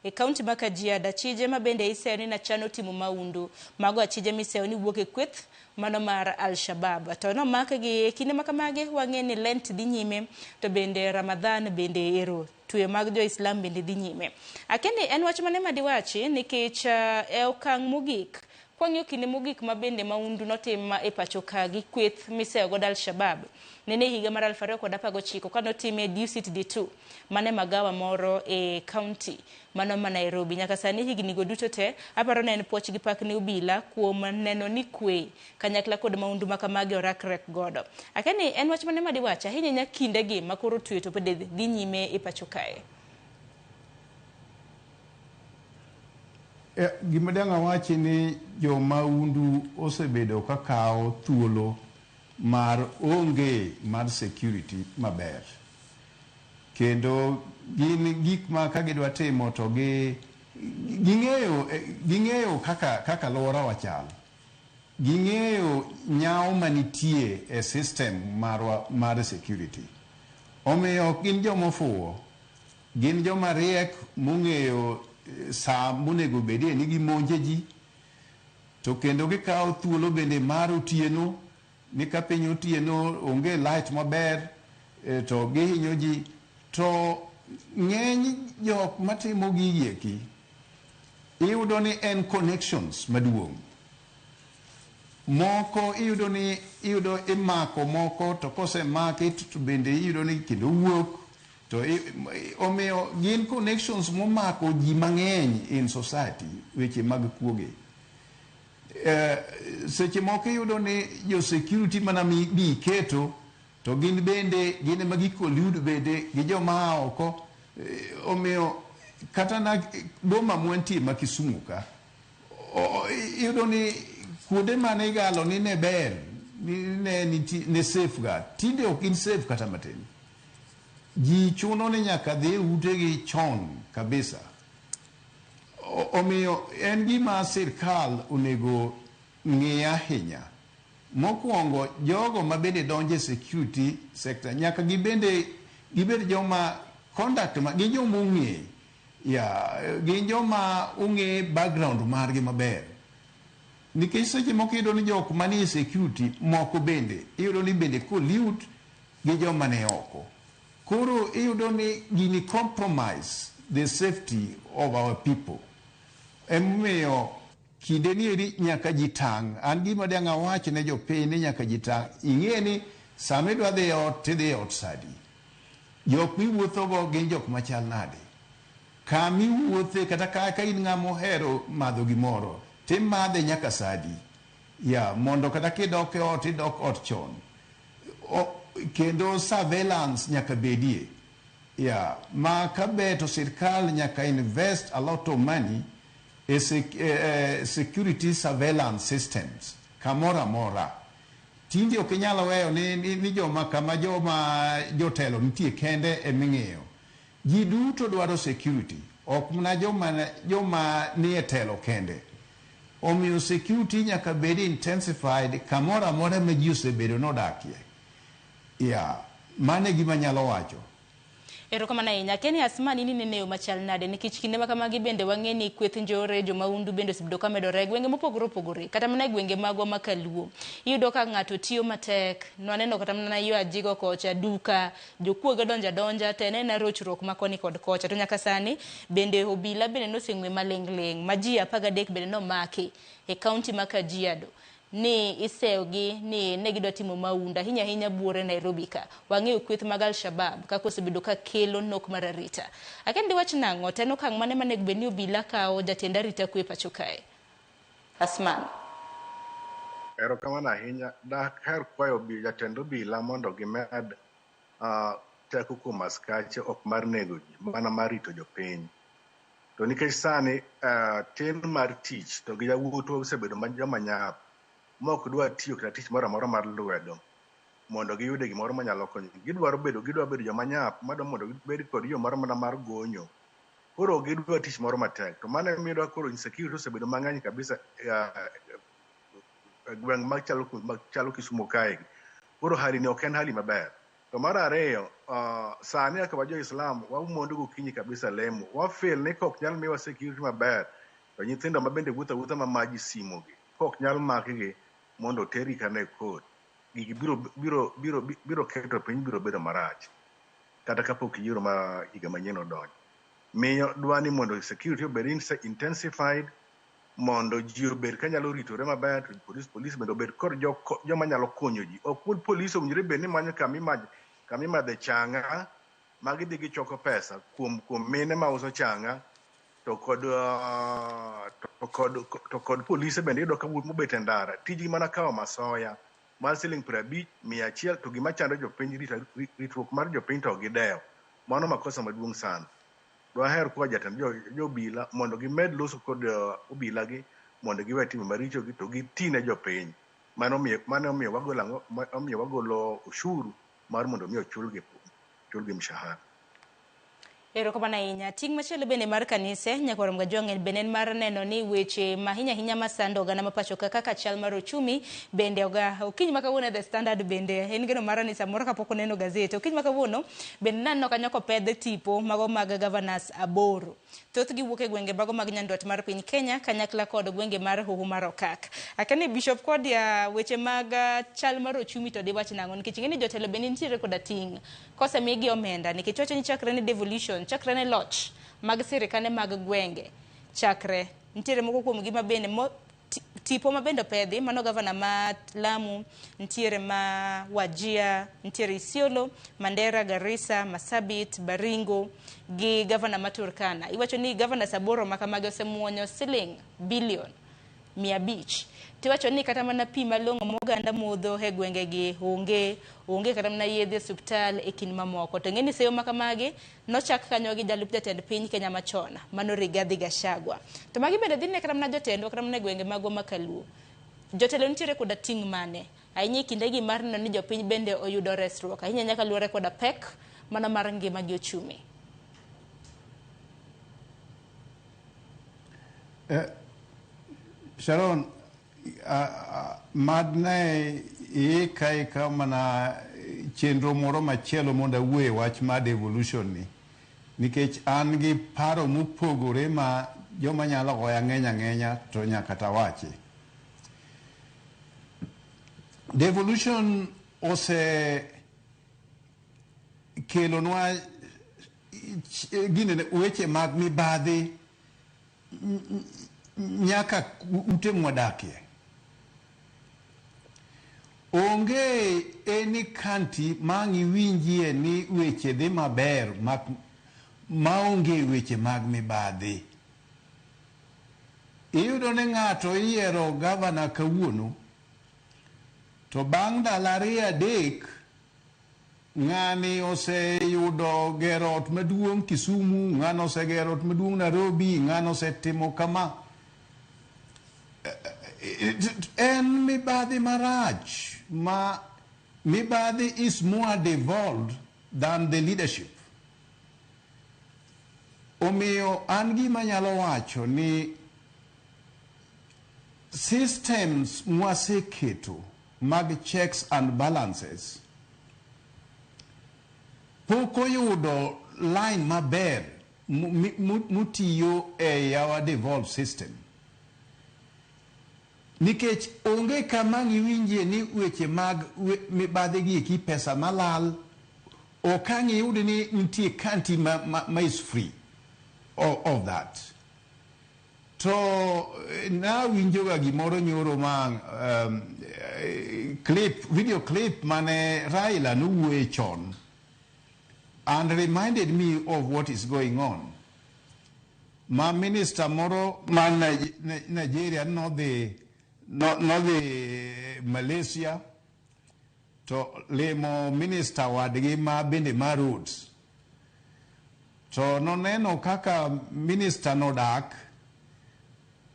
S11: e kaunti ma Kajiado, achije ma bende iseyo ni nachano timo maundu. Mago achije miseyo ni wuok e kweth mano mar Al-Shabaab. To nomakgi e kinde ma kamagi wang'e ni Lent dhi nyime to bende Ramadhan bende ero tuyo mag jo-Islam bende dhi nyime. Akeni en wach mane madiwachi nikech e okang' mogik kwang'iyo kinde mogik ma bende maundu notim e pacho ka gi kweth miseyo godo Al-Shabaab nene higa mar 2019 kanotime e Dusit D2 mane magawa moro e county mano ma Nairobi. Nyaka sani higni go duto te aparo ne en puoch gi pak ne obila kuom neno ni kwe kanyakla kod maundu ma kamagi orakre godo. Akeni en wach mane madiwachi ahinya ahinya kindegi ma koro tuyo to pod dhi nyime e pacho kae.
S1: Gima dang' awachi ni jomaundu osebedo ka kawo thuolo mar onge mar security maber. Kendo gin gik ma ka gidwa timo to ging'eyo kaka alworawa chal. Ging'eyo nyawo manitie e system marwa mar security. Omiyo ok gin joma ofuwo, gin joma riek mong'eyo saa monego bedie ni gimonje ji, to kendo gikawo thuolo bende mar otieno ni ka piny otieno onge light maber to gihinyo ji. To ng'eny jok matimo gigi eki iyudo ni en connections maduong'. Moko iyudo ni iyudo imako moko to kosemaki to bende iyudo ni kendo wuok. To omiyo gin connections momako ji mang'eny in society weche mag kuoge. Seche moko iyudo ni jo security mana mi keto to gin bende gin ema gikolud bende gi joma oko. Omiyo kata na boma mwantie ma Kisumu ka iyudo ni kuonde mane igalo ni ne ber ni ne safe ga tinde ok gin safe kata matin. Ji chuno ni nyaka dhi utegi chon kabisa. Omiyo en gima sirkal onego ng'i ahinya. Mokwongo jogo ma bende donjo e security sector nyaka gibende gibed joma conduct ma gin joma ong'e ya gin joma ong'e background margi maber. Nikech seche moko iyudo ni jok manie security moko bende iyudo ni bende collude gi joma ne oko. Koro iyudo ni gini compromise the safety of our people. Emomiyo Kinde ni eri nyaka ji tang'. An gima dang' awach ne jopiny ni nyaka ji tang'. Ing'e ni sama idwa dhi e ot tidhi e ot sadi. Jok miwuothogo gin jok machal nade? Kama iwuothe kata ka in ng'ama ohero madho gimoro, timadhe nyaka sadi. Ya, mondo kata kidok e ot, idok ot chon. Kendo surveillance nyaka bedie. Ya, ma kaber to sirkal nyaka invest a lot of money e security surveillance systems kamoro amora. Tinde ok inyal weyo ni joma kama joma jotelo nitie kende eming'iyo. Ji duto dwaro security, ok mana joma nie telo kende. Omiyo security nyaka bed intensified kamoro amora ma ji osebedo nodakie. Ya, mano e gima anyalo wacho.
S11: Erokamano ahinya. Kenny Asmani ni nene yo machal nade nikech kinde ma kamagi bende wang'e ni kweth njore jomahundu bende osebedo ka medore e gwenge mopogore opogore kata mana e gwenge magwa ma Kaluo. Iyudo ka ng'ato tiyo matek, nwaneno kata mana yo Ajigo kocha, duka, jokuoge donjo adonja to en aena rochruok ma koni kod kocha. To nyaka sani bende obila bende noseng'we maling' ling' ma ji 13 bende nomaki e kaunti ma Kajiado ni iseyogi ni ne gidwa timo mahundu ahinya ahinya buore Nairobi ka. Wang'eyo kweth mag Al-Shabaab kaka osebedo ka kelo nok mar arita. Akia ni diwach nang'o to en okang' mane manego bed ni obila kawo jatend arita kwe pacho kae? Asman.
S3: Erokamano ahinya. Daher kwayo jatend obila mondo gimed teko kuom askache ok mar nego ji, mana mar rito jopiny. To nikech sani tin mar tich to gi yawuotwa osebedo joma nyap ma ok dwa tiyo kata tich moro amora mar lwedo mondo giyude gimoro manyalo konyogi. Gidwa bedo joma nyap madwa mondo gibed kod yo moro mana mar gonyo. Koro gidwa tich moro matek. To mano emiyo koro insecurity osebedo mang'eny kabisa e gweng' machalo Kisumu kae. Koro hali ni ok en hali maber. To mar ariyo, sani kaka wa jo-Islam wamondo gokinyi kabisa lemo. Wa feel ni kok nyal miwa security maber to nyithindo ma bende wuotho awuotha ma maji simogi kok nyal makgi mondo otergi kana e court, gigi biro keto piny biro bedo marach kata kapok yiero ma higa manyien odonjo. Miyo dwa ni mondo security obed intensified mondo ji obed kanyalo ritore maber to police bende obed kod joma nyalo konyo ji. Ok police owinjore bed ni manyo kama imadhe chang'a ma gidhi gichoko pesa kuom mine mauso chang'a to kod polise bende iyudo ka mobet e ndara tijgi mana kawo masoya mar siling 50, 100 to gima chando jopiny ritruok mar jopiny to ok gidewo. Mano makosa maduong' sana. Dwaher kwa jatend jobila mondo gimed loso kod obila gi mondo giwe timbe maricho gi to giti ne jopiny. Mano omiyo wagolo ushuru mar mondo mi ochulgi mshahara.
S11: Erokamano ahinya. Ting' machielo bende mar kanise nyakwar Mgajwang' bende en mar neno ni weche ma ahinya ahinya masando oganda ma pacho ka kaka chal mar ochumi bende okinyi ma kawuono The Standard bende en geno mara ni samoro kapok oneno gazet. Okinyi ma kawuono bende naneno kanyo kopedh tipo mago mag governors 8. Thothgi wuok e gwenge mago mag nyandwat mar piny Kenya kanyakla kod gwenge mar Hoho mar Okak. Akia ni Bishop Kodia weche mag chal mar ochumi to diwach nang'o nikech ing'e ni jotelo bende nitiere koda ting' kosemigi omenda nikech wacho ni chakre ne devolution chakre ne loch mag sirikande mag gwenge chakre nitiere moko kuom gi mabende tipo mabende opedhi mano gavana ma Lamu, nitiere ma Wajir, nitiere Isiolo, Mandera, Garissa, Marsabit, Baringo gi gavana ma Turkana. Iwacho ni gavana 8 makamagi osemuonyo siling bilion 500. Tiwacho ni kata mana pi malong'o moganda modho e gwengegi onge kata mana yedhe osiptal e kind mamoko. To ing'e ni seyo makamagi nochak kanyo gi jalup jatend piny Kenya machon mano Rigathi Gachagua. To magi bende dhi ne kata mana jotendwa kata mana e gwenge magwa ma Kaluo. Jotelo nitiere koda ting' mane ahinya e kindegi mar neno ni jopiny bende oyudo resruok ahinya nyaka luwore koda pek mana mar ngima gi ochumi.
S1: Sharon, mad ne iika mana chenro moro machielo mondo awuoye wach mar devolution ni nikech an gi paro mopogore ma joma nyalo goya ng'eny ang'enya to nyaka tawachi. Devolution ose kelonwa ginene weche mag mibadhi nyaka ute mwadakie. Onge any county ma ang' iwinjie ni weche dhi maber mak maonge weche mag mibadhi. Iyudo ni ng'ato iyiero gavana kawuono to bang' ndalo 2 3 ng'ani oseyudo gero ot maduong' Kisumu, ng'ano osegero ot maduong' Nairobi, ng'ano osetimo kama. En mibadhi marach ma mibadhi is more devolved than the leadership. Omiyo an gima nyalo wacho ni systems mwaseketo mag checks and balances pok oyudo line maber mutiyo e our devolved system. Nikech onge kama iwinjie ni weche mag mibadhi gi eki pesa malal ok ang' iyud ni nitie county ma is free of that. To nawinjoga gimoro nyoro ma clip, video clip mane Raila nowuoye chon and reminded me of what is going on. Ma minister moro man Nigeria nodhi Malaysia to limo minister wadgi ma bende mar roads. To noneno kaka minister nodak,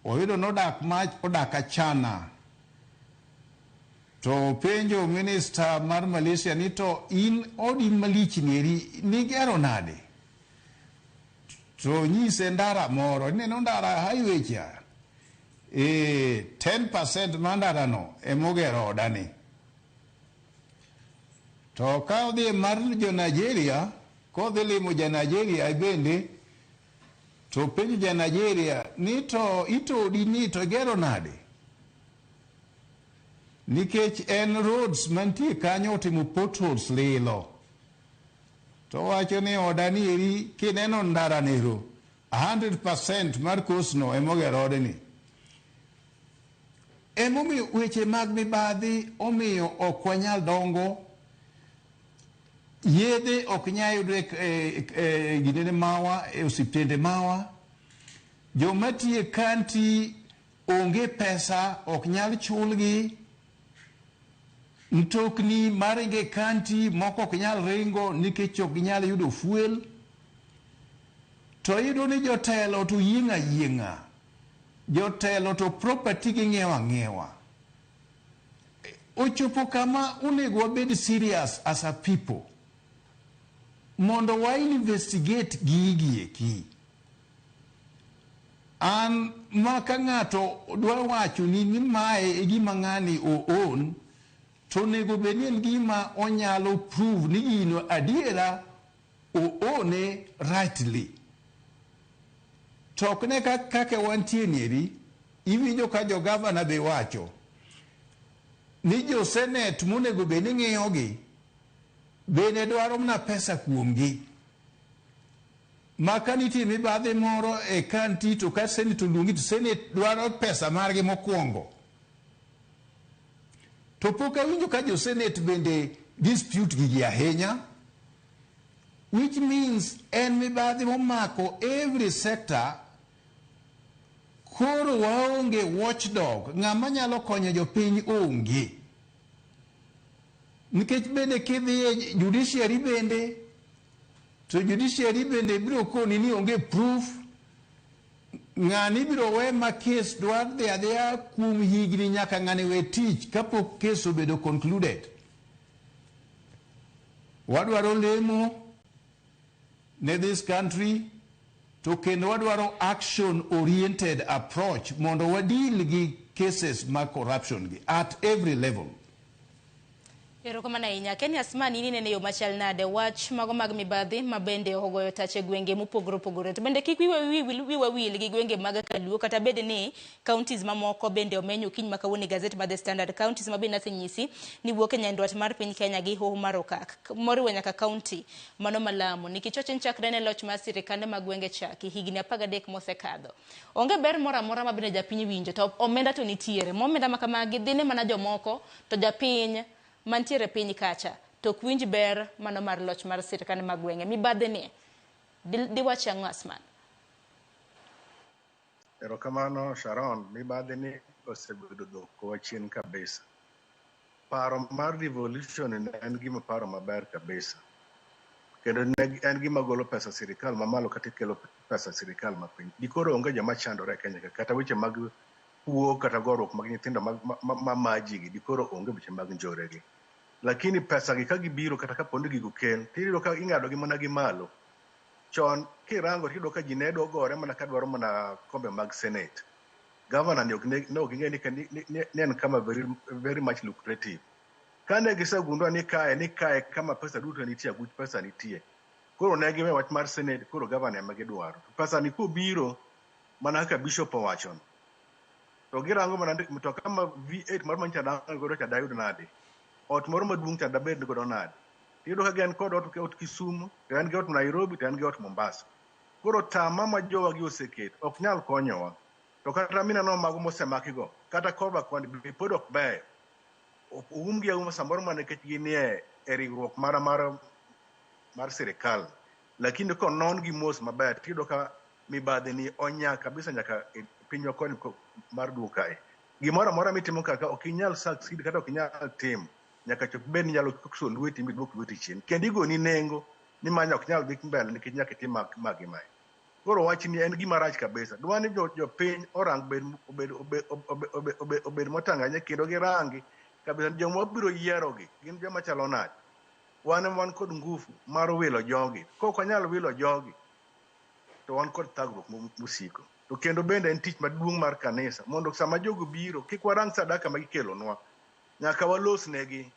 S1: oyudo nodak ma odak achana. To penjo minister mar Malaysia ni to in odi malich ni eri nigero nade? To nyise ndara moro, ineno ndara highway cha. 10% mar ndara no emogero odani. To ka odhi mar jo Nigeria, kodhi limo ja Nigeria bende, to penjo ja Nigeria ni to itodi ni to igero nade? Nikech en roads mantie kanyo otimo potholes lilo. To wacho ni oda ni eri kineno ndara nero 100% mar cost no emogero odni. Emomiyo weche mag mibadhi omiyo ok wanyal dongo. Yedhe ok nyal yudre e ginene mawa, e osiptende mawa. Joma tiyo e county onge pesa, ok nyal chulgi. Mtokni maringo e county moko ok nyal ringo nikech ok ginyal yudo fuel. To iyudo ni jotelo to yieng' ayieng'a. Jotelo to property ging'iewo ang'iewa. Ochopo kama onego wabed serious as a people mondo wa investigate gigi eki. An ma ka ng'ato dwa wacho ni mae e gima ng'ani o own, to onego bed ni en gima onyalo prove ni gino adiera o one rightly. To ok ne kaka wantie nieri, iwinjo ka jo gavana be wacho ni jo senate monego bed ni ng'iyogi bende dwaro mana pesa kuomgi. Ma ka nitie mibadhi moro e county to ka senate oluongi to senate dwaro pesa margi mokwongo. To pok awinjo ka jo senate bende dispute gigi ahinya, which means en mibadhi momako every sector. Koro waonge watchdog, ng'ama nyalo konyo jopiny onge. Nikech bende kidhi e judiciary bende, to judiciary bende biro koni ni onge proof. Ng'ani biro we ma case dwar dhi adhiya kuom higni nyaka ng'ani we tich kapok case obedo concluded. Wadwaro lemo ne this country, to kendo wadwaro action oriented approach mondo wadeal gi cases mag corruption gi at every level.
S11: Erokamano ahinya. Kenya Asman, in inene yo machal nade wach mago mag mibadhi ma bende ogoyo tach e gwenge mopogore opogore. To bende kik wiwa wil gi gwenge mag Kaluo kata bed ni counties mamoko bende omenyo okinyi ma kawuono e gazet mar The Standard. Counties ma bende asenyisi ni wuok e nyandwat mar piny Kenya gi Hoho mar Okak moriwo nyaka county mano ma Lamu. Nikech wach en chakre ne loch mar sirikande mag gwenge chaki higni 13 mosekadho. Onge ber moro amora ma bende japiny winjo to omenda to nitiere. Ma omenda ma kamagi dhine mana jomoko to japiny mantiere piny kacha to ok winj ber mano mar loch mar sirkande mag gwenge. Mibadhi ni diwach ang'o Asman?
S3: Erokamano Sharon, mibadhi ni osebedo dwokowa chien kabisa. Paro mar devolution ne en gima paro maber kabisa. Kendo ne en gima golo pesa sirikal mamalo kata kelo pesa sirikal mapiny. Dikoro onge joma chandore e Kenya ka, kata weche mag kuo kata goruok mag nyithindo ma maji gi, dikoro onge weche mag njore gi. Lakini pesa gi ka gibiro kata kapo ni gigo kel, tiyudo ka ing'ado gi mana gi malo. Chon kirango tiyudo ka ji ne dwa gore mana ka dwaro mana kombe mag Senate. Governor ni ok ne ok ging'e ni en kama very, very much lucrative. Kane gisegundua ni kae kama pesa duto nitie, aguch pesa nitie. Koro ne giwe wach mar Senate, koro governor ema gidwaro. Pesa ni kobiro mana kaka Bishop owachono. To girango mana mtoka ma V8 mar mancha dang godo cha dayud nade. Ot moro maduong' cha dabed godo nade. Iyudo ka gin kod ot Kisumu, to en gi ot Nairobi, to en gi ot Mombasa. Koro tama ma jowa gi oseketo ok nyal konyowa. To kata mineno mago mosemakigo, kata korwa koni be pod ok beyo. Oumgi auma samoro mana nikech ginie e riwruok mar sirikal. Lakini konon gi mos maber, tiyudo ka mibadhi ni onya kabisa nyaka e pinywa koni mar duo kae. Gimoro amora mitimo kaka ok inyal succeed kata ok inyal timo. Nyaka chop bed ni inyalo kuso lweti miduok lweti chien. Kendo igoni nengo ni manya ok nyal dhi mbele nikech nyaka itim ma gi mae. Koro wach ni en gima rach kabisa. Dwa ni jopiny orang obed motang' ahinya kendo girangi kabisa joma biro yierogi gin joma chalo nade. Wan ema wan kod ngufu mar wilo jogi. Kok wanyal wilo jogi to wan kod thagruok mosiko. To kendo bende en tich maduong' mar kanisa mondo sama jogo biro kik warang sadaka ma gikelonwa. Nyaka walos negi.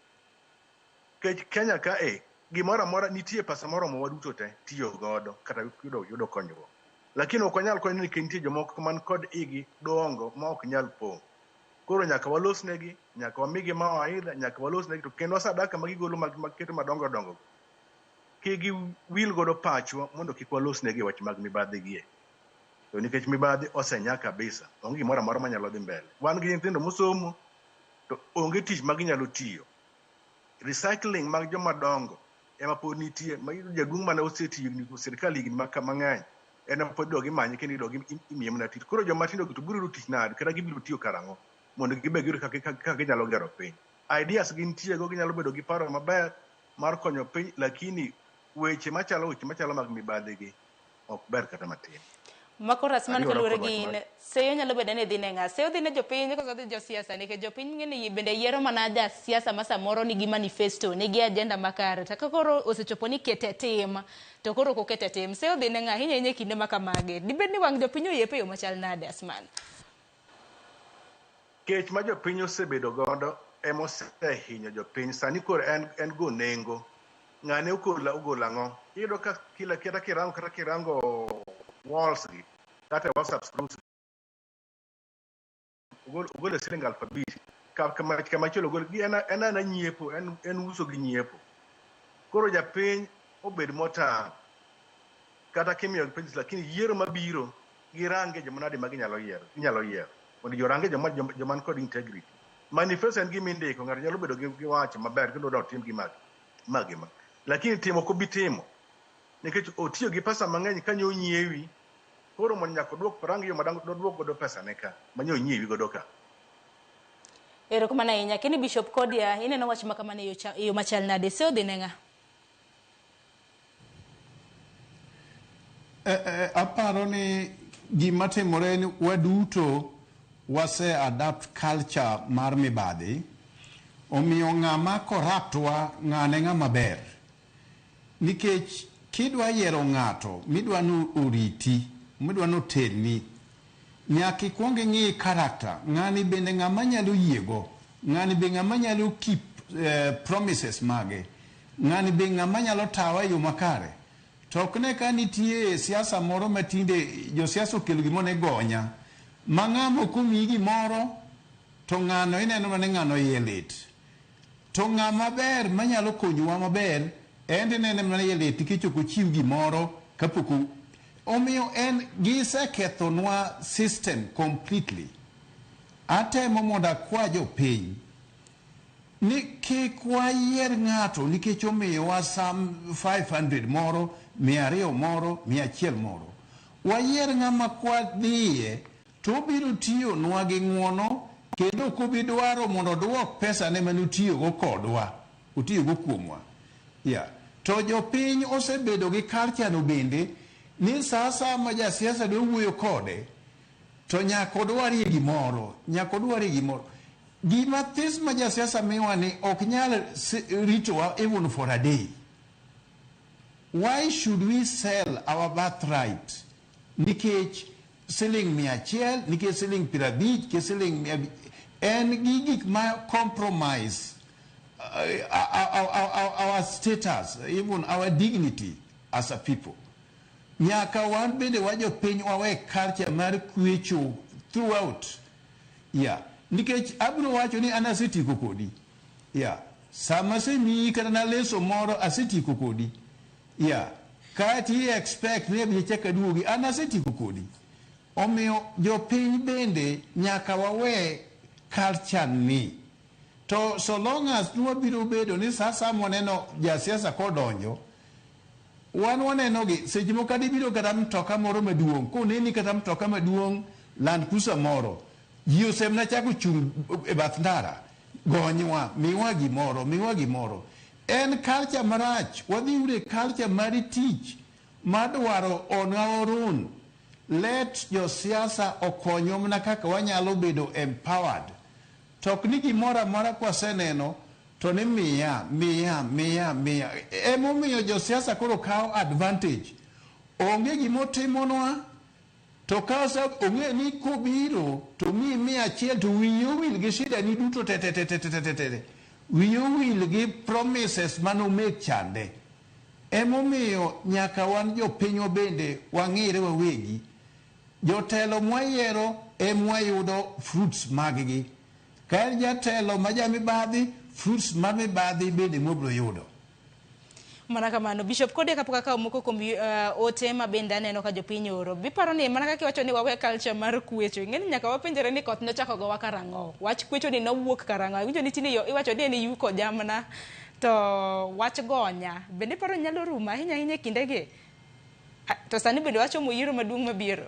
S3: Nikech Kenya kae gimoro amora nitie pesa moromo waduto te tiyo godo kata yudo konyruok. Lakini ok wanyal konyo nikech nitie jomoko man kod igi dongo ma ok nyal pong'. Koro nyaka walos negi, nyaka wamigi mawaidha, nyaka walos negi to kendo sadaka ma gigolo mag keto madongo dongo. Kik giwil godo pachwa mondo kik walos negi wach mag mibadhi gie. To nikech mibadhi osenya kabisa, onge gimoro amora manyalo dhi mbele. Wan gi nyithindo mosomo to onge tich ma ginyalo tiyo. Recycling mag joma dongo ema pod nitie, ma iyudo jaduong' mane osetiyo e sirikal higni mang'eny, en ema pod idog imanye kendo idog imiye mana tich. Koro joma tindo gi to biro yudo tich nade kata gibiro tiyo karang'o mondo gibe giyud kaka ginyalo gero piny. Ideas gintie go, ginyalo bedo gi paro maber mar konyo piny, lakini weche machalo mag mibadhi gi ok ber kata matin.
S11: Mako Asman
S3: Ariwora
S11: kaluwore
S3: kod wach
S11: gi
S3: mar
S11: in, seyo nyalo bedo ni dhi ne ng'a? Seyo dhi ne jopiny koso dhi josiasa? Nikech jopiny ng'e ni bende yiero mana jasiasa ma samoro nigi manifesto, nigi agenda makare. To ka koro osechopo ni kete tim, to koro ok okete tim. Seyo dhi ne ng'a ahinya ahinya e kinde ma kamagi? Dibed ni wang' jopiny oyepo e yo machal nade, Asman?
S3: Kech ma jopiny osebedo godo ema osehinyo jopiny. Sani koro en go nengo. Ng'ane ogolo ang'o? Iyudo ka kila kata kirango walls gi, kata WhatsApp groups, ogolo siling 5,000. Kama chielo ogolo, gi en ana nyiepo, en uso gi nyiepo. Koro japiny obed motang' kata kimiyo gi pesa, lakini yiero mabiro girange joma nade ma ginyalo yiero, ginyalo yiero. Mondo jorange joma kod integrity. Manifesto en gima indiko, ng'ato nyalo bedo gi wacho maber kendo odwa otim gima ma gima. Lakini timo ok obi timo. Nikech otiyo gi pesa mang'eny kanyo onyiewi, koro mondo nyaka oduok rang yo madang oduok godo pesa ne ka, manyo onyiewi godo ka.
S11: Erokamano ahinya. Keni Bishop Kodia, ineno wach ma kamano e yo machal nade? Seyo dhi ne ng'a?
S1: Aparo ni gima timore ni waduto wase adapt culture mar mibadhi, omiyo ng'ama corrupt wa ng'ane ng'ama ber. Nikech kidwa yiero ng'ato midwa ni oriti, midwa ni otelni, nyaka ikuong ing'i character. Ng'ani bende ng'ama nyalo yiego, ng'ani be ng'ama nyalo keep promises mage. Ng'ani be ng'ama nyalo tawa e yo makare. To ok ne ka nitie siasa moro matinde josiasa okelo gimoro ne gonya. Ma ng'ama ok omiyi gimoro to ng'ano ineno mana ni ng'ano iye lit. To ng'ama ber manyalo konyowa maber en inene mana iye lit nikech ok ochiw gimoro kapok omiyo en gisekethonwa system completely. Atemo mondo akwa jopiny ni kik wayier ng'ato nikech omiyowa some 500 moro, 200 moro, 100 moro. Wayier ng'ama kwadhiye to obiro tiyonwa gi ng'uono kendo ok obi dwaro mondo oduok pesa ne mane otiyogo kodwa, otiyogo kuomwa. Yeah. To jopiny osebedo gi culture no bende ni sa asaya ma jasiasa dwa wuoyo kode to nyaka odwarie gimoro, nyaka odwarie gimoro. Gima this ma jasiasa miwa ni ok nyal ritowa even for a day. Why should we sell our birthright? Nikech siling 100, nikech siling 50, nikech siling 500. En gi gik ma compromise our status, even our dignity as a people. Nyaka wan bende wajopiny wawe culture mar kwecho throughout. Yeah. Nikech abiro wacho ni an asetieko kodi. Yeah. Sama asemiyi kata na leso moro asetieko kodi. Yeah. Kati expect ni abiro chako aduogi, an asetieko kodi. Omiyo jopiny bende nyaka wawe culture ni. To so long as nwabiro bedo ni sa asaya mwaneno jasiasa kodonjo, wan waneno gi seche moko kata ibiro kata mtoka moro maduong', koneni kata mtoka maduong' Land Cruiser moro, ji osemna chako chung' e bath ndara, gonywa, miwa gimoro, miwa gimoro. En culture marach, wadhi ure culture mar tich madwaro on our own. Let josiasa okonywa mana kaka wanyalo bedo empowered. To ok ni gimoro amora kwaseneno to ni miya, miya, miya, miya. Emomiyo josiasa koro kawo advantage. Onge gimotimonwa, to ka ong'e ni kobiro to miyi 100 to wiyi owil gi shida ni duto te te te te te te te te. Wiyi owil gi promises manomek chande. Emomiyo nyaka wan jopinywa bende wang'ire wawegi. Jotelo mwayiero emwayudo fruits mag-gi. Ka en jatelo ma jamibadhi, fruits ma mibadhi bende mwabiro yudo.
S11: Mana kamano, Bishop Kode, kapok akawo moko kuom ote ma bende aneno ka jopiny oro. Biparo ni mana kaka iwacho ni wawe culture mar kwecho. Ing'e ni nyaka wapenjre ni koth nochako gowa karang'o. Wach kwecho ni nowuok karang'o. Awinjo ni tinde iwacho ni en yuko jamna to wach gonya. Bende iparo ni nyalo rumo ahinya ahinya e kindegi? To sani bende wachomo yiero maduong' mabiro.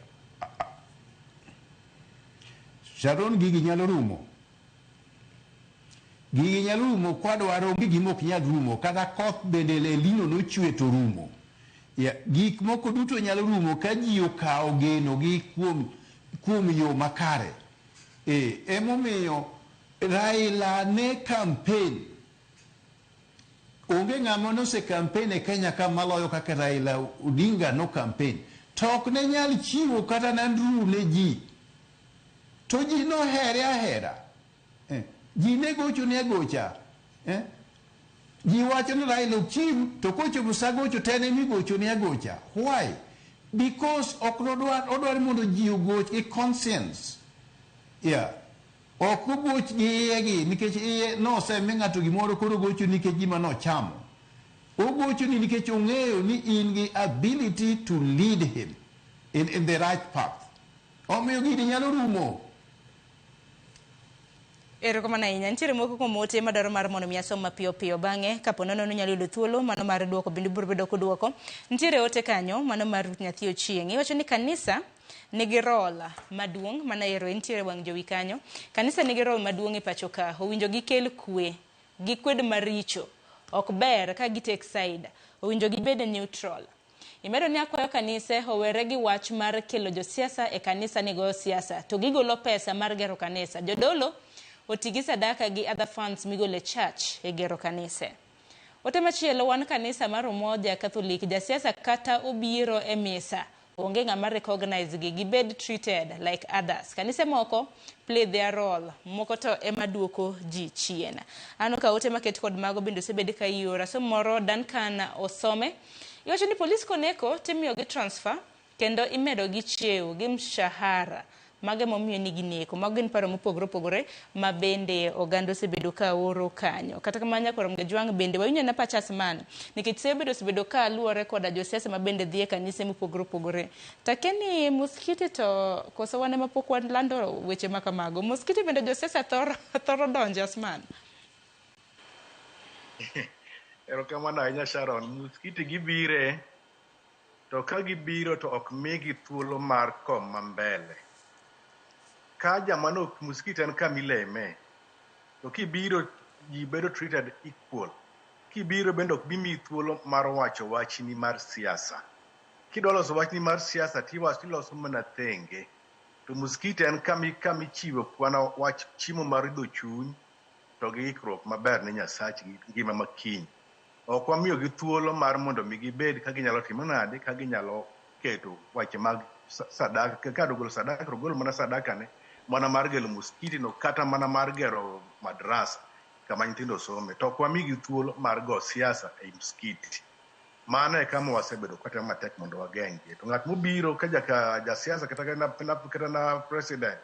S1: Sharon, gigi nyalo rumo. Gigi nyalo rumo kwadwaro, onge gima ok nyal rumo. Kata koth bende El Nino nochwe to rumo. Yeah, gik moko duto nyalo rumo ka ji okawo geno gi kuom yo makare. Emomiyo Raila ne campaign. Onge ng'ama nose campaign e Kenya ka maloyo kaka Raila Odinga no campaign. To ok ne nyal chiwo kata nandru ne ji. To ji nohere ahera. Ji ne gocho ne agocha. Ji wacho ni Raila ok chiw, to kochopo sa gocho to en ema igocho ne agocha. Why? Because ok nodwar, odwaro mondo ji ogoch gi conscience. Yeah. Ok ogoch gi iye gi, nikech iye nosemi ng'ato gimoro koro ogocho nikech gima nochamo. Ogocho ni nikech ong'eyo ni in gi ability to lead him in the right path. Omiyo gini nyalo rumo.
S11: Erokamano ahinya. Nitiere moko kuom ote madwaro mar mondo mi asom mapiyo piyo bang'e kapo nono nunyalo yudo thuolo mano mar duoko bende ubiro bedo kuduoko. Nitiere ote kanyo mano mar Ruth Nyathi Ochieng'. Iwacho ni kanisa nigi role maduong' mana ero nitiere wang' jowi kanyo. Kanisa nigi role maduong' e pacho ka. Owinjo gikel kwe, gikwed maricho. Ok ber ka gi take side. Owinjo gibed neutral. Imedo ni akwayo kanise owere gi wach mar kelo josiasa e kanisa ni goyo siasa to gigolo pesa mar gero kanisa. Jodolo oti gi sadaka gi other funds migolo e church e gero kanise. Ote machielo wan kanisa mar Umoja Catholic jasiasa kata obiro e misa Onge ng'ama recognize gi, gibed treated like others. Kanise moko play their role, moko to ema duoko ji chien. Aneno ka ote maket kod mago bende osebed ka ioro. Asomo moro Duncan Osome. Iwacho ni polis koneko timiyogi transfer kendo imedo gi cheo gi mshahara. Mago emomiyo ni gineko. Mago gin paro mopogore opogore ma bende oganda osebedo ka oro kanyo. Kata kamano Nyakwar Mgajwang' bende wawinjo na pach Asman nikech sebedo osebedo ka luwore koda josiasa ma bende dhi e kanise mopogore opogore. Takia ni muskiti to koso wan ema pok walando weche ma kamago. Muskiti bende josiasa thoro, thoro donje Asman.
S3: Erokamano ahinya Sharon. Muskiti gibire to ka gibiro to ok migi thuolo mar kom ma mbele. Ka jamano muskiti en kama ileme to kibiro ji bedo treated equal. Kibiro bende ok bi miyi thuolo mar wacho wachni mar siasa. Kidwa loso wachni mar siasa tiwacho tiloso mana thenge. To muskiti en kama kama ichiwo kwana wach chiemo mar ridho chuny to gi ikruok maber ne Nyasach gi ngima ma kiny. Ok wamiyogi thuolo mar mondo mi gibed ka ginyalo timo nade ka ginyalo keto weche mag sadaka ka ogolo sadaka to ogol mana sadaka ne mana mar gero muskiti no kata mana mar gero madrasa kama nyithindo some to ok wamigi thuolo mar go siasa ei msikiti. Mano e kama wasebedo kwatemo matek mondo wageng'gi. To ng'at mobiro ka jaka jasiasa kata kata na president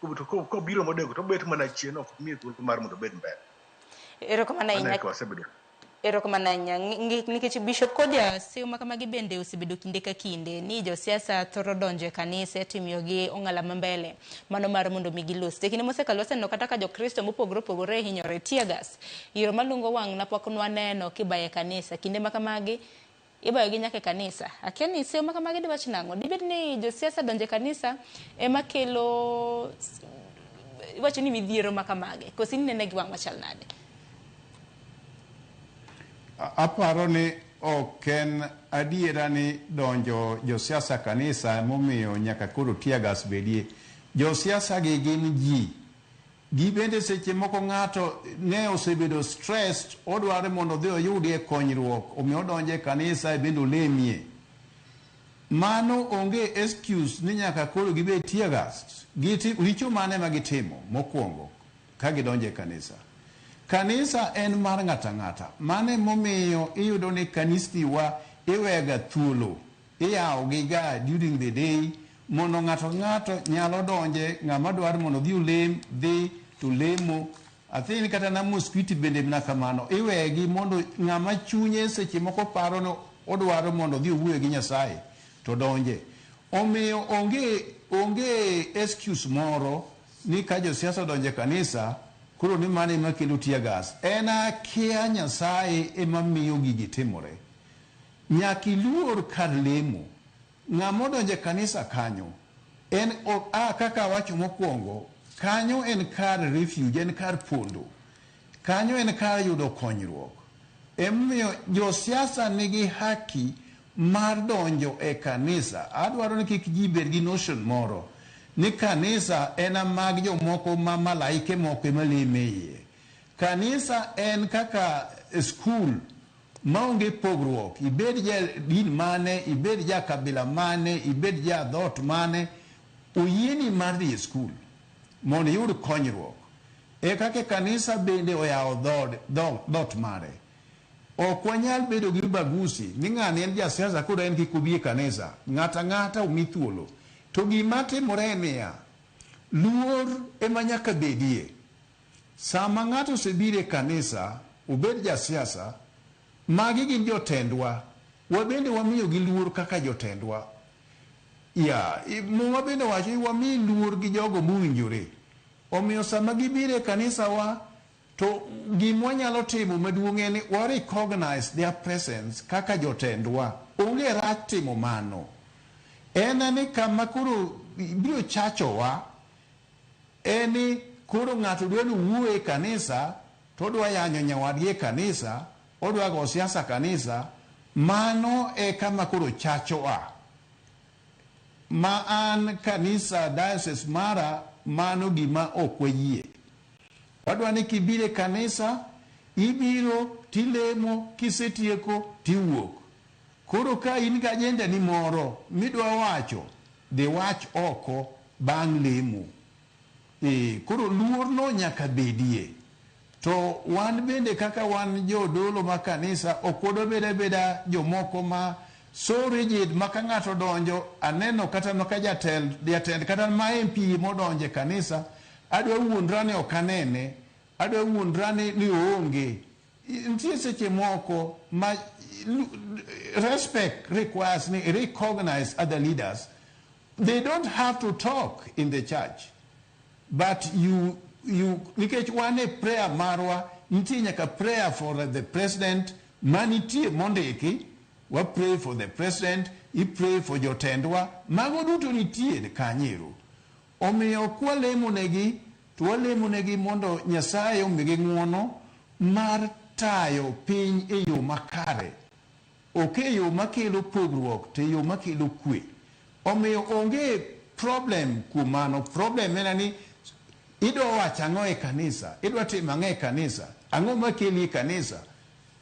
S3: to kobiro modeko to obet mana chien ok miye thuolo mar mondo obed mbele.
S11: Erokamano
S3: Mano e
S11: ahinya.
S3: kaka wasebedo.
S11: Erokamano ahinya. Nikech Bishop Kodia seyo ma kamagi bende osebedo kinde ka kinde ni josiasa thoro donjo e kanise timiyogi ong'ala ma mbele mano mar mondo mi gilos. E kinde mosekalo waseneno kata ka jokristo mopogore opogore hinyore tear gas. Iro malungo wang' napok nwaneno kibayo e kanisa. Kinde ma kamagi ibayo gi nyaka e kanisa. Akia ni seyo ma kamagi diwach nang'o? Dibed ni josiasa donjo e kanisa ema kelo iwacho ni midhiero ma kamagi. Koso inene gi wang' machal nade?
S1: Aparo ni ok en adiera ni donjo josiasa kanisa emomiyo nyaka koro tear gas bedie. Josiasa gi gin ji. Gibende seche moko ng'ato ne osebedo stressed, odwaro mondo odhi oyudie konyruok, omiyo odonjo e kanisa bende olemie. Mano onge excuse ni nyaka koro gibed tear gassed. Richo mane ma gitimo mokwongo ka gidonjo e kanisa? Kanisa en mar ng'ato ang'ata. Mano emomiyo iyudo ni kanisniwa iwega thuolo. Iyawo gi ga during the day mondo ng'ato ng'ato nyalo donje, ng'ama dwaro mondo odhi olem, dhi to lemo. Athini kata na mosquito bende mana kamano. Iwegi mondo ng'ama chunye seche moko paro ni odwaro mondo odhi owuoye gi Nyasaye to donje. Omiyo onge excuse moro ni ka josiasa odonjo e kanisa koro ni mano ema kelo tear gas. En akia Nyasaye ema miyo gigi timore. Nyaka iluor kar lemo. Ng'ama odonjo e kanisa kanyo en kaka awacho mokwongo, kanyo en kar refuge, en kar pondo. Kanyo en kar yudo konyruok. Emomiyo josiasa nigi haki mar donjo e kanisa. Adwaro ni kik ji bed gi notion moro ni kanisa en mag jomoko ma malaike moko ema leme iye. Kanisa en kaka skul maonge pogruok. Ibed ja din mane, ibed ja kabila mane, ibed ja dhoot mane, oyieni mar dhi e skul mondo iyud konyruok. E kaka kanisa bende oyawo dhoot mare. Ok wanyal bedo gi ubaguzi ni ng'ani en jasiasa koro en kik obi e kanisa. Ng'ato ang'ata omi thuolo. To gima timore en niya, luor ema nyaka bedie. Sama ng'ato osebiro e kanisa, obed jasiasa, magi gin jotendwa. Wabende wamiyogi luor kaka jotendwa. Ya, Muma bende wacho ni wami luor gi jogo mowinjore. Omiyo sama gibiro e kanisawa, to gima wanyalo timo maduong' en ni wa recognize their presence kaka jotendwa. Onge rach timo mano. En ni kama koro biro chachowa en ni koro ng'ato dwa ni owuo e kanisa to odwa yanyo nyawadgi e kanisa, odwa go siasa kanisa, mano e kama koro chachowa. Ma an kanisa diocese mara, mano gima ok wayie. Wadwa ni kibiro e kanisa, ibiro tilemo, kisetieko tiwuok. Koro ka in gi agenda ni moro midwa wacho, dhi wach oko bang' lemo. Koro luor no nyaka bedie. To wan bende kaka wan jodolo ma kanisa, ok wadwa bedo abeda jomoko ma so rigid ma ka ng'ato donjo, aneno kata ka jatend kata ma MP modonjo e kanisa, adwa wuondra ni ok anene, adwa wuondra ni oonge. Nitie seche moko ma respect requires ni recognize other leaders. They don't have to talk in the church, but you nikech wan e prayer marwa, nitie nyaka prayer for the president manitie mondiki, wa pray for the president, i pray for jotendwa, mago duto nitie kanyero. Omiyo kwalemo negi, to walemo negi mondo Nyasaye omigi ng'uono mar tayo piny e yo makare. Ok e yo makelo pogruok, to e yo makelo kwe. Omiyo onge problem kuom mano. Problem en ni idwa wacho ang'o e kanisa, idwa timo ang'o e kanisa, ang'o makeli e kanisa.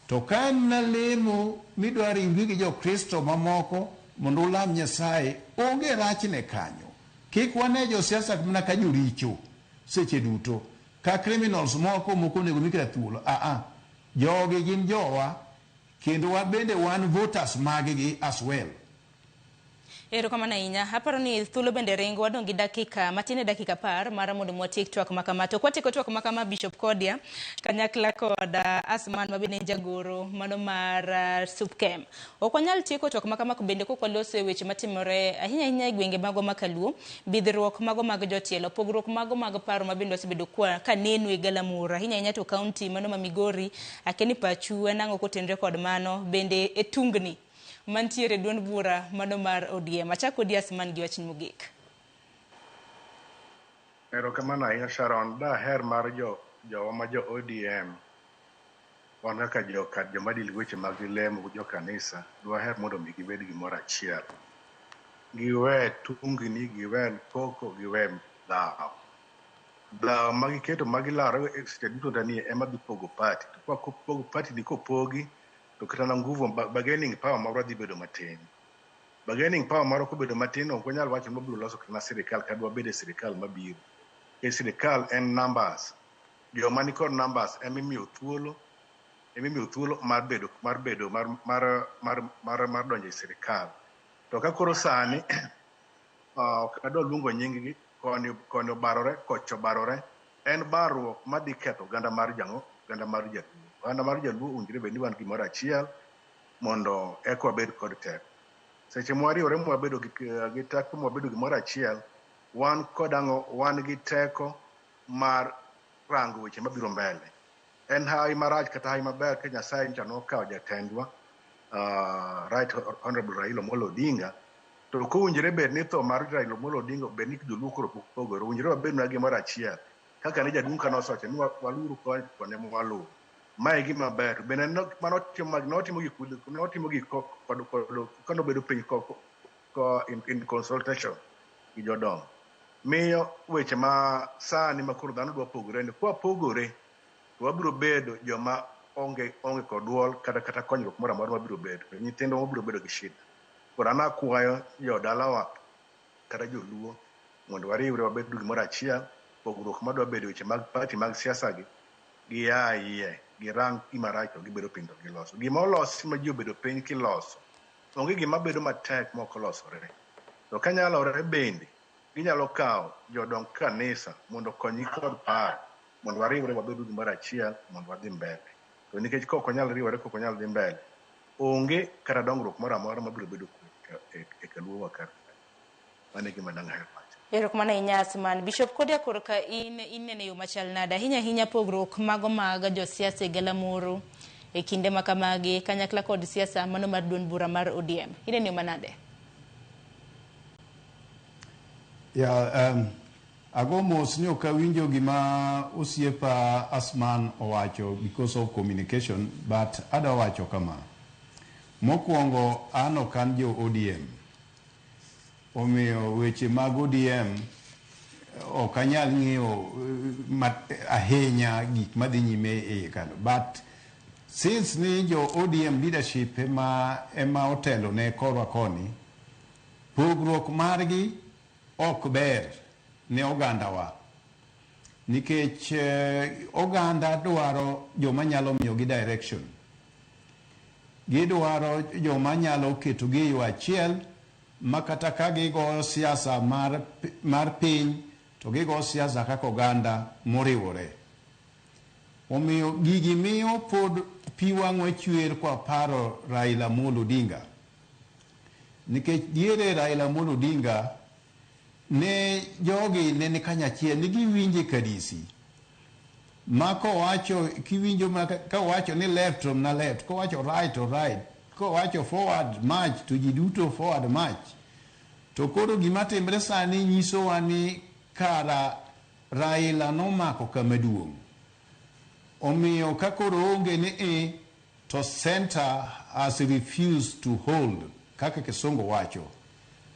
S1: To ka en na lemo midwa riwri gi Jokristo mamoko mondo ulam Nyasaye, onge rachne kanyo. Kik wane josiasa mana ka joricho seche duto, ka criminals moko onego mi kata thuolo. Jogi gin jowa, kendo wan bende wan voters maggi as well.
S11: Erokamano ahinya. Aparo ni thuolo bende ringo, wadong' gi dakika matin e dakika 10 mar mondo watiek twak ma kama. To kwatieko twak ma kama, Bishop Kodia kanyakla kod Asman ma bende en jagoro mano mar Supkem. Ok wanyal tieko twak ma kama bende kok waloso e weche matimore ahinya ahinya e gwenge magwa ma Kaluo, bidhruok mago mag jotielo, pogruok mago mag paro ma bende wasebedo ka neno e galamoro ahinya ahinya to kaunti mano ma Migori. Akia ni pachu en ang'o kotenore kod mano, bende e tungni mantiere duond bura mano mar ODM. Achako kodi Asman gi wachni mogik.
S3: Erokamano ahinya Sharon. Daher mar jowa ma jo ODM, wan kaka joma deal gi weche mag lemo jo kanisa, dwaher mondo mi gibed gimoro achiel. Giwe tungni, giwe koko, giwe dhawo. Dhawo ma giketo ma gilaro e seche duto tani ema dhi pogo party. To kwa pogo party ni kopogi, to kata na nguvu bargaining power marwa dhi bedo matin. Bargaining power marwa kobedo matin, ok wanyal wacho ni wabiro loso kata na sirikal kata wabed e sirikal mabiro. Nikech sirikal en numbers. Joma nikod numbers ema imiyo thuolo, mar bedo mar donjo e sirikal. To ka koro sani ok adwa luongo nying gi, koni obarore, kocha obarore, en barruok madhi ketho oganda mar jang'o, oganda mar Jaluo. Oganda mar Jaluo owinjore bed ni wan gimoro achiel mondo eka wabed kod teko. Seche mwariwore mwabedo gi teko, mwabedo gimoro achiel, wan kod ang'o, wan gi teko mar rango weche mabiro mbele. En hawi marach kata hawi maber ka Nyasaye nyocha nokawo jatendwa, Right Honorable Raila Amolo Odinga, to kowinjore bed ni tho mar Raila Amolo Odinga bed ni joluo koro pok pogore, owinjore wabed mana gimoro achiel. Kaka ne jaduong' ka nosewacho ni waluru koni koni ema waluwo. Mae e gima ber. Bende notimo gik kod kanobedo piny in consultation gi jodongo. Miyo weche ma sani ma koro dhano dwa pogore ni kwapogore to wabiro bedo joma onge kod duol kata konyruok moro amora mabiro bedo. To nyithindwa mabiro bedo gi shida. Koro an akwayo jodalawa kata joluo mondo wariwre wabed gimoro achiel. Pogruok madwa bedo weche mag party mag siasa gi, gia iye, girang gima rach to gibedo piny to giloso. Gima olosi ma ji obedo piny kiloso, onge gima bedo matek mok olosore. To kanyalore bende, ginyalo kawo jodong kanisa mondo okonygi kod paro, mondo wariwre wabed gimoro achiel mondo wadhi mbele. To nikech kok wanyal riwore, kok wanyal dhi mbele, onge kata dongruok moro amora mabiro bedo e Kaluo kar. Mano e gima dang' aher wacho.
S11: Erokamano ahinya Asman. Bishop Kodia, korka in inene yo machal nade? Ahinya ahinya pogruok mago mag josiasa e galamoro e kinde ma kamagi kanyakla kod siasa mano mar duond bura mar ODM. Inene yo manade?
S1: Yeah, ago mos ni ok awinjo gima osiepa Asman owacho because of communication, but adwa wacho kama. Mokwongo an ok an jo ODM. Omiyo weche mag ODM ok anyal ng'eyo ahinya gik madhi nyime e iye kanyo. But Since ni jo ODM leadership ema otelo ne korwa koni, pogruok margi ok ber ne ogandawa. Nikech oganda dwaro joma nyalo miyogi direction. Gidwaro joma nyalo ketogi e yo achiel ma kata ka gigoyo siasa mar piny to gigo siasa kaka oganda moriwore. Omiyo gigi miyo pod pi wang'wa chwer kwaparo Raila Amolo Odinga. Nikech diere Raila Amolo Odinga ne jogi ne ni kanyachiel, ne giwinje kadisi. Ma kowacho, kiwinjo ma kowacho ni left to na left, kowacho right to right, kowacho forward march to ji duto forward march. To koro gima timre sani nyisowa ni kara Raila nomako kama duong'. Omiyo ka koro onge ni e to center has refused to hold, kaka kisungu wacho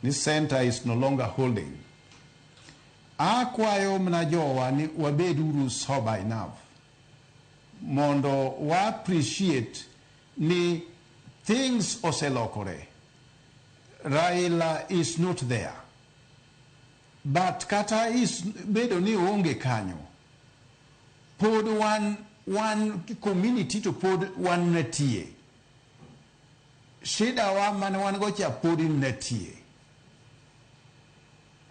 S1: ni center is no longer holding. Akwayo mana jowa ni wabed uru sober enough mondo wa appreciate ni things oselokore. Raila is not there. But kata is bedo ni oonge kanyo, pod wan community to pod wan nitie. Shida wa mane wan go cha pod nitie.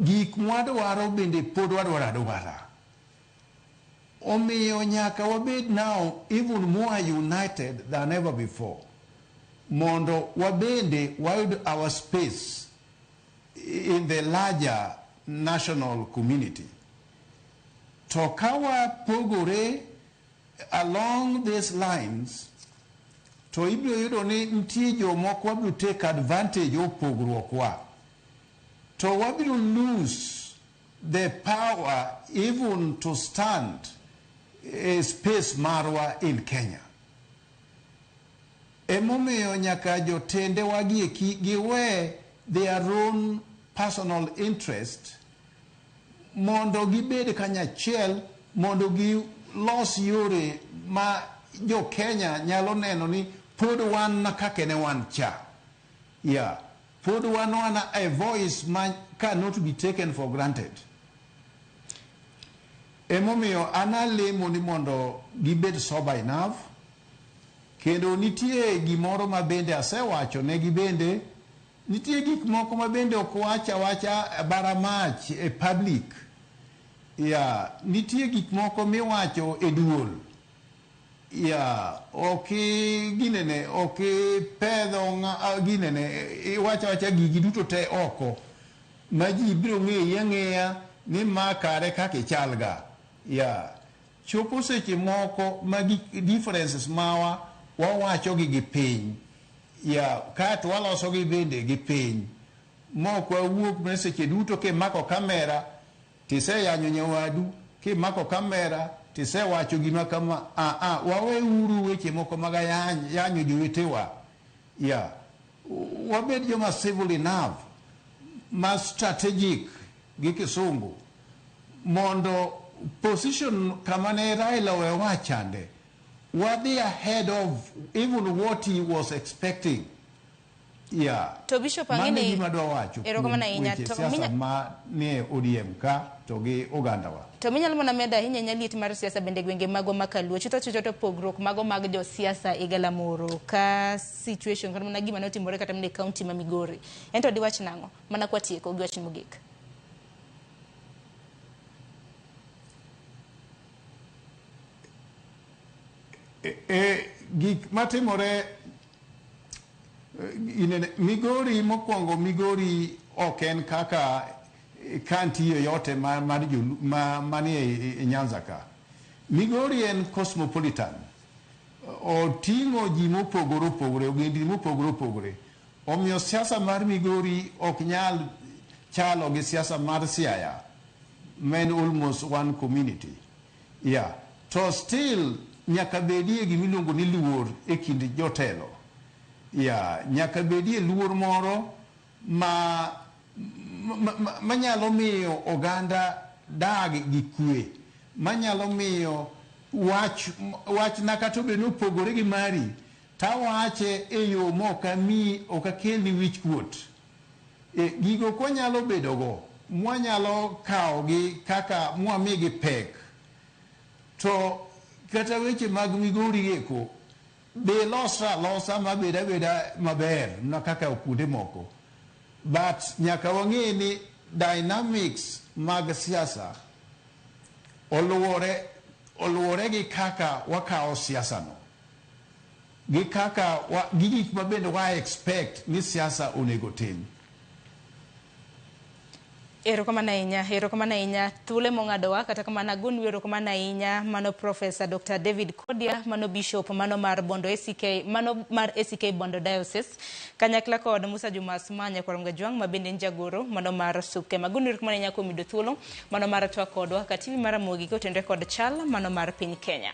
S1: Gik mwadwaro bende pod wadwaro adwara. Omiyo nyaka wabed now even more united than ever before. Mondo wabende wayud our space in the larger national community. To ka wapogore along these lines, to ibiro yudo ni nitie jomoko wabiro take advantage of pogruok. To wabiro lose the power even to stand a space marwa in Kenya. Emomiyo nyaka jotendewa gi eki giwe their own personal interest mondo gibed kanyachiel, mondo gilos yore ma jo Kenya nyalo neno ni pod wan kaka ne wan cha. Yeah. Pod wan wana a voice ma cannot be taken for granted. Emomiyo an alemo ni mondo gibed sober enough, kendo nitie gimoro ma bende asewacho negi bende, nitie gik moko ma bende ok wach awacha bara mach e public. Yeah, nitie gik moko miwacho e duol. Yeah, ok ginene, ok pedho ginene, iwacho awacha gigi duto te oko ma ji biro ng'eyi ang'eya ni ma kare kaka ichalga. Yeah, chopo seche moko ma differences mawa wawacho gi gi piny. Yeah, kaeto waloso gi bende gi piny. Mok wawuok ne seche duto kimako kamera tiseyanyo nyawadu, kimako kamera tisewacho gima kama. Wawe uru weche moko mag yanyo jowetewa. Yeah, wabed joma civil enough, ma strategic gi kisungu, mondo position kama ne Raila owewa chande, wadhi ahead of even what he was expecting. Yeah.
S11: To Bishop,
S1: Mano
S11: ang'e ni
S1: gima adwa wacho
S11: erokamano
S1: kuom
S11: ahinya.
S1: weche
S11: To
S1: siasa ma nie ODM ka to gi ogandawa.
S11: To minyalo mana medo ahinya ahinya liet mar siasa bende gwenge magwa ma Kaluo. Chutho chutho to pogruok mago mag josiasa e galamoro ka situation kata mana gima notimore kata mana e county ma Migori. Ento diwach nang'o? Mana kwatieko gi wach mogik.
S1: Gik matimore inene, Migori mokwongo, Migori ok en kaka county yoyote manie e Nyanza ka. Migori en cosmopolitan. Oting'o ji mopogore opogore, ogendini mopogore opogore. Omiyo siasa mar Migori ok nyal chalo gi siasa mar Siaya, ma en almost one community. Yeah. To still nyaka bedie gimiluongo ni luor e kind jotelo. Yeah. Nyaka bedie luor moro ma manyalo miyo oganda dag gi kwe, manyalo miyo Wach wachna kata obedo ni opogore gi mari, tawache e yo ma ok ami ok akelni wich kuot. Gigo kwanyalo bedogo, mwanyalo kawogi kaka mwamigi pek, to kata weche mag Migori eko be losre alosa mabed abeda maber na kaka kuonde moko. But nyaka wang'e ni dynamics mag siasa oluwore gi kaka wakawo siasa no, gi kaka gi gik ma bende wa expect ni siasa onego tim.
S11: Erokamano ahinya, erokamano ahinya. Thuolo mong'adowa, kata kamano agonu erokamano ahinya. Mano Professor Dr. David Kodia, mano Bishop, mano mar Bondo ACK, mano mar ACK Bondo Diocese, kanyakla kod Musa Juma Asmanya Kwaronga Jwang' ma bende en jagoro, mano mar SUPKEM. Agonu erokamano ahinya kuom yudo thuolo, mano mar twak kodwa kaka TV mar Ramogi kotenore kod chal, mano mar piny Kenya.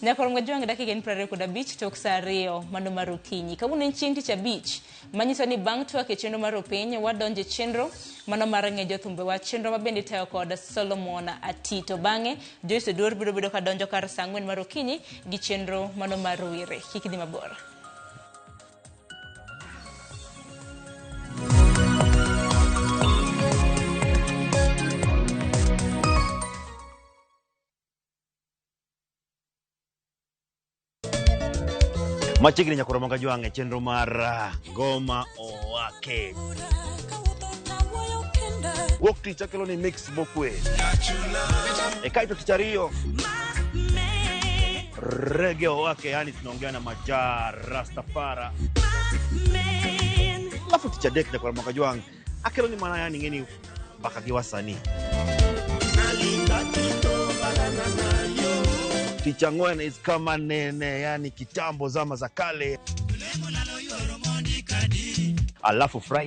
S11: Nyakoronga Jwang' dakika en 25 tok saa 2 mano mar okinyi. Kawuono en chieng' tich abich, manyiso ni bang' twak e chenro mar opiny, wadonjo e chenro mano mar ng'e jothumbewa, chenro ma bende itayo kod Solomon Atito. Bang'e, Joyce Oduor biro bedo ka donjo kar saa 4 mar okinyi gi chenro mano mar were. Kik idhi mabor.
S2: Machiegni nyakoro Ramogi Jwang' e chenro mar Ngoma Owake. Wuok tich akelo ni mix mokwe. E kaeto tich ariyo Reggae Owake, yani tunaongea na Maja Rastafara. Alafu tich adek nyakoro Ramogi Jwang' akelo ni mana yani ng'eni mbaka gi wasanii. Tich ang'wen is kama nene, yani kitambo zama za kale. Alafu Friday